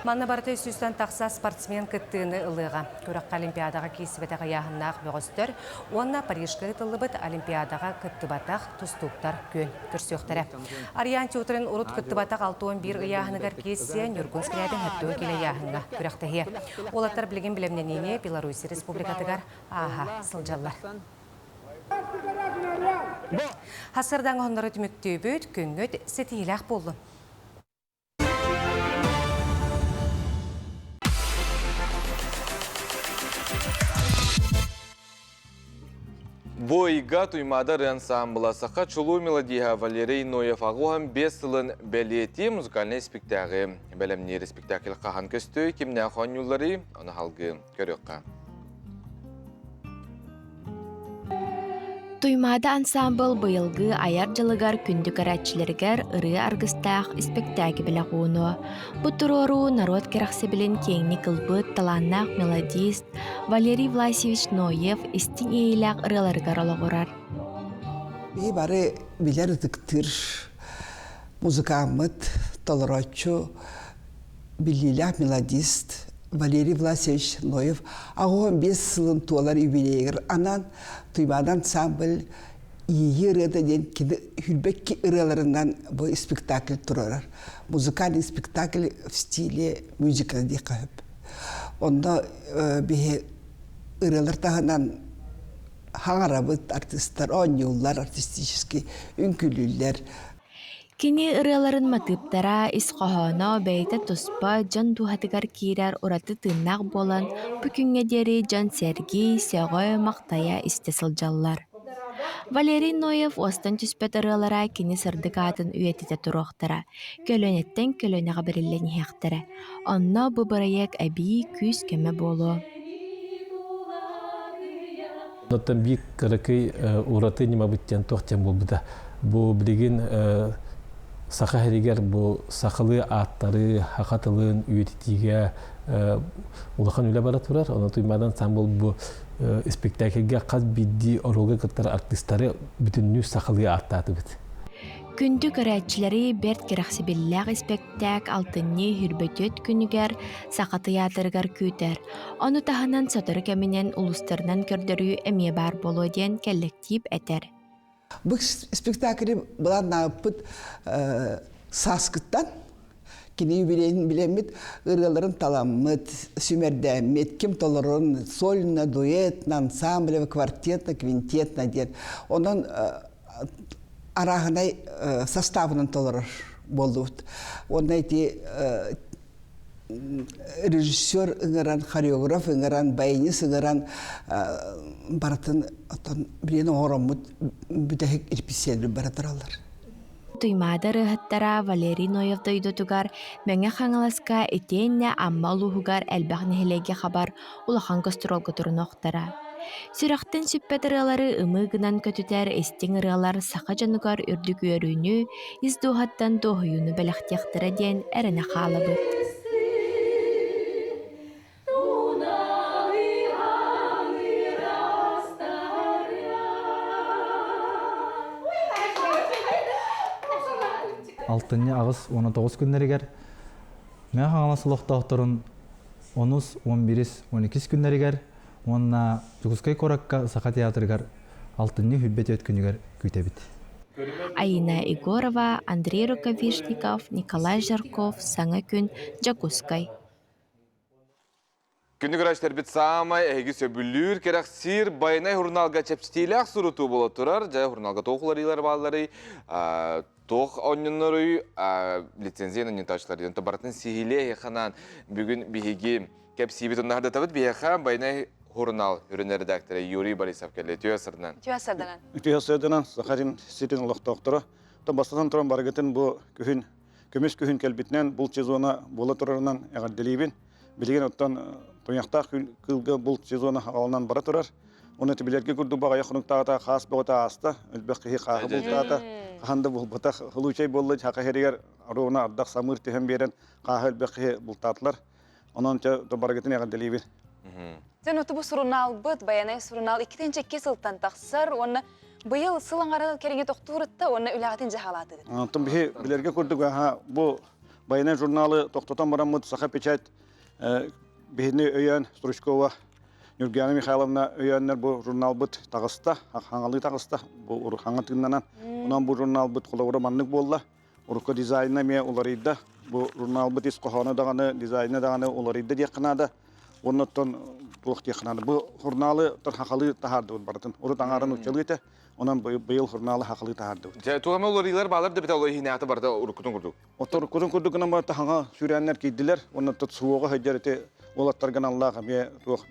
Манна барыта 300-тэн тахса спортсмен кыттыыны ылыаҕа. Күрэххэ Олимпиадаҕа киирсибэтэх ыйааһыннаах бөҕөстөр уонна Парижка ыытыллыбыт Олимпиадаҕа кыттыбатах тустууктар күөн көрсүөхтэрэ. Арыйаан Тютрин урут кыттыбатах 61 ыйааһыныгар киирсиэ, Ньургун Скрябин 70 килэ ыйааһыҥҥа күрэхтэһиэ. Уолаттар билигин бэлэмнэниини Беларусь Республикатыгар ааһа сылдьаллар. Хасырдаҥ оһоннору түмүктүүбүт, күҥҥүт ситиһиилээх буоллун! Бу ыйга Туймаада ырыа ансаамбыла саха чулуу мелодиһа Валерий Ноев аҕуһан биэс сылын бэлиэтии музыкальнай испиктээҕи бэлэмниир спектакль хаһан көстүүй, кимнээх оонньуулларый, ону салгыы көрүөххэ. Туймаада ансаамбыл быйылгы айар дьылыгар күндү көрөөччүлэригэр ырыа аргыстаах испэктээги бэлэх уунуо. Бу туруоруу норуот кэрэхсэбилин киэҥник ылбыт талааннаах мелодист Валерий Власьевич Ноев истиҥ иэйиилээх ырыаларыгар олоҕурар. Биһи бары билэр ытыктыыр музыкаммыт, толорооччу биллиилээх мелодист Валерий Власьевич Ноев 85 сылын туолар юбилейыгар анаан Туймаада ансамбль Иэйии ырыата диэн кини хүрбэкки ырыаларынан бу спектакль туруорар. Музыкальный спектакль в стиле мюзикла диэххэ сөп. Онно биһи ырыалар таһынан хаҥарабыт артистар оонньууллар артистически үҥкүүлүүллэр. Кини ырыаларын матыыптара, ис хоһооно бэйэтэ туспа, дьон дууһатыгар киирэр ураты тыыннаах буолан, бу күҥҥэ диэри дьон сэргии, сөҕө, махтайа истэ сылдьаллар. Валерий Ноев уостан түспэт ырыалара кини сырдык аатын үйэтитэ туруохтара, көлүөнэттэн көлүөнэҕэ бэриллэн иһиэхтэрэ. Онно бу бырайыак эбии күүс-көмө буолуо. Оттон биир кыракый ураты ньымабыт диэн туох диэн буолбута. Бу билигин Саха сиригэр бу сахалыы ааттары, саха тылын үйэтитиигэ улахан үлэ бара турар. Онон Туймаада ансамбл бу спектакльга хас биирдии оруолга кыттар артыыстары бүтүннүү сахалыы ааттаатыбыт. Күндү көрөөччүлэри бэрт кэрэхсэбиллээх испэктээк алтынньы хүрбөтүөт күнүгэр Саха тыйаатырыгар күүтэр. Ону таһынан сотору кэминэн улуустарынан көрдөрүү эмиэ баар буолуо диэн кэллэктиип этэр. Бу спектакль былааннаабыппыт сааскыттан кини юбилейин билэммит ырыаларын таламмыт, сүмэрдээммит, ким толорорун сольно, дуэтно, ансамблево, квартетно, квинтетно диэн. Онон арааһынай составынан толорор буоллубут. Уонна ити режиссер ыҥыран, хореограф ыҥыран, баянист ыҥыран барытын оттон билигин оҥороммут бүтэһик репетициялар бара тураллар. Туймаада ырыаһыттара Валерий Ноев дойдутугар Мэҥэ Хаҥаласка итиэннэ Амма улууһугар элбэх нэһилиэги хабар улахан гастролга турунуохтара. Сүрэхтэн сүппэт ырыалары ымыы гынан көтүтэр истиҥ ырыалар саха дьонугар үрдүк үөрүүнү, ис дууһаттан дуоһуйууну бэлэхтиэхтэрэ диэн эрэнэ хаалабыт. Алтынньы 8-19 күннэригэр Мэҥэ Хаҥалас олохтоохторун онус, 11-ис, 12-ис күннэригэр уонна Дьокуускай куоракка Саха театрыгар алтынньы 24 күнүгэр күүтэбит. Айина Егорова, Андрей Рукавишников, Николай Жарков, Саҥа күн, Дьокуускай. Күнү көрөөччүлэрбит саамай эһиги сөбүлүүр, кэрэхсиир байанай журналга чэпчэтиилээх сурутуу буола турар. Дьэ, журналга туох уларыйыылар баалларый, туох оонньонноруй, лицензия онньотооччулар диэн барытын сиһилиэ эһиэхэ бүгүн биһиги кэпсиибит онно биһиэхэ байанай журнал үрүн редактора Юрий Борисов кэллэ. Үтүө сырдынан. Үтүө сырдынан. Үтүө сырдынан Сахарин ситин олохтоохторо. Бастатан туран барыгытын бу күһүн көмүс күһүн кэлбитинэн булт сезона буола турарынан эҕэрдэлиибин. Билигин оттон туйахтаах кыылга булт сезона аҕалынан бара турар. Уонна билэргэ курдук баҕайы хонуктаата хаас бөҕөтө ааста. Элбэх киһи хааһы бултаата. Хаһан да булбатах случай буолла хака иһэригэр оруобуна ардах самыыр түһэн биэрэн хааһы элбэх киһи бултаатылар. Онон барыгытын эҕэрдэлиибин. Дьон оту бу сурунаалбыт, Байанай сурунаал 2 сылтан тахсар уонна быйыл сыл аҥара кэриҥэ тохтуурутта уонна үлэҕитин дьаһалаатыгыт. Онтон биһи билэргэ курдук аха бу Байанай журналы тохтотон бараммыт Саха печать биһини өйөөн Стручкова Нюргиана Михайловна өйөөннөр бу журналбыт таҕыста, хаҥалыы таҕыста, бу хаҥа тыыннанан. Онон бу журналбыт холобура маннык буолла. Урукку дизайна эмиэ уларыйда. Бу журналбыт ис хоһооно даҕаны, дизайна даҕаны уларыйда диэххэ наада. Оннуттан туох диэххэ наада. Бу журналы хахалыы таһаардыбыт барытын. Урут аҥаарын уччалыы этэ. Онон быйыл журналы хахалыы таһаардыбыт. Дьэ, туох эмэ уларыйыылар баалар да бит ол иһинээҕи барыта уруккутун курдук. Оттон уруккутун курдук гынан барыта хаҥа сүүрээннэр киирдилэр. Уонна тут суоҕа сылдьар ити уолаттарга аналлаах эмиэ туох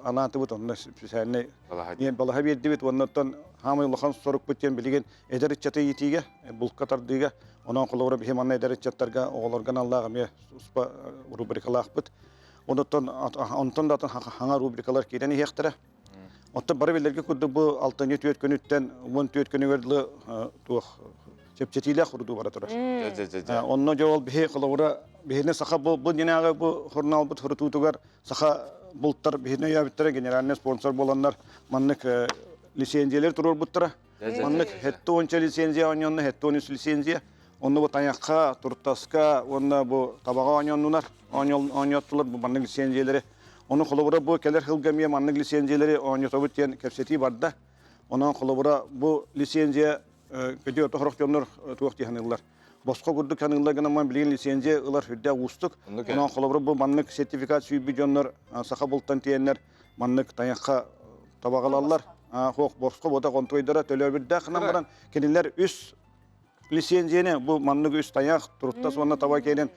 анаатыбыт онно специальный балаһа биэрдибит. Уонна оттон хаамай улахан сорукпут диэн билигин эдэр ыччаты иитиигэ, булка тардыыга, онон холобура биһи манна эдэр ыччаттарга оҕолорго аналлаах эмиэ туспа рубрикалаахпыт. Онтон онтон да атын хаҥа рубрикалар киирэн иһиэхтэрэ. Оттон бары билэргэ курдук бу алтынньы түөрт күнүттэн 14 күнүгэр дылы туох чэпчэтиилээх урдуу бара турар. Онно дьэ ол биһи холобура биһини саха бу бу динээҕи бу журналбыт сурутуутугар саха бултар биһини өйөөбүттэрэ генеральный спонсор буоланнар маннык лицензиялар туруорбуттара. Маннык хетте уонча лицензия оонньонно, хетте 13 лицензия. Онно бу тайахха, туртаска уонна бу табаҕа оонньоннунар, оонньоттулар бу маннык лицензиялары. Ону холобура бу кэлэр сылга эмиэ маннык лицензиялары оонньотобут диэн кэпсэтии барда. Онон холобура бу лицензия көтүө сорох дьоннор туох дии саныыллар. Босхо курдук саныыллар гынан билигин лицензия ылар сүрдээх уустук. Онон холобура бу маннык сертификат сүүйбүт дьоннор саха бултан тиэннэр маннык тайахха табаҕалаллар. Хоох босхо бота контуйдара төлөбүрдээх гынан баран кинилэр үс лицензияны бу маннык үс тайах туруттас уонна таба кэлин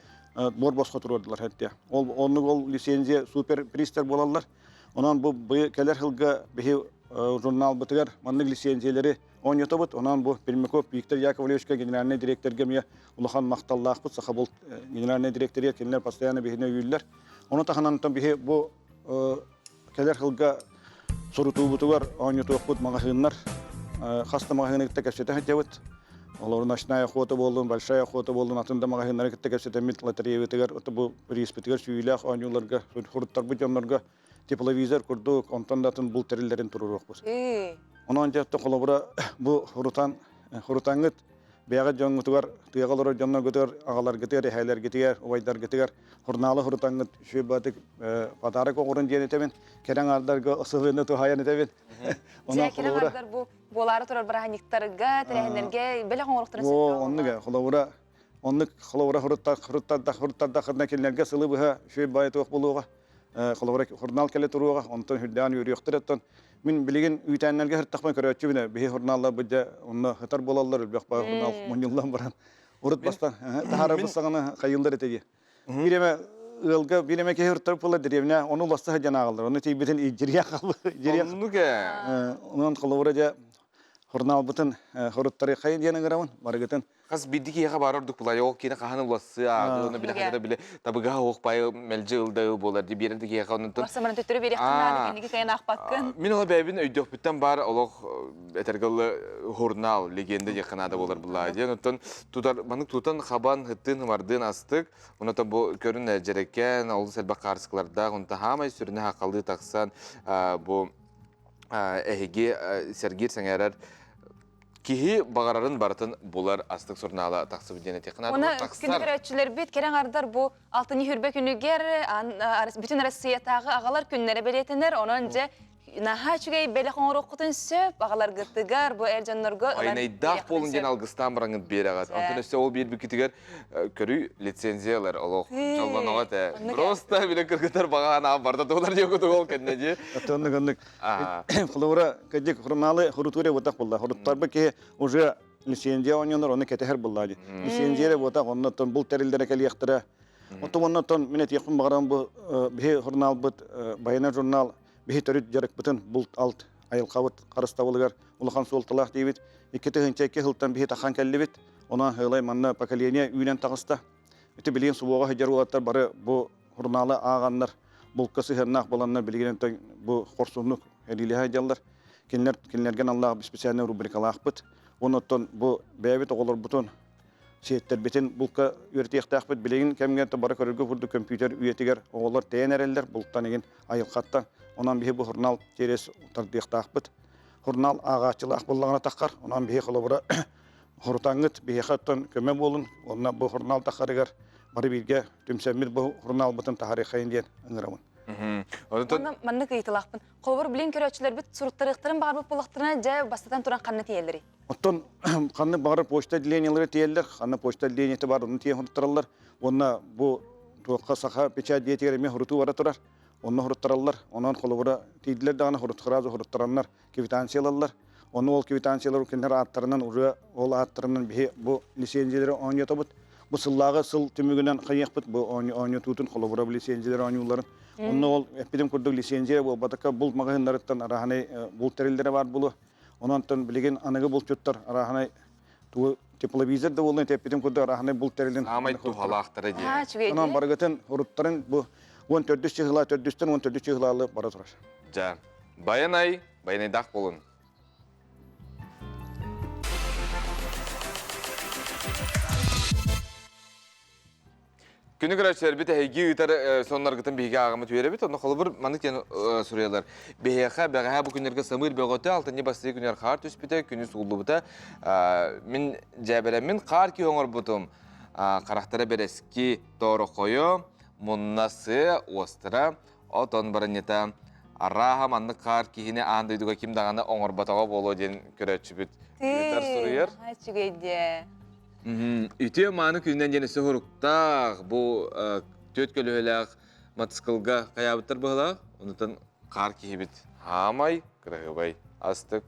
бор босхо туруордулар хэттэ. Ол оннук ол лицензия супер пристер буолаллар. Онон бу кэлэр сылга биһи журналбытыгар маннык лицензиялары оонньотобут. Онон бу Пермяков Виктор Яковлевичка генеральный директорга эмиэ улахан махталлаахпыт. Сахабулт генеральный директория кинилэр постоянно биһини өйүүллэр. Ону таһынан биһи бу кэлэр сылга сурутуубутугар оонньотуохпут маҕаһыыннар хас да маҕаһыыны кытта кэпсэтэ сылдьабыт. Олору ночная охота буоллун, большая охота буоллун, атын да маҕаһыыннары кытта кэпсэтэммит лотереябытыгар, бу прииспитигэр сүүйүүлээх оонньууларга, хуруттарбыт дьоннорго тепловизор курдук, онтон да атын бул тэриллэрин туруоруохпут. Онон дьэ холобура бу хурутан хурутаҥҥыт бэйэҕит дьоҥҥутугар, тыаҕа олорор дьонноргутугар, аҕаларгытыгар, эһээлэргитигэр, убайдаргытыгар хурнаалы хурутаҥҥыт үчүгэй баатык подарок оҥорун диэн этэбин, кэрэ аҥаардарга сылыны туһайан этэбин. Дьэ, кэрэ аҥаардар бу буолаары турар бырааһынньыктарга, тэрээһиннэргэ бэлэх оҥоруохтарын сөп. Оннук холобура оннук холобура хуруттар хуруттарда хуруттардахына кинилэргэ сылы быһа үчүгэй баайы туох буолуоҕа. Холобура журнал кэлэ туруоҕа, онтон үрдээн үөрүөхтэр оттон мин билигин үүтээннэргэ сыртахпын көрөөччүбүн биһи журналларбыт дьэ онно сытар буолаллар элбэх баай журнал мунньуллан баран урут бастан таһаарарбыт саҕана хайыыллар этэ дии. Биир эмэ ыалга биир эмэ киһи ыртар буолар дэриэбинэ ону уласта сылдьан ааҕаллар. Ону тиийбитин илдьириэх хаалбыт. Оннук ээ. Онон холобура дьэ журналбытын хоруттары хайын диэн ыҥырабын барыгытын Хас биирдии киһиэхэ баар ордук булай ол киинэ хаһан улассы ааҕы оны билэ ханара биле табыгаһа оох бай мэлдьи ылда ыл буолар ди биэрэн да киһиэхэ оннуттан Барсамарын төттөрү биэриэххин наада кэнники кайан аахпаккын. Мин ола бэйэбин өйдөөхпүттэн баар олох этэргэ ылы журнал легенда диэххэ наада буолар буллаа диэн оттон тутар маннык тутан хабан хыттыын хымардыын астык оното бу көрүн дьэрэкээн олус элбэх хаарыскалардаах онто хаамай сүрүнэ хахалыы тахсан бу эһиги сэргиир сэҥээрэр киһи баҕарарын барытын булар астык сурунаала тахсыбыт диэн этиэххэ наада. Уна күндү көрөөччүлэрбит кэрэ аҥардар бу алтынньы хүрбэ күнүгэр бүтүн Россиятааҕы аҕалар күннэрэ бэлиэтэнэр. Онон дьэ наһаа үчүгэй бэлэх оҥоруоххутун сөп аҕаларгытыгар бу эр дьоннорго Айнайдаах буолун диэн алгыстаан бараҥыт биэрэҕит. Онтон өссө ол биэрбиккитигэр көрүү лицензиялар олох дьоллоноҕо этэ. Просто биле кыргыттар баҕаан аан барда туолар диэки ол кэннэ дии. Оннук оннук. Холобура, кырдьык, журналы хурутууре буотах булла. Хуруттарбы киһи уже лицензия оонньонор, ону кэтэһэр булла дии. Лицензия буотах, оннуттан бул тэрилдэрэ кэлиэхтэрэ. Оттон оннуттан мин этиэхпин баҕарам бу биһи журналбыт, байына журнал биһи төрүт дьарыкпытын булт алт айылҕабыт харыстабылыгар улахан суолталаах диибит. 2002 сылтан биһи тахан кэллибит. Онон һыалай манна поколение үүнэн таҕыста. Ити билигин субуоҕа сылдьар уолаттар бары бу журналы ааҕаннар, булка сыһыаннаах буоланнар билигин бу хорсуннук эриилэһэ сылдьаллар. Кинилэр кинилэргэ аналлаах специальный рубрикалаахпыт. Онуттан бу бэйэбит оҕолорбутун сиэттэрбитин булка үөрэтиэхтээхпит. Билигин кэмҥэ бары көрөргө курдук компьютер үйэтигэр оҕолор тэйэн эрэллэр, бултан игин айылҕаттан. Онон биһи бу журнал через тардыахтаахпыт. Журнал ааҕааччылаах буоллаҕына таххар. Онон биһи холобура Хорутаҥҥыт биһиэхэ оттон көмө буолун уонна бу журнал тахарыгар бары бииргэ түмсэммит бу журналбытын таһаарыаххайын диэн ыҥырабын. Онно маннык ыйытылаахпын. Холобур, билин көрөөччүлэрбит суруттарыахтарын баҕарбыт буоллахтарына, дьэ, бастатан туран ханна тиийэллэрий? Оттон ханна баҕарар почта отделениелары тиийэллэр, ханна почта отделениета бар, онно тиийэн суруттараллар. Уонна бу туохха саха печать диэтигэр эмиэ сурутуу бара турар. Онно суруттараллар. Онон холобура тиийдилэр даҕаны сразу суруттараннар квитанция ылаллар. Ону ол квитанциялар кинилэр ааттарынан уже ол ааттарынан биһи бу лицензиялары оонньотобут. Бу сыллааҕы сыл түмүгүнэн хайыахпыт бу оонньотуутун холобура бу лицензиялар оонньууларын. Онно ол эппитим курдук лицензия буолбатакка булт маҕаһыыннарыттан арааһынай булт тэриллэрэ баар буолуо. Онон билигин аныгы булчуттар арааһынай тугу тепловизор да буоллун эппитим курдук арааһынай булт тэрилин Саамай туһалаахтара диэн. Онон барыгытын уруттарын бу 14 чыһыла төрдүстэн 14 чыһылаалы бара турар. Дьэ, Байанай, байанайдаах буолун. Күнү көрөөччүлэрбит эһиги ыытар сонноргутун биһиги ааҕаммыт үөрэбит. Онно холобур маннык диэн суруйалар. Биһиэхэ бэҕэһээ бу күннэргэ самыыр бөҕөтө, алтынньы бастакы күнүгэр хаар түспүтэ, күнү сууллубута. Мин дьээбэрэммин хаар киһи оҥорбутум. Харахтара бэрэски тоорохойо, мунна сыа, уостара, Отон баранньата арааһа маннык хаар киһини аан дойдуга ким даҕаны оҥорботоҕо буолуо диэн көрөөччүбүт ыытар суруйар. Үчүгэй диэ. Үтүө мааны күнүнэн диэн өссө суруктаах бу түөрт көлөһөлөөх матыскылга хайаабыттар быһылаах. Онутан хаар киһибит хаамай, кыраһыабай, астык.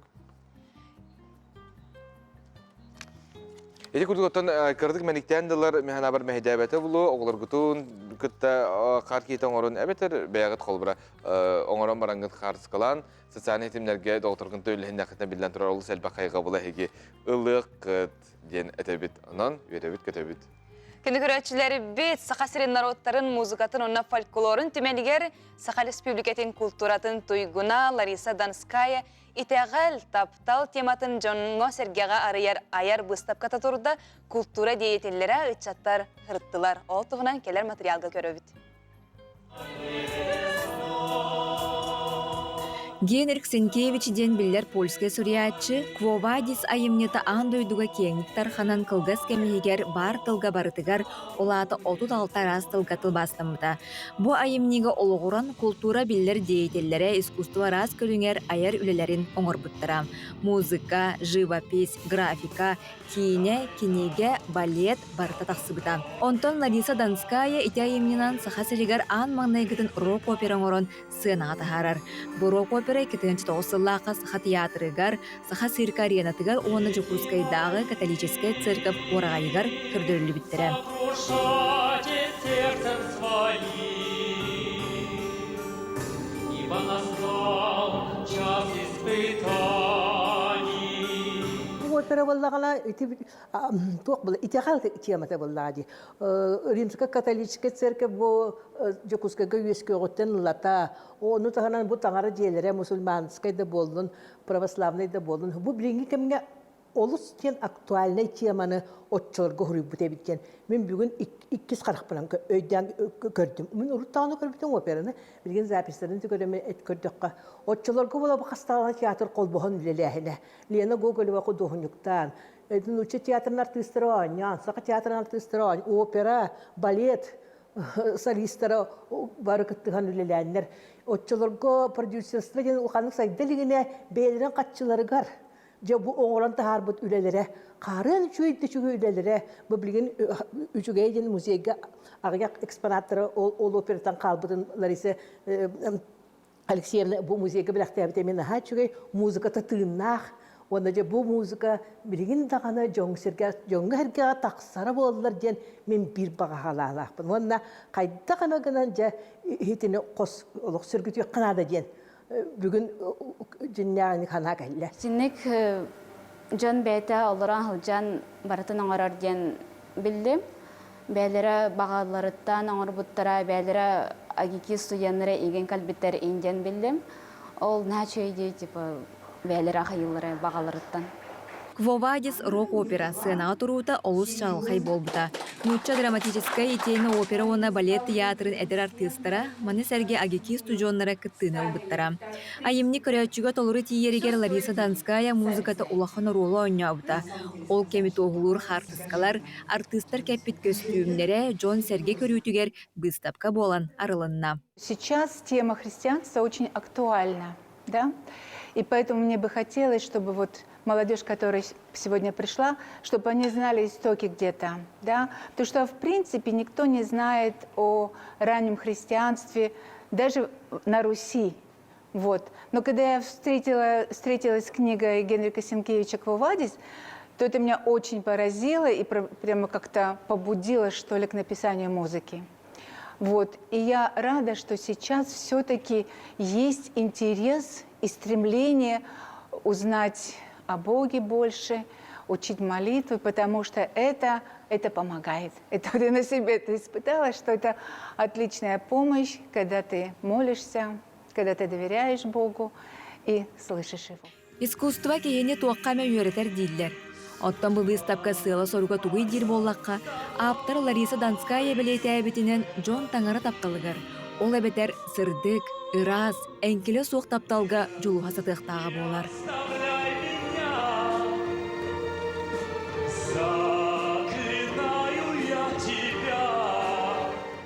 Ити курдук оттон кыратык мэниктээн дылар механабар мэһэйдээбэтэ булу оҕолоргутун кытта хаар киһитэ оҥорун эбэтэр бэйэҕит холобура оҥорон бараҥҥыт хаарыскалаан социальнай ситимнэргэ доҕотторгун төлөһүннэххитинэ биллэн турар олус элбэх хайҕабыла эһиги ылыаххыт диэн этэбит. Онон үөрэбит-көтөбүт. Күнү көрөөччүлэрбит Саха сирин норуоттарын музыкатын уонна фольклорун түмэлигэр Саха Республикатын култууратын туйгуна Лариса Донская итэҕэл, таптал тематын дьоҥҥо-сэргэҕэ арыйар айар быыстапката турда, култуура деятеллэрэ ыччаттар ырыттылар. Ол туһунан кэлэр материалга көрөбүт. Генрих Сенкевич диэн биллэр польскай суруйааччы «Quo Vadis» айымньыта аан дойдуга киэҥник тарханан кылгас кэм иһигэр баар тылга барытыгар, ол аата 36 араас тылга тылбаастаммыта. Бу айымньыга олоҕуран култуура биллэр деятеллэрэ искусство араас көрүҥэр айар үлэлэрин оҥорбуттара. Музыка, живопись, графика, киинэ, кинигэ, балет барыта тахсыбыта. Онтон Лариса Донская ити айымньынан Саха сиригэр аан маҥнайгытын рок-опера оҥорон сыанаҕа таһаарар. Бу рок-опера 2009 сыллаахха Саха театрыгар, Саха цирка аренатыгар уонна Дьокуускайдааҕы католическай церковь уораҕайыгар көрдөрүллүбүттэрэ. Ибо настал час испытаний. Опера буоллаҕына ити туох була итэҕэл темата буоллаҕа дии. Римско-католическай церковь бу Дьокуускайга үөскүөҕүттэн ылата. Ону таһынан бу таҥара дьиэлэрэ мусульманскай да буоллун, православнай да буоллун. Бу билиҥҥи кэмҥэ олус диэн актуальнай теманы оччолорго суруйбут эбит диэн мин бүгүн иккис харахпынан өйдөөн көрдүм. Мин урут даҕаны көрбүтүм операны, билигин записьтарын көрөмүн эт көрдөххө, оччолорго була бу хастаҕына театр холбоһон үлэлээһинэ. Лена Гоголева худуоһунньуктаан, нуучча театрын артыыстара оонньоон, саха театрын артыыстара оонньоон, опера, балет солистара бары кыттыһан үлэлээннэр. Оччолорго продюсерство диэн улаханнык сайда илигинэ бэйэлэрин хаччыларыгар Дьэ бу оҥорон таһаарбыт үлэлэрэ хаарыан үчүгэй да үчүгэй үлэлэрэ бу билигин үчүгэй диэн музейга аҕыйах экспонаттара ол ол операттан хаалбытын Лариса Алексеевна бу музейга бэлэхтээбитэ эмиэ наһаа үчүгэй музыката тыыннаах уонна дьэ бу музыка билигин даҕаны дьоҥ-сэргэ дьоҥҥо-сэргэҕэ тахсара буоллар диэн мин биир баҕаһалаахпын уонна хайдах эмэ гынан дьэ иһитини хос олох сөргүтүөххэ наада диэн бүгүн дьиннээҕини ханаа кэллэ. Синник дьон бэйэтэ олорон сылдьан барытын оҥорор диэн биллим. Бэйэлэрэ баҕаларыттан оҥорбуттара, бэйэлэрэ АГИКИ студеннара иигэн кэлбиттэр ин диэн биллим. Ол наһаа үчүгэй дии, типа бэйэлэрэ ахайыыллара баҕаларыттан. Квовадис рок-опера сыанаҕа туруута олус чаҕылхай буолбута. Нуучча драматическай итиэннэ опера уонна балет театрын эдэр артыыстара, маны сэргэ АГИКИ устудьуоннара кыттыыны ылбыттара. Айымньы көрөөччүгэ толору тиийэригэр Лариса Донская музыката улахан оруолу оонньообута. Ол кэми туоһулуур хаартыскалар, артыыстар кэппит көстүүмнэрэ дьон-сэргэ көрүүтүгэр быыстапка буолан арылынна. Сейчас тема христианства очень актуальна. Да? И поэтому мне бы хотелось, чтобы вот молодежь, которая сегодня пришла, чтобы они знали истоки где-то. Да? Потому что, в принципе, никто не знает о раннем христианстве, даже на Руси. Вот. Но когда я встретила, встретилась с книгой Генрика Сенкевича «Квовадис», то это меня очень поразило и прямо как-то побудило, что ли, к написанию музыки. Вот. И я рада, что сейчас все-таки есть интерес и стремление узнать о Боге больше, учить молитвы, потому что это, это помогает. Это вот я на себе это испытала, что это отличная помощь, когда ты молишься, когда ты доверяешь Богу и слышишь Его. Искусство киһини туохха эмэ үөрэтэр дииллэр. Оттон бу быыстапка сыала-соруга тугуй диир буоллахха, ааптар Лариса Донская бэлиэтээбитинэн дьон таҥара тапталыгар, ол эбэтэр сырдык, ыраас, эҥкилэ суох тапталга дьулуһа сатыахтааҕа буолар.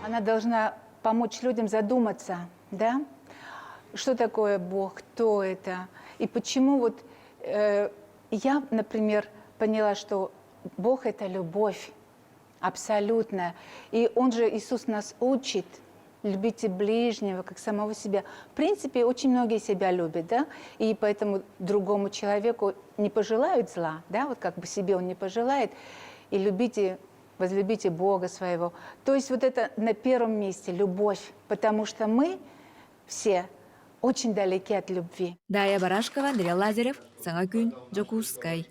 Она должна помочь людям задуматься, да, что такое Бог, кто это, и почему вот э, я, например, поняла, что Бог – это любовь, абсолютная. И Он же, Иисус, нас учит любите ближнего, как самого себя. В принципе, очень многие себя любят, да, и поэтому другому человеку не пожелают зла, да, вот как бы себе он не пожелает, и любите, возлюбите Бога своего. То есть вот это на первом месте любовь, потому что мы все очень далеки от любви. Дая Барашкова, Андрей Лазарев, Саҥа күн, Дьокуускай.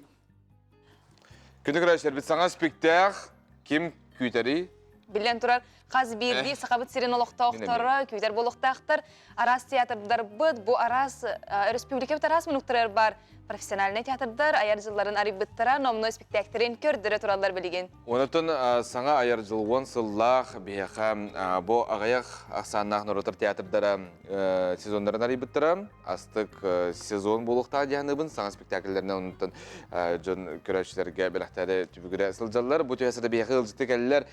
Күнү көрөөччүлэрбит саҥа спектакль ким күүтэри? Биллэн турар, хас биирдии Сахабыт сирин олохтоохторо, күүтэр буолуохтаахтар. Араас театрдарбыт, бу араас өрөспүүбүлүкэбит араас мунуктарыгар баар профессиональнай театрдар айар дьылларын арыйбыттара, номнуо испиктээктэрин көрдөрө тураллар билигин. Онотон саҥа айар дьыл уон сыллаах биһиэхэ бу аҕыйах ахсааннаах норуоттар театрдара сезоннарын арыйбыттара. Астык сезон буолуохтаах диэханыбын саҥа спектакльлэринэн онтон дьон көрөөччүлэргэ бэлэхтээри түбүгүрэ сылдьаллар. Бу түһэ сыда биһиэхэ ыалдьыты кэллэр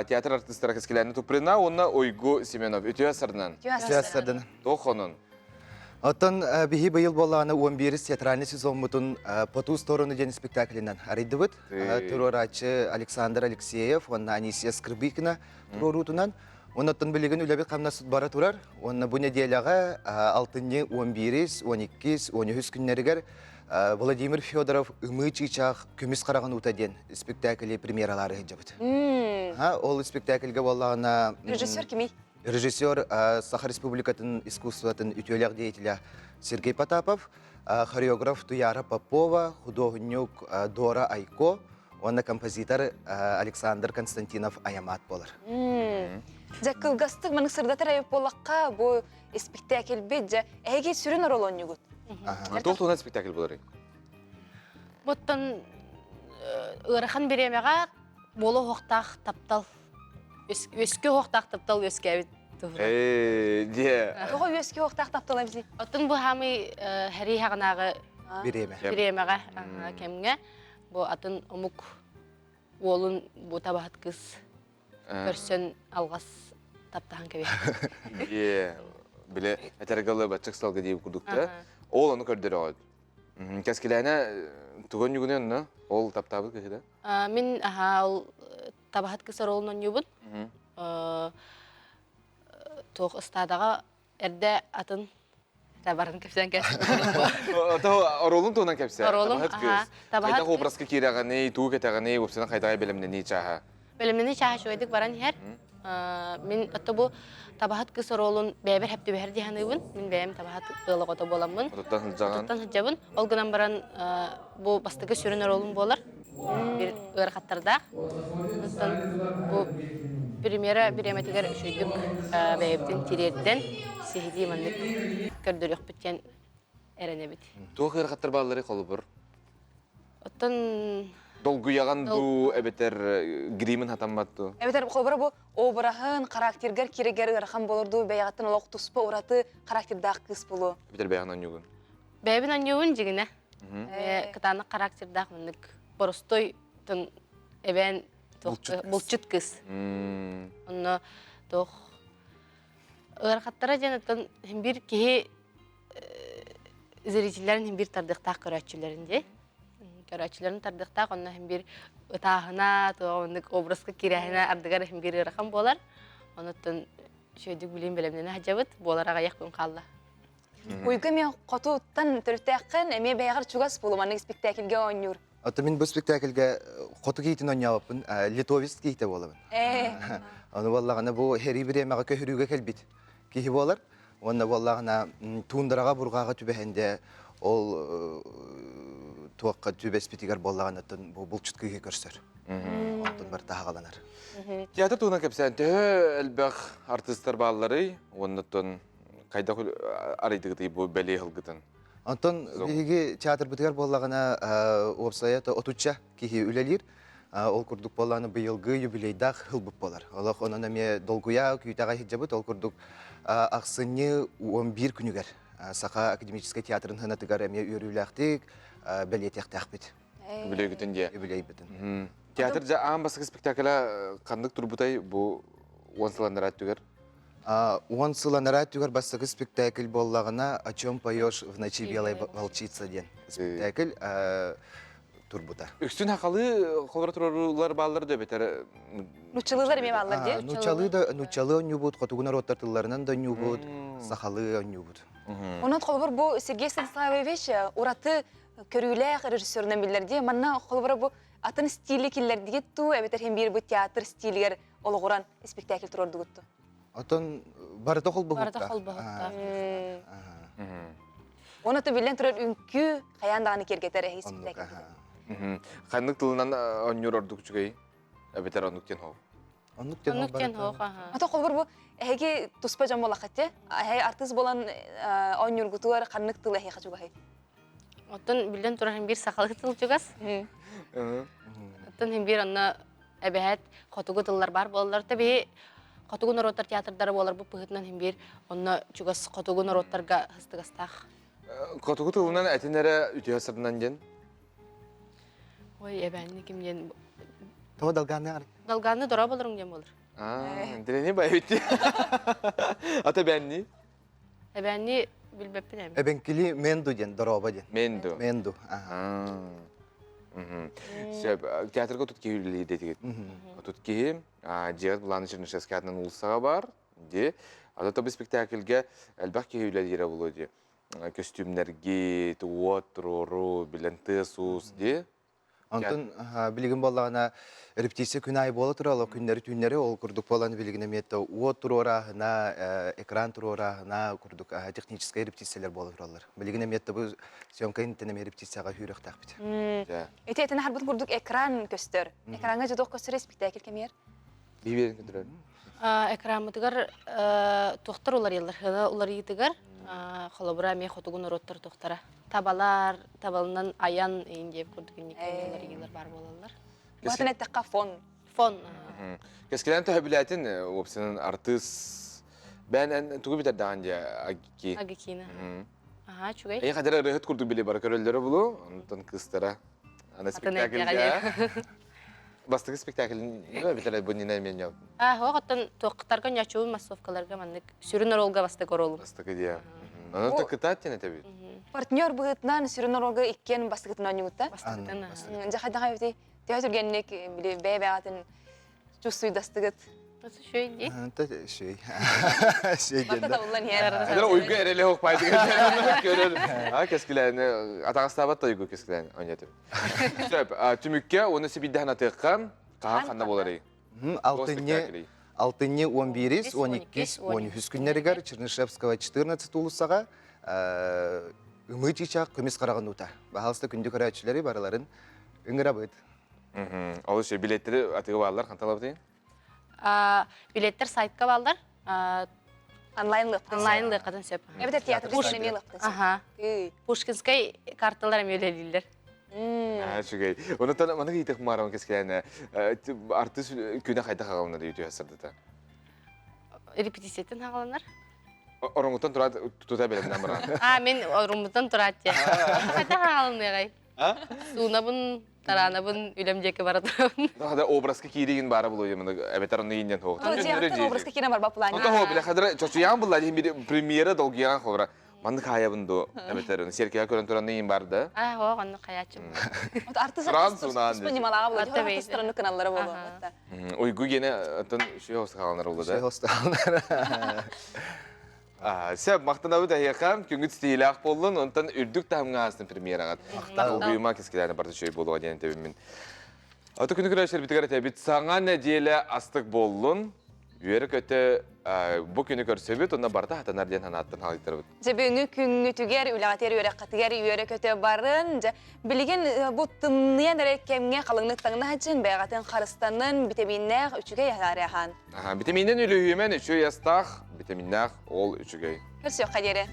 театр артыыстара Кэскилээнэ Туприна уонна Уйгу Семенов. Үтүө сарынан. Үтүө сарынан. Туох хонун? Оттон биһи быйыл буоллаҕына 11 театральный сезоммутун «По ту сторону» диэн спектаклинан арыйдыбыт. Туруорааччы Александр Алексеев уонна Анисия Скрыбыкина туруоруутунан. Оннуттан билигин үлэбит хамнас бара турар. Уонна бу нэдиэлэҕэ алтынньы 11-ис, 12-ис, 13 күннэригэр Владимир Федоров «Ымыы чыычаах көмүс хараҕын уута» диэн спектакли премьералаары сылдьабыт. Ол спектакльга буоллаҕына... Режиссер кимий? Режиссер Саха Республикатын искусствотын үтүөлээх деятеля Сергей Потапов, хореограф Туяра Попова, худуоһунньук Дора Айко уонна композитор Александр Константинов Аямат буолар. Дьэ, кылгастык маннык сырдатар эбит буоллахха, бу испиктээкилбит дьэ эһиги сүрүн оруол оонньуугут. Туох туһунан спектакль буоларый? Буттан ыарахан бириэмэҕэ буола уһуохтаах таптал үөскэ уһуохтаах таптал үөскээбит туһунан. Ээ, дьэ. Тоҕо үөскэ уһуохтаах таптал эбитий? Оттон бу хаамый хэрии хаҕынааҕы бириэмэ. Бириэмэҕэ кэмҥэ бу атын омук уолун бу табаһыт кыыс көрсөн алҕас таптаһан кэбиһэр. Дьэ, биле этэргэ баччык салга диэбит курдук да. Ол ону көрдөрөҕүт. Кэскилээнэ тугун ньугунэ онно? Ол таптаабыт кыһы да? Мин аха ол табаһыт кыс оруолун оонньуубун. Туох ыстаадаҕа эрдэ атын табарын кэпсээн кэпсээн. Оруолун туһунан кэпсээ. Оруолум, Табаһыт кыыс. табаһыт Хайдах образка киирэҕиний, тугу кэтэҕиний, уопсайынан хайдаҕай бэлэмнэнии чааһа? Бэлэмнэнии чааһа үчүгэйдик баран иһэр. Мин отто бу табаһыт кыс оруолун бэйэбэр хэптибэһэр дии саныыбын. Мин бэйэм табаһыт ыал оҕото буоламмын. Отуттан сылдьаҕын. Отуттан сылдьабын. Ол гынан баран бу бастакы сүрүн оруолум буолар. Бир ыарахаттардаах. Оттон бу премьера бириэмэтигэр үчүгэйдик бэйэбитин тириэрдэн сиһилии маннык көрдөрүөхпүт диэн эрэнэбит. Туох ыарахаттар баалларый холобур? Оттон Долгуйаҕын дуу, эбэтэр гримин хатаммат дуу? Эбэтэр холобура бу обраһын, характергар киригэр ыарахан болор дуу, бэйэҕиттэн олох туспа ураты характердаах кыыс буолуо. Эбэтэр бэйэҕин онньугун? Бэйэбин онньугун дьигинэ. Кытаанах характердаах маннык боростой тон эбээн булчут кыс. Онно туох ыарахаттара диэн оттон бир киһи зрителлэрин бир тардыахтаах көрөөччүлэрин дии. Көрөөччүлэрин тардыахтаах онно бир ытааһына, туох оннук образка киирээһинэ ардыгар бир ыарахан буолар. Онуттан үчүгэйдик билин бэлэмнэнэ сылдьабыт, буолар аҕыйах күн хаалла. Уйгу эмиэ хотуттан төрүттээххин, эмиэ бэйэҕэр чугас буолу маннык спектакльгэ оонньуур. Ото мин бу спектакльгэ хоту киһитин оонньообоппун, литовец киһитэ буолабын. Ону буоллаҕына бу Хери бириэмэҕэ көһөрүүгэ кэлбит киһи буолар. Уонна буоллаҕына туундараҕа бурҕааҕа түбэһэн ол туохха түбэспитигэр буоллаҕына бу булчут кыыһы көрсөр. Онтон барыта хаҕаланар. Театр туһунан кэпсээн төһө элбэх артыыстар баалларый? Уонна хайдах арыйдыгытый бу бэлиэ ыһылгытын? Онтон биһиги театрбытыгар буоллаҕына уопсайа отучча киһи үлэлиир. Ол курдук буоллаҕына быйылгы юбилейдаах ылбыт буолар. Олох онон эмиэ долгуйа күүтэҕэ сылдьабыт. Ол курдук ахсынньы 11 күнүгэр Саха академическай театрын ханатыгар эмиэ үөрүүлээхтик бэлиэтиэхтээхпит. Юбилейгитин дии. Юбилейбитин. Театр дьэ аан бастакы спектакля ханнык турбутай бу уон сыл анараа өттүгэр? Уон сыл анараа өттүгэр бастакы спектакль буоллаҕына «О чем поешь в ночи белая волчица» диэн спектакль турбута. Үксүн хахалы холоро турарулар бааллар да эбэтэр Нуччалыылар эмиэ бааллар дии. Нуччалыы да нуччалыы онньуубут, хотугу норуоттар тылларынан да онньуубут, сахалыы онньуубут. Онон холобур бу Сергей Станиславович ураты көрүүлээх режиссерунан биллэр дии. Манна холобура бу атын стили киллэрдигит туу, эбэтэр хин биир бу театр стилигэр олоҕуран испиктээкил туруордугут туу? Отон барыта холбоһукта. Барыта холбоһукта. Оны то биллэн турар үҥкүү хайаан даҕаны киэргэтэр эһи испиктээкил. Ханнык тылынан оонньуур ордук үчүгэй? Эбэтэр оннук диэн хоу. Оннук диэн Оннук диэн хоох аха. Ата холбор бу эһиги туспа дьон буолаххат эһи артыыс буолан оонньуургутугар ханнык тыл эһиэхэ чугаһый? Оттон биллэн турар хин биир сахалыы тыл чугас. Оттон хин биир онно эбэһэт хотугу тыллар бар буолаллар. Та биһи хотугу норуоттар театрдара буолар бу быһыытынан хин биир онно чугас хотугу норуоттарга хыстыгастаах. Хотугу тылынан этин эрэ үтүө сырынан диэн. Ой, эбээнни ким диэн Того долгааны Долгааны дороо болоруҥ диэн болор. Аа, дирени байбитти. Ата бэнни. Эбээнни билбэппин эми. Эбэҥкили Менду диэн дорооба диэн. Менду. Менду. Сөп, театрга тут киһи үлэлиир дэтигит. Тут киһи дьиэт былааны Чернышевский атынан уулуссаҕа бар, ди. Ата тобу спектакльге элбэх киһи үлэлиирэ булуо ди. Көстүүмнэргит, уот, туруору, билэн тыас-уус ди. Онтон билигин буоллаҕына репетиция күн аайы буола турар, ол күннэри-түүннэри ол курдук буолан билигин эмиэ уот туруорааһына, экран туруорааһына курдук техническэй репетициялар буола тураллар. Билигин эмиэ бу съемка инниттэн эмиэ репетицияҕа үүрүөхтээхпит. Ити этин аһарбыт курдук экран көстөр. Экраҥҥа дьодох көстөр спектакль кэмиэр. Биибиэрин көтөрөр. Экраммытыгар туохтар уларыйаллар? Хыла уларыйыытыгар холобура эмиэ хотугу норуоттар туохтара табалар, табалынан айан иин диэбит курдук инник уларыйыылар баар буолаллар. Батын эттэххэ фон. Фон. Кэскилэн төһөбүлээтин уопсанан артыыс бээн эн тугу бүтэрдэҕин дии Агики. Агикина. Аха, үчүгэй. Эйи хадара ырыһыт курдук били бары көрөллөрө булу, онтон кыыстара аны спектакльга Бастакы спектакль битэлэ бу нина мен Аа, оттон туохтарга ньачуун массовкаларга маннык сүрүн оруолга бастакы оруолум. Бастакы диэ. Аны та кытаат тен этэбит. Партнер быһытынан сүрүн оруолга иккиэн бастакытын оонньугутта. Бастакытын. Дьэ хайдаха эбитий? Төһө түргэнник били бэйэ-бэйэҕитин чувствуйдастыгыт? Шөй дии. Шөй. Шөй Барта табыллан иһэр. Эдэр уйгу эрэлэ хоқ пайдыгы көрөр. А кескилээни атаҕастаабат да уйгу кескилээни оонньотум. Сөп, түмүккэ уонна сибиддэһэн атыахха хаһан ханна буоларый? Алтынньы алтынньы 11 12 13 күннэригэр Чернышевского 14 уулуссаҕа ымыы чыычаах көмүс хараҕын уута. Баһаалыста күндү көрөөччүлэри барыларын ыҥырабыт. Ол билеттэри атыыга бааллар ханталабытый? Билеттер сайтка бааллар. Онлайн лыахтын Онлайн лыахатын сөп. Эбэтэр театрга эмиэ лыахтын сөп. Пушкинскай карталар эмиэ үлэлииллэр. Үчүгэй. Онтон маны ыйытык мааран кэскилээнэ артыыс күнэ хайдах аҕалынар үтүө сырдыта? Репетициятын хаҕаланар. Ороҥуттан тураат тута бэлэмнэн баран. А, мен оруммуттан тураат дьэ. Хайдах хаҕалыныаҕай? Суунабын, тараанабын, үлэм диэки бара турабын. Хада образка кииригин баара булуо маны эбэтэр онно ииннен хоох. Образка киирэн барба плане. Онто хоо биле хадра чочуян булла дии бир премьера долгуян хобра. Манны хаябын до эбэтэр серкеге көрөн туран иин бар да. А, хоо, онно хаячым. Артыс артыс понималаға булды. Артыстарыны кыналлары болу. Уйгу гене оттон шүйе хостахаланар болду да. Шүйе хостахаланар. Сөп, мақтанабыт эһиэхэ, күҥҥүт ситиһиилээх буоллун, онтон үрдүк таһымҥа аастын премьераҕыт. Долгуйума кэскилээнэ барыта үчүгэй буолуоҕа диэн этэбин мин. Аты күнү көрөөччүлэрбитигэр этэбит, саҥа нэдиэлэ астык буоллун, үөрэ-көтө бу күнү көрсөбүт, онно барыта хатанар диэн санааттан халыйтарабыт. Дьэ бүгүҥҥү күҥҥүтүгэр, үлэҕитигэр, үөрэххитигэр үөрэ-көтө барын. Дьэ билигин бу тымныйан эрэ кэмҥэ халыҥнык таҥна сылдьын, бэйэҕитин харыстанын, битэмииннээх үчүгэй аһаары аһаан. Битэмиинэн үлүһүйүмэн үчүгэй астаах, битэминнээх ол үчүгэй. Көрсүөххэ диэри.